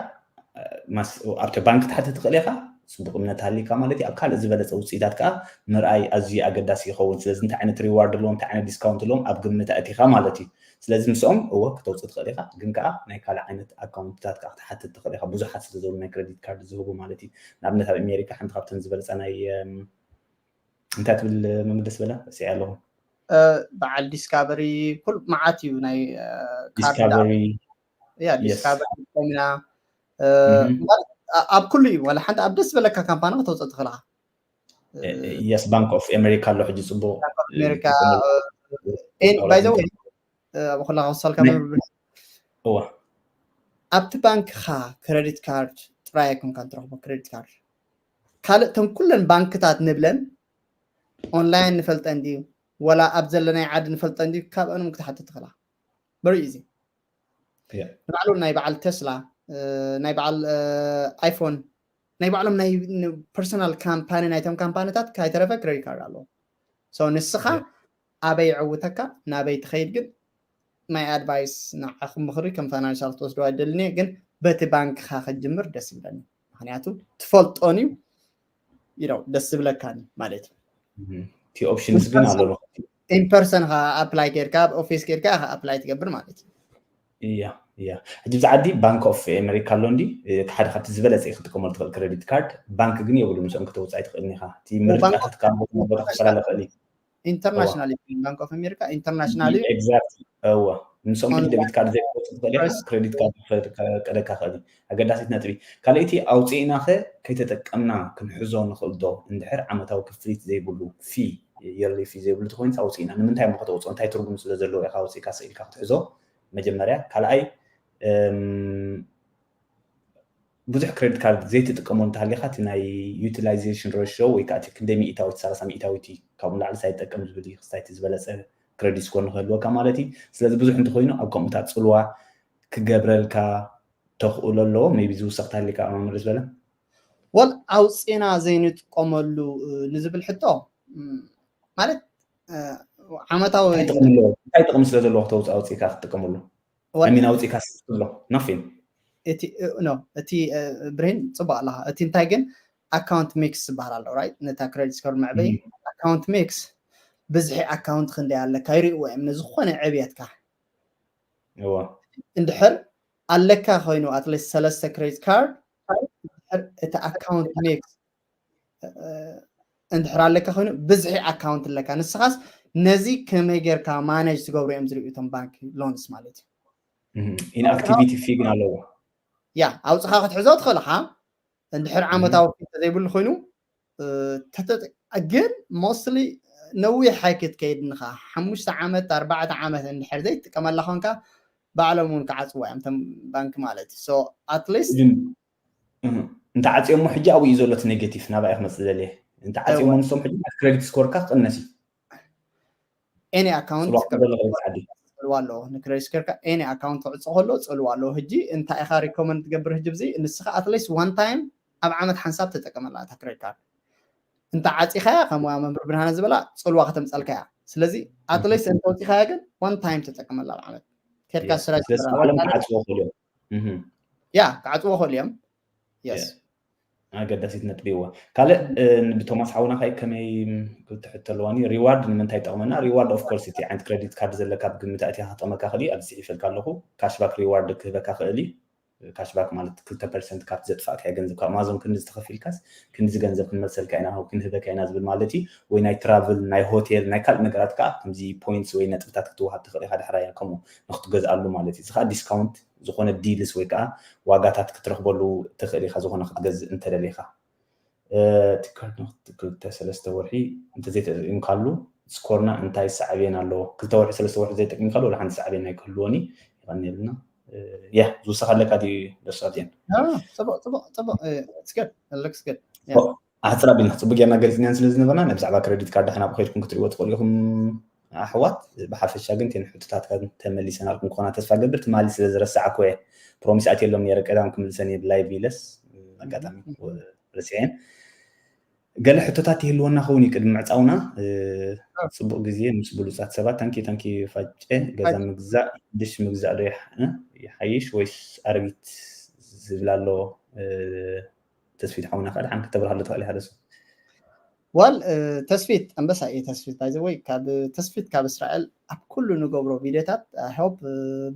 ኣብቲ ባንክ ክትሓትት ትኽእል ኢኻ፣ ፅቡቅ እምነት ሃሊካ ማለት እዩ። ኣብ ካልእ ዝበለፀ ውፅኢታት ከዓ ምርኣይ ኣዝዩ ኣገዳሲ ይኸውን። ስለዚ እንታይ ዓይነት ሪዋርድ ኣለዎም፣ እንታይ ዓይነት ዲስካውንት ኣለዎም ኣብ ግምት ኣእቲኻ ማለት እዩ። ስለዚ ምስኦም እወ ክተውፅእ ትኽእል ኢኻ፣ ግን ከዓ ናይ ካልእ ዓይነት ኣካውንትታት ከዓ ክትሓትት ትኽእል ኢኻ። ብዙሓት ስለ ዘለዉ ናይ ክሬዲት ካርድ ዝህቡ ማለት እዩ። ንኣብነት ኣብ ኣሜሪካ ሓንቲ ካብተን ዝበለፃ ናይ እንታይ ትብል መምህር ደስ በለ ርእሰይ ኣለኹ በዓል ዲስካቨሪ ኩል መዓት እዩ ናይ ዲስካቨሪ ያ ዲስካቨሪ ኮሚና ኣብ ኩሉ እዩ ዋላ ሓንቲ ኣብ ደስ ዝበለካ ካምፓኒ ከተውፅእ ትኽእልካ የስ ባንክ ኦፍ ኣሜሪካ ኣሎ ሕጂ ፅቡቅ ኣሜሪካ ባይዘወይ ኣብ ኩላ ከወሳልካ እዋ ኣብቲ ባንክኻ ክሬዲት ካርድ ጥራይ ኣይኮንካ ትረኽቦ ክሬዲት ካርድ ካልእ ተን ኩለን ባንክታት ንብለን ኦንላይን ንፈልጠን ድዩ ወላ ኣብ ዘለናይ ዓዲ ንፈልጠን ድዩ ካብአንም ክትሓትት ትኽእላ very easy ንባዕሉ ናይ በዓል ቴስላ ናይ በዓል ኣይፎን ናይ ባዕሎም ናይ ፐርሶናል ካምፓኒ ናይቶም ካምፓኒታት ካይተረፈ ክሬዲት ካርድ ኣለዎ ንስኻ ኣበይ የዕውተካ ናበይ ትኸይድ ግን my advice ንዓኹም ምኽሪ ከም ፋይናንሻል ክትወስዶ ኣይደልን እየ ግን በቲ ባንክኻ ክትጅምር ደስ ይብለኒ ምክንያቱ ትፈልጦን እዩ you know ደስ ዝብለካን ማለት እዩ እቲ ኦፕሽንስ ግን ኣሎ in person ኻ ኣፕላይ ጌርካ ኣብ ኦፊስ ጌርካ ኢኻ ኣፕላይ ትገብር ማለት እዩ እያ እያ ሕጂ ብዛ ዓዲ ባንክ ኦፍ ኣሜሪካ ኣሎ እንዲ ሓደ ካብቲ ዝበለፀ እዩ ክትጥቀመሉ ትኽእል ክሬዲት ካርድ ባንክ ግን የብሉ ምስኦም ከተውፅእ ኣይትኽእልን ኢኻ እቲ ምርጫታት ካብ ቦታ ናብ ቦታ ክፈላለ ይኽእል እዩ international bank of America international እዩ exactly እወ ንሶም ሕጂ ደቢት ካርድ ዘይኮፁ ትኽእል ኢኻ ክሬዲት ካርድ ከቀደካ ክእል እዩ ኣገዳሲት ነጥቢ ካልኣይቲ ኣውፅእና ከ ከይተጠቀምና ክንሕዞ ንኽእል ዶ እንድሕር ዓመታዊ ክፍሊት ዘይብሉ ፊ የርሊ ፊ ዘይብሉ ተኮይኑ ኣውፅእና ንምንታይ እሞ ከተውፅኦ እንታይ ትርጉም ስለ ዘለዎ ኢኻ ኣውፅእካ ስኢልካ ክትሕዞ መጀመርያ ካልኣይ ብዙሕ ክሬዲት ካርድ ዘይትጥቀሞ እንተሃሊካ እቲ ናይ ዩቲላይዜሽን ሬሽዮ ወይ ከዓ ክንደይ ሚእታዊት ሰላሳ ሚእታዊት ካብኡ ላዕሊ ሳይጠቀም ዝብል እዩ ክስታይ ዝበለፀ ክሬዲት ስኮር ንክህልወካ ማለት እዩ ስለዚ ብዙሕ እንተኮይኑ ኣብ ከምኡታት ፅልዋ ክገብረልካ ተኽእሎ ኣለዎ ቢ ዝውሰኽ ተሃሊካ ኣማምር ዝበለ ወል ኣውፅና ዘይንጥቀመሉ ንዝብል ሕቶ ማለት ዓመታዊ እንታይ ጥቕሚ ስለ ዘለዎ ክተውፅ ኣውፅካ ክትጥቀመሉ ሚን ኣውፅካ ስሎ ናፊን እቲ ኖ እቲ ብርሂን ፅቡቅ ኣለካ እቲ እንታይ ግን ኣካውንት ሚክስ ዝበሃል ኣሎ ራይት ነታ ክሬዲት ስኮር መዕበይ ኣካውንት ሚክስ ብዝሒ ኣካውንት ክንደይ ኣለካ ይርእዎ እዮም ንዝኮነ ዕብየትካ እንድሕር ኣለካ ኮይኑ ኣትሊስት ሰለስተ ክሬዲት ካርድ እቲ ኣካውንት ሚክስ እንድሕር ኣለካ ኮይኑ ብዝሒ ኣካውንት ኣለካ ንስኻስ ነዚ ከመይ ጌርካ ማነጅ ትገብሩ እዮም ዝርእዩ እቶም ባንክ ሎንስ ማለት እዩ ኢንኣክቲቪቲ ፊ ግን ኣለዎ ያ ኣውፅኻ ክትሕዞ ትኽእልኻ እንድሕር ዓመታዊ ፊ ዘይብሉ ኮይኑ ግን ሞስትሊ ነዊሕ ሓይክ ትከይድ ንኻ ሓሙሽተ ዓመት ኣርባዕተ ዓመት እንድሕር ዘይትጥቀመላ ኮንካ ባዕሎም እውን ክዓፅዋ እዮም ቶም ባንክ ማለት እዩ ኣትሊስት እንተ ዓፅዮሞ ሕጂ ኣብኡ እዩ ዘሎ እቲ ኔጌቲቭ ናባይ ክመፅእ ዘለ እንተ ዓፅዮሞ ንሶም ሕጂ ክሬዲት ስኮርካ ክቅነስ እዩ ኤኒ ኣካውንት ፅልዋ ኣለዎ ንክሬዲት ስኮርካ ኤኒ ኣካውንት ክዕፆ ከሎ ፅልዋ ኣለዎ ሕጂ እንታይ ኢካ ሪኮመንድ ትገብር ሕጂ ብዚ ንስካ ኣትሊስት ዋን ታይም ኣብ ዓመት ሓንሳብ ተጠቀመላ እታ ክሬዲት ካርድ እንተ ዓፂኻያ ከም መምህር ብርሃነ ዝበላ ፅልዋ ከተምፀልካያ ስለዚ ኣትሊስት እንተወፂኻያ ግን ዋን ታይም ተጠቀመላ ኣብ ዓመት ከድካ Yes. ስራሕ ስለዚ ትገብር ባዕሎም ኣለካ። ክዓፅዎ ይኽእሉ እዮም። እህ። ያ ክዓፅዎ ይኽእሉ እዮም። የስ ኣገዳሲት ነጥቢ እዎ። ካልእ እ፣ ብቶማስ ሓውና ካይ ከመይ ክልተ ሕቶ ኣለዋኒ። ሪዋርድ ንምንታይ ይጠቕመና? ሪዋርድ ኦፍ ኮርስ እቲ ዓይነት ክሬዲት ካርድ ዘለካ ብግምት ኣእቲኻ ክጠቕመካ ክእል እዩ። ኣብዚ ጽሒፈልካ ኣለኹ። ካሽባክ ሪዋርድ ክህበካ ክእል እዩ። ካሽባክ ማለት ክልተ ፐርሰንት ካብቲ ዘጥፋእካዮ ገንዘብ ካብ ኣማዞን ክንዲ ዝተኸፊልካስ ክንዲ ገንዘብ ክንመልሰልካ ኢና ወይ ክንህበካ ኢና ዝብል ማለት እዩ። ወይ ናይ ትራቭል ናይ ሆቴል ናይ ካልእ ነገራት ከዓ ከምዚ ፖይንትስ ወይ ነጥብታት ክትወሃብ ትኽእል ኢኻ። ድሕራይ ከምኡ ንክትገዝኣሉ ማለት እዩ። እዚ ከዓ ዲስካውንት ዝኾነ ዲልስ ወይ ከዓ ዋጋታት ክትረኽበሉ ትኽእል ኢኻ። ዝኾነ ክትገዝእ እንተደሊኻ እቲ ካርድ ንክልተ ሰለስተ ወርሒ እንተዘይተጠቂምካሉ ስኮርና እንታይ ሳዕቤን ኣለዎ? ክልተ ወርሒ ሰለስተ ወርሒ ዘይጠቂምካሉ ወላ ሓንቲ ሳዕቤን ኣይክህልዎን እዩ። ይቐኒ የብልና። ያ ዝውሰኽ ኣለካ ድዩ? ደሱ ኣብዚአን ያ፣ ጽቡቕ ጽቡቕ ጽቡቕ እ፣ it's good. It looks good. Yeah. ኣሕፅር ኣቢልና ፅቡቅ ጌርና ገሊፅናን ስለ ዝነበርና ናብ ብዛዕባ ክረዲት ካርድ ሓና ብኸይድኩም ክትሪእዎ ትኽእሉ ኢኹም ኣሕዋት። ብሓፈሻ ግን ቴን ሕቶታት ተመሊሰናልኩም ክኾና ተስፋ ገብር። ትማሊ ስለ ዝረሳዕኩ እየ ፕሮሚስ ኣትየሎም ነረ ቀዳም ክምልሰን እየ ብላይቭ ኢለስ ኣጋጣሚ ረሲዐን። ገለ ሕቶታት ይህልወና ኸውን እዩ ቅድሚ ምዕፃውና። እ፣ ጽቡቅ ግዜ ምስ ብሉጻት ሰባት። ታንኪ ታንኪ ፋጨ። ገዛ ምግዛእ ድሽ ምግዛእ ዶ ይሓ- እ? ይሓይሽ ወይስ ኣረጊት ዝብል ኣሎ? እ፣ ተስፊት ሓውና ከዓ ድሓን ከተብርሃሉ ትኽእል ኢኻ ደሱ። ዋል እ፣ ተስፊት ኣንበሳ እየ። ተስፊት ባይ ዘ ወይ ካብ ተስፊት ካብ እስራኤል ኣብ ኩሉ ንገብሮ ቪዲዮታት ሆፕ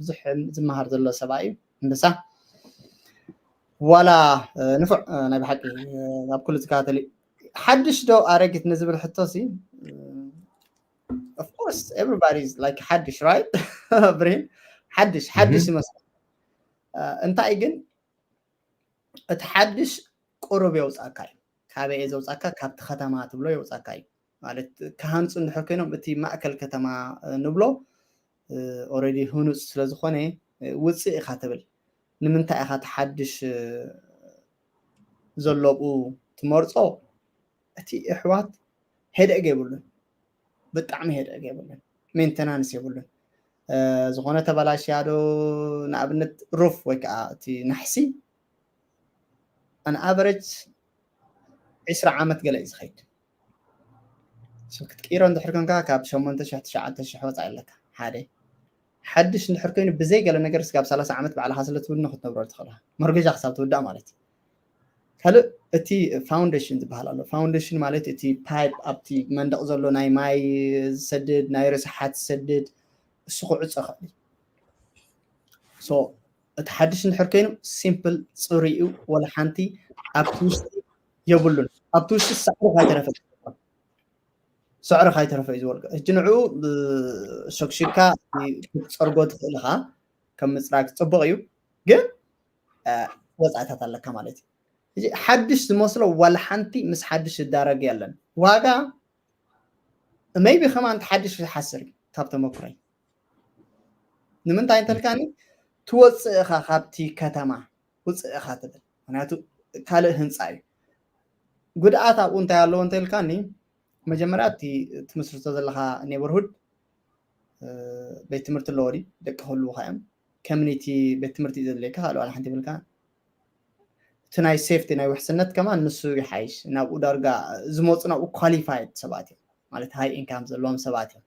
ብዙሕ ዝመሃር ዘሎ ሰብኣይ እዩ። ኣንበሳ ዋላ እ፣ ንፉዕ እ፣ ናይ ብሓቂ እ፣ ኣብ ኩሉ ዝከታተል እዩ። ሓድሽ ዶ ኣረጊት ንዝብል ሕቶ ሲ of course everybody is like ሓድሽ right? ብሬን ሓድሽ ሓድሽ ይመስል። እ፣ እንታይ ግን እቲ ሓድሽ ቁሩብ የውፃእካ እዩ። ካበይ እየ ዘውፃካ? ካብቲ ከተማ ትብሎ የውፃካ እዩ። ማለት ክሃንፁ እንድሕር ኮይኖም እቲ ማእከል ከተማ እ፣ ንብሎ ኦረዲ ህኑፅ ስለዝኾነ እ፣ ውፅእ ኢኻ ትብል። ንምንታይ ኢኻ እቲ ሓድሽ እ፣ ዘለብኡ ትመርፆ? እቲ ኣሕዋት ሄደግ የብሉን፣ ብጣዕሚ ሄደግ የብሉን፣ ሜንተናንስ የብሉን። እ፣ ዝኾነ ተበላሽያ ዶ ንኣብነት ሩፍ ወይ ከዓ እቲ ናሕሲ ኣን ኣቨሬጅ ዕስራ ዓመት ገለ እዩ ዝኸይድ። So ክትቅይሮ እንድሕር ኮንካ ካብ ሸሞንተ ሽሕ ትሽዓተ ሽሕ ወፃኢ ኣለካ። ሓደ ሓድሽ እንድሕር ኮይኑ ብዘይ ገለ ነገር ስጋብ ሰላሳ ዓመት ባዕልኻ ስለ ትብኖ ክትነብሮ ትኽእል ኢኻ። መርገጃ ክሳብ ትውዳእ ማለት እዩ። ካልእ እቲ ፋውንዴሽን ዝበሃል ኣሎ። ፋውንዴሽን ማለት እቲ ፓይፕ ኣብቲ መንደቕ ዘሎ ናይ ማይ ዝሰድድ ናይ ርስሓት ዝሰድድ እሱ ክዕፆ ይኽእል እዩ። So እቲ ሓድሽ እንድሕር ኮይኑ ሲምፕል ፅሩይ እዩ። ወላ ሓንቲ ኣብቲ ውሽጢ የብሉን። ኣብቲ ውሽጢ ሳዕሪ ካይተረፈ ሳዕሪ ካይተረፈ እዩ ዝወልቀ። ሕጂ ንዕኡ ሸክሽካ ክትፀርጎ ትኽእል ኢኻ። ከም ምፅራግ ፅቡቕ እዩ፣ ግን እ፣ ወፃእታት ኣለካ ማለት እዩ። ሕጂ ሓድሽ ዝመስሎ ዋላ ሓንቲ ምስ ሓድሽ ዝዳረግ የለን። ዋጋ maybe ከማን ሓድሽ ዝሓስር እዩ ካብ ተመክሮይ። ንምንታይ እንተልካኒ ትወፅእ ኢኻ ካብቲ ከተማ ውፅእ ኢኻ ትብል። ምክንያቱ ካልእ ህንፃ እዩ። ጉድኣት ኣብኡ እንታይ ኣለዎ እንተልካኒ መጀመርያ እቲ ትምስርቶ ዘለኻ ኔበርሁድ እ፣ ቤት ትምህርቲ ኣለዎ ድዩ? ደቂ ክህልውኻ እዮም። ኮሚኒቲ ቤት ትምህርቲ እዩ ዘድልየካ ካልእ ዋላ ሓንቲ ይብልካ። እቲ ናይ ሴፍቲ ናይ ውሕስነት ከማን ንሱ ይሓይሽ። ናብኡ ዳርጋ ዝመፁ ናብኡ ኳሊፋይድ ሰባት እዮም ማለት ሃይ ኢንካም ዘለዎም ሰባት እዮም።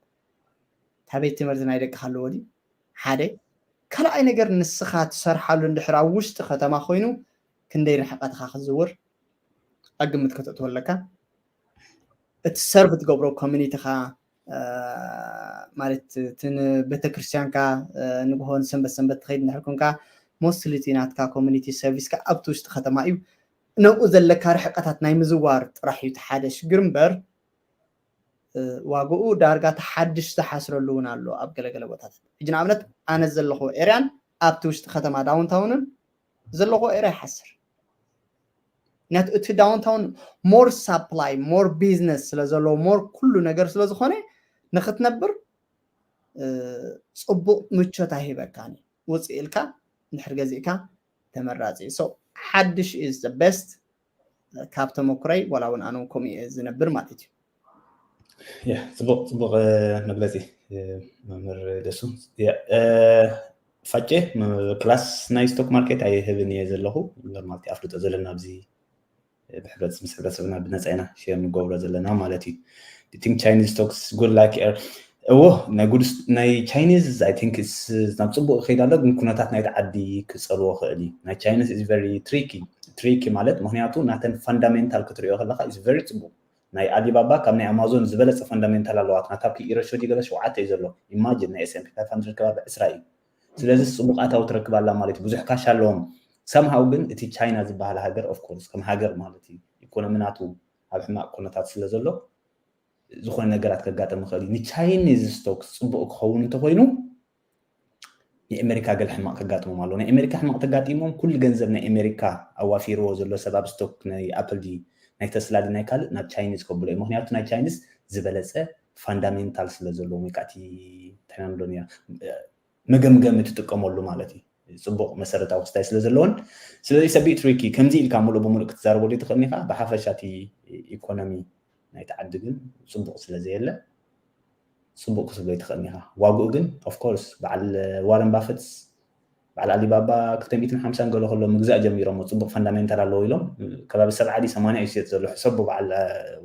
እታ ቤት ትምህርቲ ናይ ደቂ ኣለዎ ድዩ? ሓደ ካልኣይ ነገር ንስኻ ትሰርሓሉ እንድሕር ኣብ ውሽጢ ከተማ ኮይኑ ክንደይ ርሕቀትኻ ክዝውር ኣብ ግምት ከተእትዎ ኣለካ። እቲ ሰርቭ ትገብሮ ኮሚኒቲኻ ማለት እቲ ንቤተክርስትያንካ ንግሆ ንሰንበት ሰንበት ትኸይድ እንድሕር ኮንካ ሞስትሊ እቲ ናትካ ኮሚኒቲ ሰርቪስካ ኣብቲ ውሽጢ ከተማ እዩ። ነብኡ ዘለካ ርሕቀታት ናይ ምዝዋር ጥራሕ እዩ እቲ ሓደ ሽግር እምበር ዋግኡ ዳርጋ ተሓድሽ ዝሓስረሉ እውን ኣሎ ኣብ ገለገለ ቦታታት። ሕጂ ንኣብነት ኣነ ዘለኹ ኤርያን ኣብቲ ውሽጢ ከተማ ዳውንታውንን ዘለኹ ኤርያ ይሓስር። ምክንያቱ እቲ ዳውንታውን ሞር ሳፕላይ ሞር ቢዝነስ ስለ ዘለዎ ሞር ኩሉ ነገር ስለ ዝኾነ ንክትነብር እ፣ ፅቡቅ ምቾት ኣይህበካን እዩ። ውፅእ ኢልካ እንድሕር ገዚእካ ተመራፂ እዩ። So ሓድሽ is the best ካብ ተመኩረይ ዋላ እውን ኣነ እውን ከምኡ እየ ዝነብር ማለት እዩ። ያ፣ ጽቡቕ ጽቡቕ እ፣ መግለጺ እ፣ መምህር ደሱ። ያ፣ እ፣ ፋጨ ም- ክላስ ናይ ስቶክ ማርኬት ኣይህብን እየ ዘለኹ። ኖርማል እቲ ኣፍልጦ ዘለና ኣብዚ እ፣ ብሕብረት ምስ ሕብረተሰብና ብነጻ ኢና ሼር ንገብሮ ዘለና ማለት እዩ። Do you think Chinese stocks good like air? እዎ ናይ ጉድስ ናይ ቻይኒዝ I think ናብ ፅቡቅ ይኸይድ ኣሎ፣ ግን ኩነታት ናይቲ ዓዲ ክፀልዎ ክእል እዩ። ናይ ቻይኒዝ is very tricky። Tricky ማለት ምክንያቱ ናተን fundamental ክትሪኦ ከለካ is very ፅቡቅ። ናይ ኣሊባባ ካብ ናይ ኣማዞን ዝበለፀ fundamental ኣለዋ። ናታ ፒኢ ሬሾ ገለ ሸውዓተ እዩ ዘሎ። Imagine ናይ S and P five hundred ከባቢ ዕስራ እዩ። ስለዚ ፅቡቅ ኣታዊ ትረክብ ኣላ ማለት እዩ። ብዙሕ ካሽ ኣለዎም። Somehow ግን እቲ ቻይና ዝበሃል ሃገር of course ከም ሃገር ማለት እዩ ኢኮኖሚ ናቱ ኣብ ሕማቅ ኩነታት ስለ ዘሎ ዝኾነ ነገራት ከጋጥም ይኽእል እዩ። ንቻይኒዝ ስቶክ ፅቡቅ ክኸውን እንተኮይኑ ንኣሜሪካ ገለ ሕማቅ ከጋጥሞም ኣሎ። ናይ ኣሜሪካ ሕማቅ ተጋጢሞም ኩሉ ገንዘብ ናይ ኣሜሪካ ኣዋፊርዎ ዘሎ ሰብ ኣብ ስቶክ ናይ ኣፕል ድዩ ናይ ተስላ ድዩ ናይ ካልእ ናብ ቻይኒዝ ከብሎ እዩ። ምክንያቱ ናይ ቻይኒዝ ዝበለፀ fundamental ስለ ዘለዎ ወይ ከዓ እቲ እንታይ ኢና ንብሎ ነይራ መገምገሚ ትጥቀመሉ ማለት እዩ። ፅቡቅ መሰረታዊ ክስታይ ስለ ዘለዎን ስለዚ ሰቢት ሪኪ ከምዚ ኢልካ ሙሉእ ብሙሉእ ክትዛረበሉ ትኽእል ኢኻ። ብሓፈሻ እቲ ኢኮኖሚ ናይቲ ዓዲ ግን ፅቡቅ ስለ ዘየለ ፅቡቅ ክትብሎ ይትኽእል ኢኻ። ዋግኡ ግን of course በዓል ዋረን ባፈትስ በዓል ኣሊባባ ክልተ ሚእትን ሓምሳን ገሎ ከሎ ምግዛእ ጀሚሮሞ ፅቡቅ ፈንዳሜንታል ኣለዎ ኢሎም ከባቢ ሰብዓ ድዩ ሰማንያ እዩ ዝሸጥ ዘሎ ሕሰቡ በዓል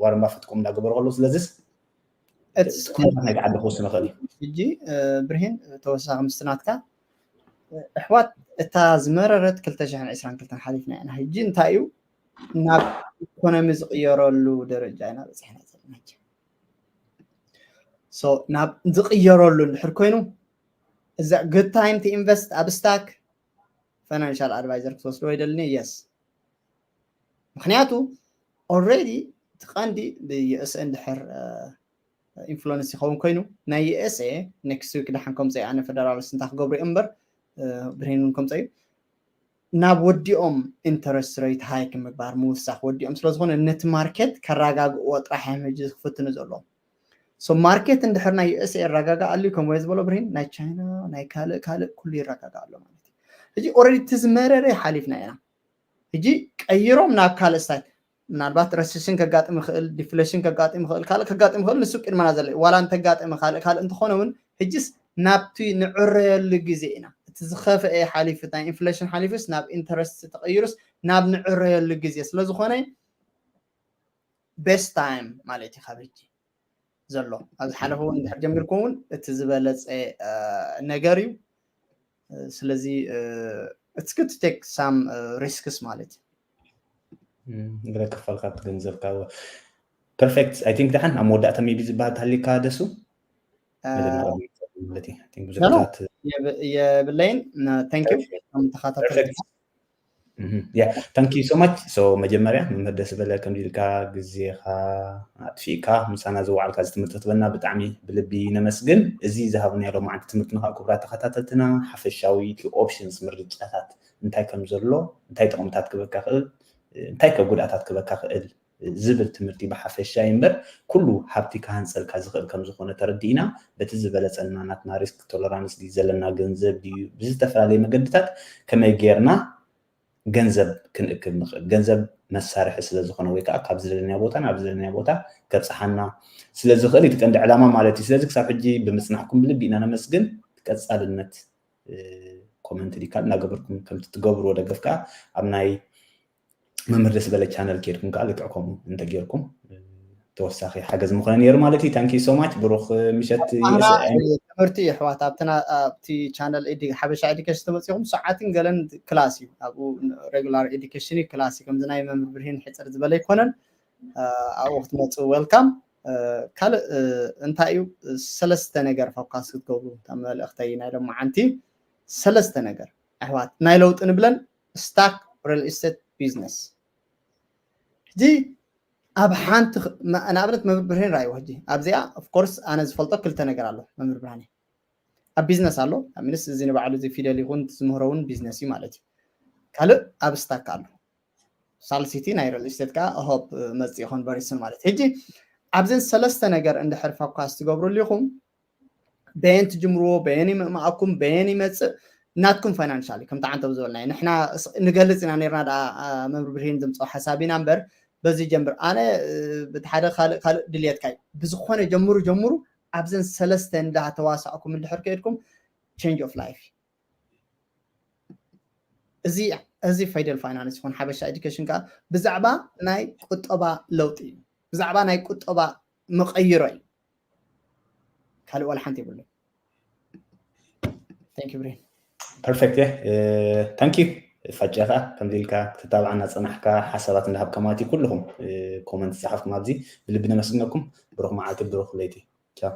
ዋረን ባፈት ከምኡ እንዳገበሩ ከለዉ ስለዚስ እቲ ኩነታት ናይቲ ዓዲ ክውስኖ ይኽእል እዩ። ሕጂ ብርሂን ተወሳኺ ምስቲ ናትካ ኣሕዋት እታ ዝመረረት ክልተ ሽሕን ዕስራን ክልተን ሓሊፍና ኢና። ሕጂ እንታይ እዩ ናብ ኢኮኖሚ ዝቕየረሉ ደረጃ ኢና በፂሕና ዘለና። ሕጂ ናብ ዝቕየረሉ እንድሕር ኮይኑ እዛ good time to invest ኣብ ስታክ financial advisor ክትወስዶ ይደልኒ። Yes ምክንያቱ already እቲ ቀንዲ ብዩኤስኤ እንድሕር ኢንፍሉንስ ይኸውን ኮይኑ ናይ ዩኤስኤ next week ደሓን ከምፀ ኣነ ፌደራልስ እንታይ ክገብሩ እምበር ብርሂን እውን ከምፀ እዩ ናብ ወዲኦም interest rate hike ምግባር ምውሳኽ ወዲኦም ስለዝኾነ ነቲ ማርኬት ከረጋግእዎ ጥራሕ እዮም ሕጂ ክፍትኑ ዘለዎም። So ማርኬት እንድሕር ናይ ዩኤስኤ ይረጋጋእ ኣሉ ከም ወይ ዝበሎ ብርሂን ናይ ቻይና ናይ ካልእ ካልእ ኩሉ ይረጋጋእ ኣሎ ማለት እዩ። ሕጂ already እቲ ዝመረረ ሓሊፍና ኢና። ሕጂ ቀይሮም ናብ ካልእ ስታይል ምናልባት ረሰሽን ከጋጥም ይኽእል፣ ዲፍሌሽን ከጋጥም ይኽእል፣ ካልእ ከጋጥም ይኽእል። ንሱ ቅድመና ዘሎ እዩ። ዋላ እንተጋጠመ ካልእ ካልእ እንተኾነ እውን ሕጂስ ናብቲ ንዕረየሉ ግዜ ኢና። እቲ ዝኸፍአ ሓሊፉ ናይ ኢንፍሌሽን ሓሊፉስ ናብ ኢንተረስት ተቐይሩስ ናብ ንዕረየሉ ግዜ ስለዝኾነ best time ማለት እዩ ካብ ሕጂ ዘሎ ኣብ ዝሓለፈ እውን እንድሕር ጀሚርኩም እውን እቲ ዝበለፀ ነገር እዩ። ስለዚ it's good to take some risks ማለት እዩ። ገለ ክፈልካ ገንዘብካ perfect I think ደሓን ኣብ መወዳእታ maybe ዝበሃል ተሃሊካ ደሱ የብለይን። Thank you ተኸታተልቲ thank you so much። So መጀመርያ መምህር ደስ በለ ከምዚ ኢልካ ግዜኻ ኣጥፊእካ ምሳና ዝወዓልካ እዚ ትምህርቲ ክትበና ብጣዕሚ ብልቢ ነመስግን። እዚ ዝሃብናዮ ሎማዓንቲ ትምህርቲ ንካ ክቡራት ተኸታተልትና ሓፈሻዊ ኦፕሽንስ ምርጫታት እንታይ ከም ዘሎ እንታይ ጥቕምታት ክበካ ክእል እንታይ ከ ጉድኣታት ክበካ ክእል ዝብል ትምህርቲ ብሓፈሻ እምበር ኩሉ ሃብቲ ክሃንፀልካ ዝኽእል ከም ዝኾነ ተረዲእና በቲ ዝበለፀና ናትና ሪስክ ቶለራንስ ድዩ ዘለና ገንዘብ ድዩ ብዝተፈላለየ መገድታት ከመይ ጌርና ገንዘብ ክንእክብ ንኽእል ገንዘብ መሳርሒ ስለ ዝኾነ ወይ ከዓ ካብ ዝደለናዮ ቦታ ናብ ዝደለናዮ ቦታ ከብፅሓና ስለ ዝኽእል እቲ ቀንዲ ዕላማ ማለት እዩ። ስለዚ ክሳብ ሕጂ ብምፅናሕኩም ብልቢ ኢና ነመስግን። ቀፃልነት ኮመንት ዲካል እናገበርኩም ከምቲ ትገብርዎ ደገፍ ከዓ ኣብ ናይ መምህር ደስ በለ ቻነል ኬድኩም ከዓ ልክዕ ከምኡ እንተጌርኩም ተወሳኺ ሓገዝ ምኾነ ነይሩ ማለት እዩ። Thank you so much ብሩኽ ምሸት። ትምህርቲ የሕዋት ኣብቲ ቻነል ሓበሻ ኤዱኬሽን ተመፂኹም ሰዓትን ገለን ክላስ እዩ። ኣብኡ ሬጉላር ኤዱኬሽን እዩ ክላስ እዩ። ከምዚ ናይ መምህር ብርሂን ሕፅር ዝበለ ኣይኮነን። ኣብኡ ክትመፁ welcome። ካልእ እንታይ እዩ ሰለስተ ነገር ፎካስ ክትገብሩ እታ መልእኽተይ ናይ ሎማዓንቲ ሰለስተ ነገር ኣሕዋት ናይ ለውጢ ንብለን ስታክ ሪል ስቴት ቢዝነስ። ሕጂ ኣብ ሓንቲ ንኣብነት መምህር ብርሄን ራእይዎ ሕጂ ኣብዚኣ ኦፍኮርስ ኣነ ዝፈልጦ ክልተ ነገር ኣሎ። መምህር ብርሃነ ኣብ ቢዝነስ ኣሎ ሚንስ እዚ ንባዕሉ እዚ ፊደል ይኹን ዝምህሮ እውን ቢዝነስ እዩ ማለት እዩ። ካልእ ኣብ ስታክ ኣሎ ሳልሲቲ ናይ ሪል ስቴት ከዓ ሆፕ መፅእ ኮንቨርሽን ማለት ሕጂ ኣብዘን ሰለስተ ነገር እንድሕር ፎካስ ትገብሩሉ ኢኹም በየን ትጅምርዎ በየን ይምእማኣኩም በየን ይመፅእ ናትኩም ፋይናንሻል ከምቲ ዓንተብ ዝበልና ንሕና ንገልፅ ኢና ነርና ዳ መምህር ብርሂን ዘምፅኦ ሓሳብ ኢና እምበር በዚ ጀምር ኣነ ብቲ ሓደ ካልእ ካልእ ድልየትካ እዩ ብዝኾነ ጀምሩ ጀምሩ ኣብዘን ሰለስተ እንዳተዋሳእኩም እንድሕር ከድኩም ቼንጅ ኦፍ ላይፍ እዚ እዚ ፋይደል ፋይናንስ ይኹን ሓበሻ ኤዱኬሽን ከዓ ብዛዕባ ናይ ቁጠባ ለውጢ እዩ ብዛዕባ ናይ ቁጠባ መቐይሮ እዩ ካልእ ዋላ ሓንቲ የብሉን። Thank you ብሬን። Perfect እየ። Thank you። ፋጨኻ ከምዚ ኢልካ ክትታብዓና ጸናሕካ፣ ሓሳባት እንዳሃብካ ማለት እዩ። ኩልኹም comment ዝሓፍኩም ኣብዚ ብልቢ ነመስግነኩም። ብሩኽ መዓልቲ፣ ብሩኽ ለይቲ። ቻው።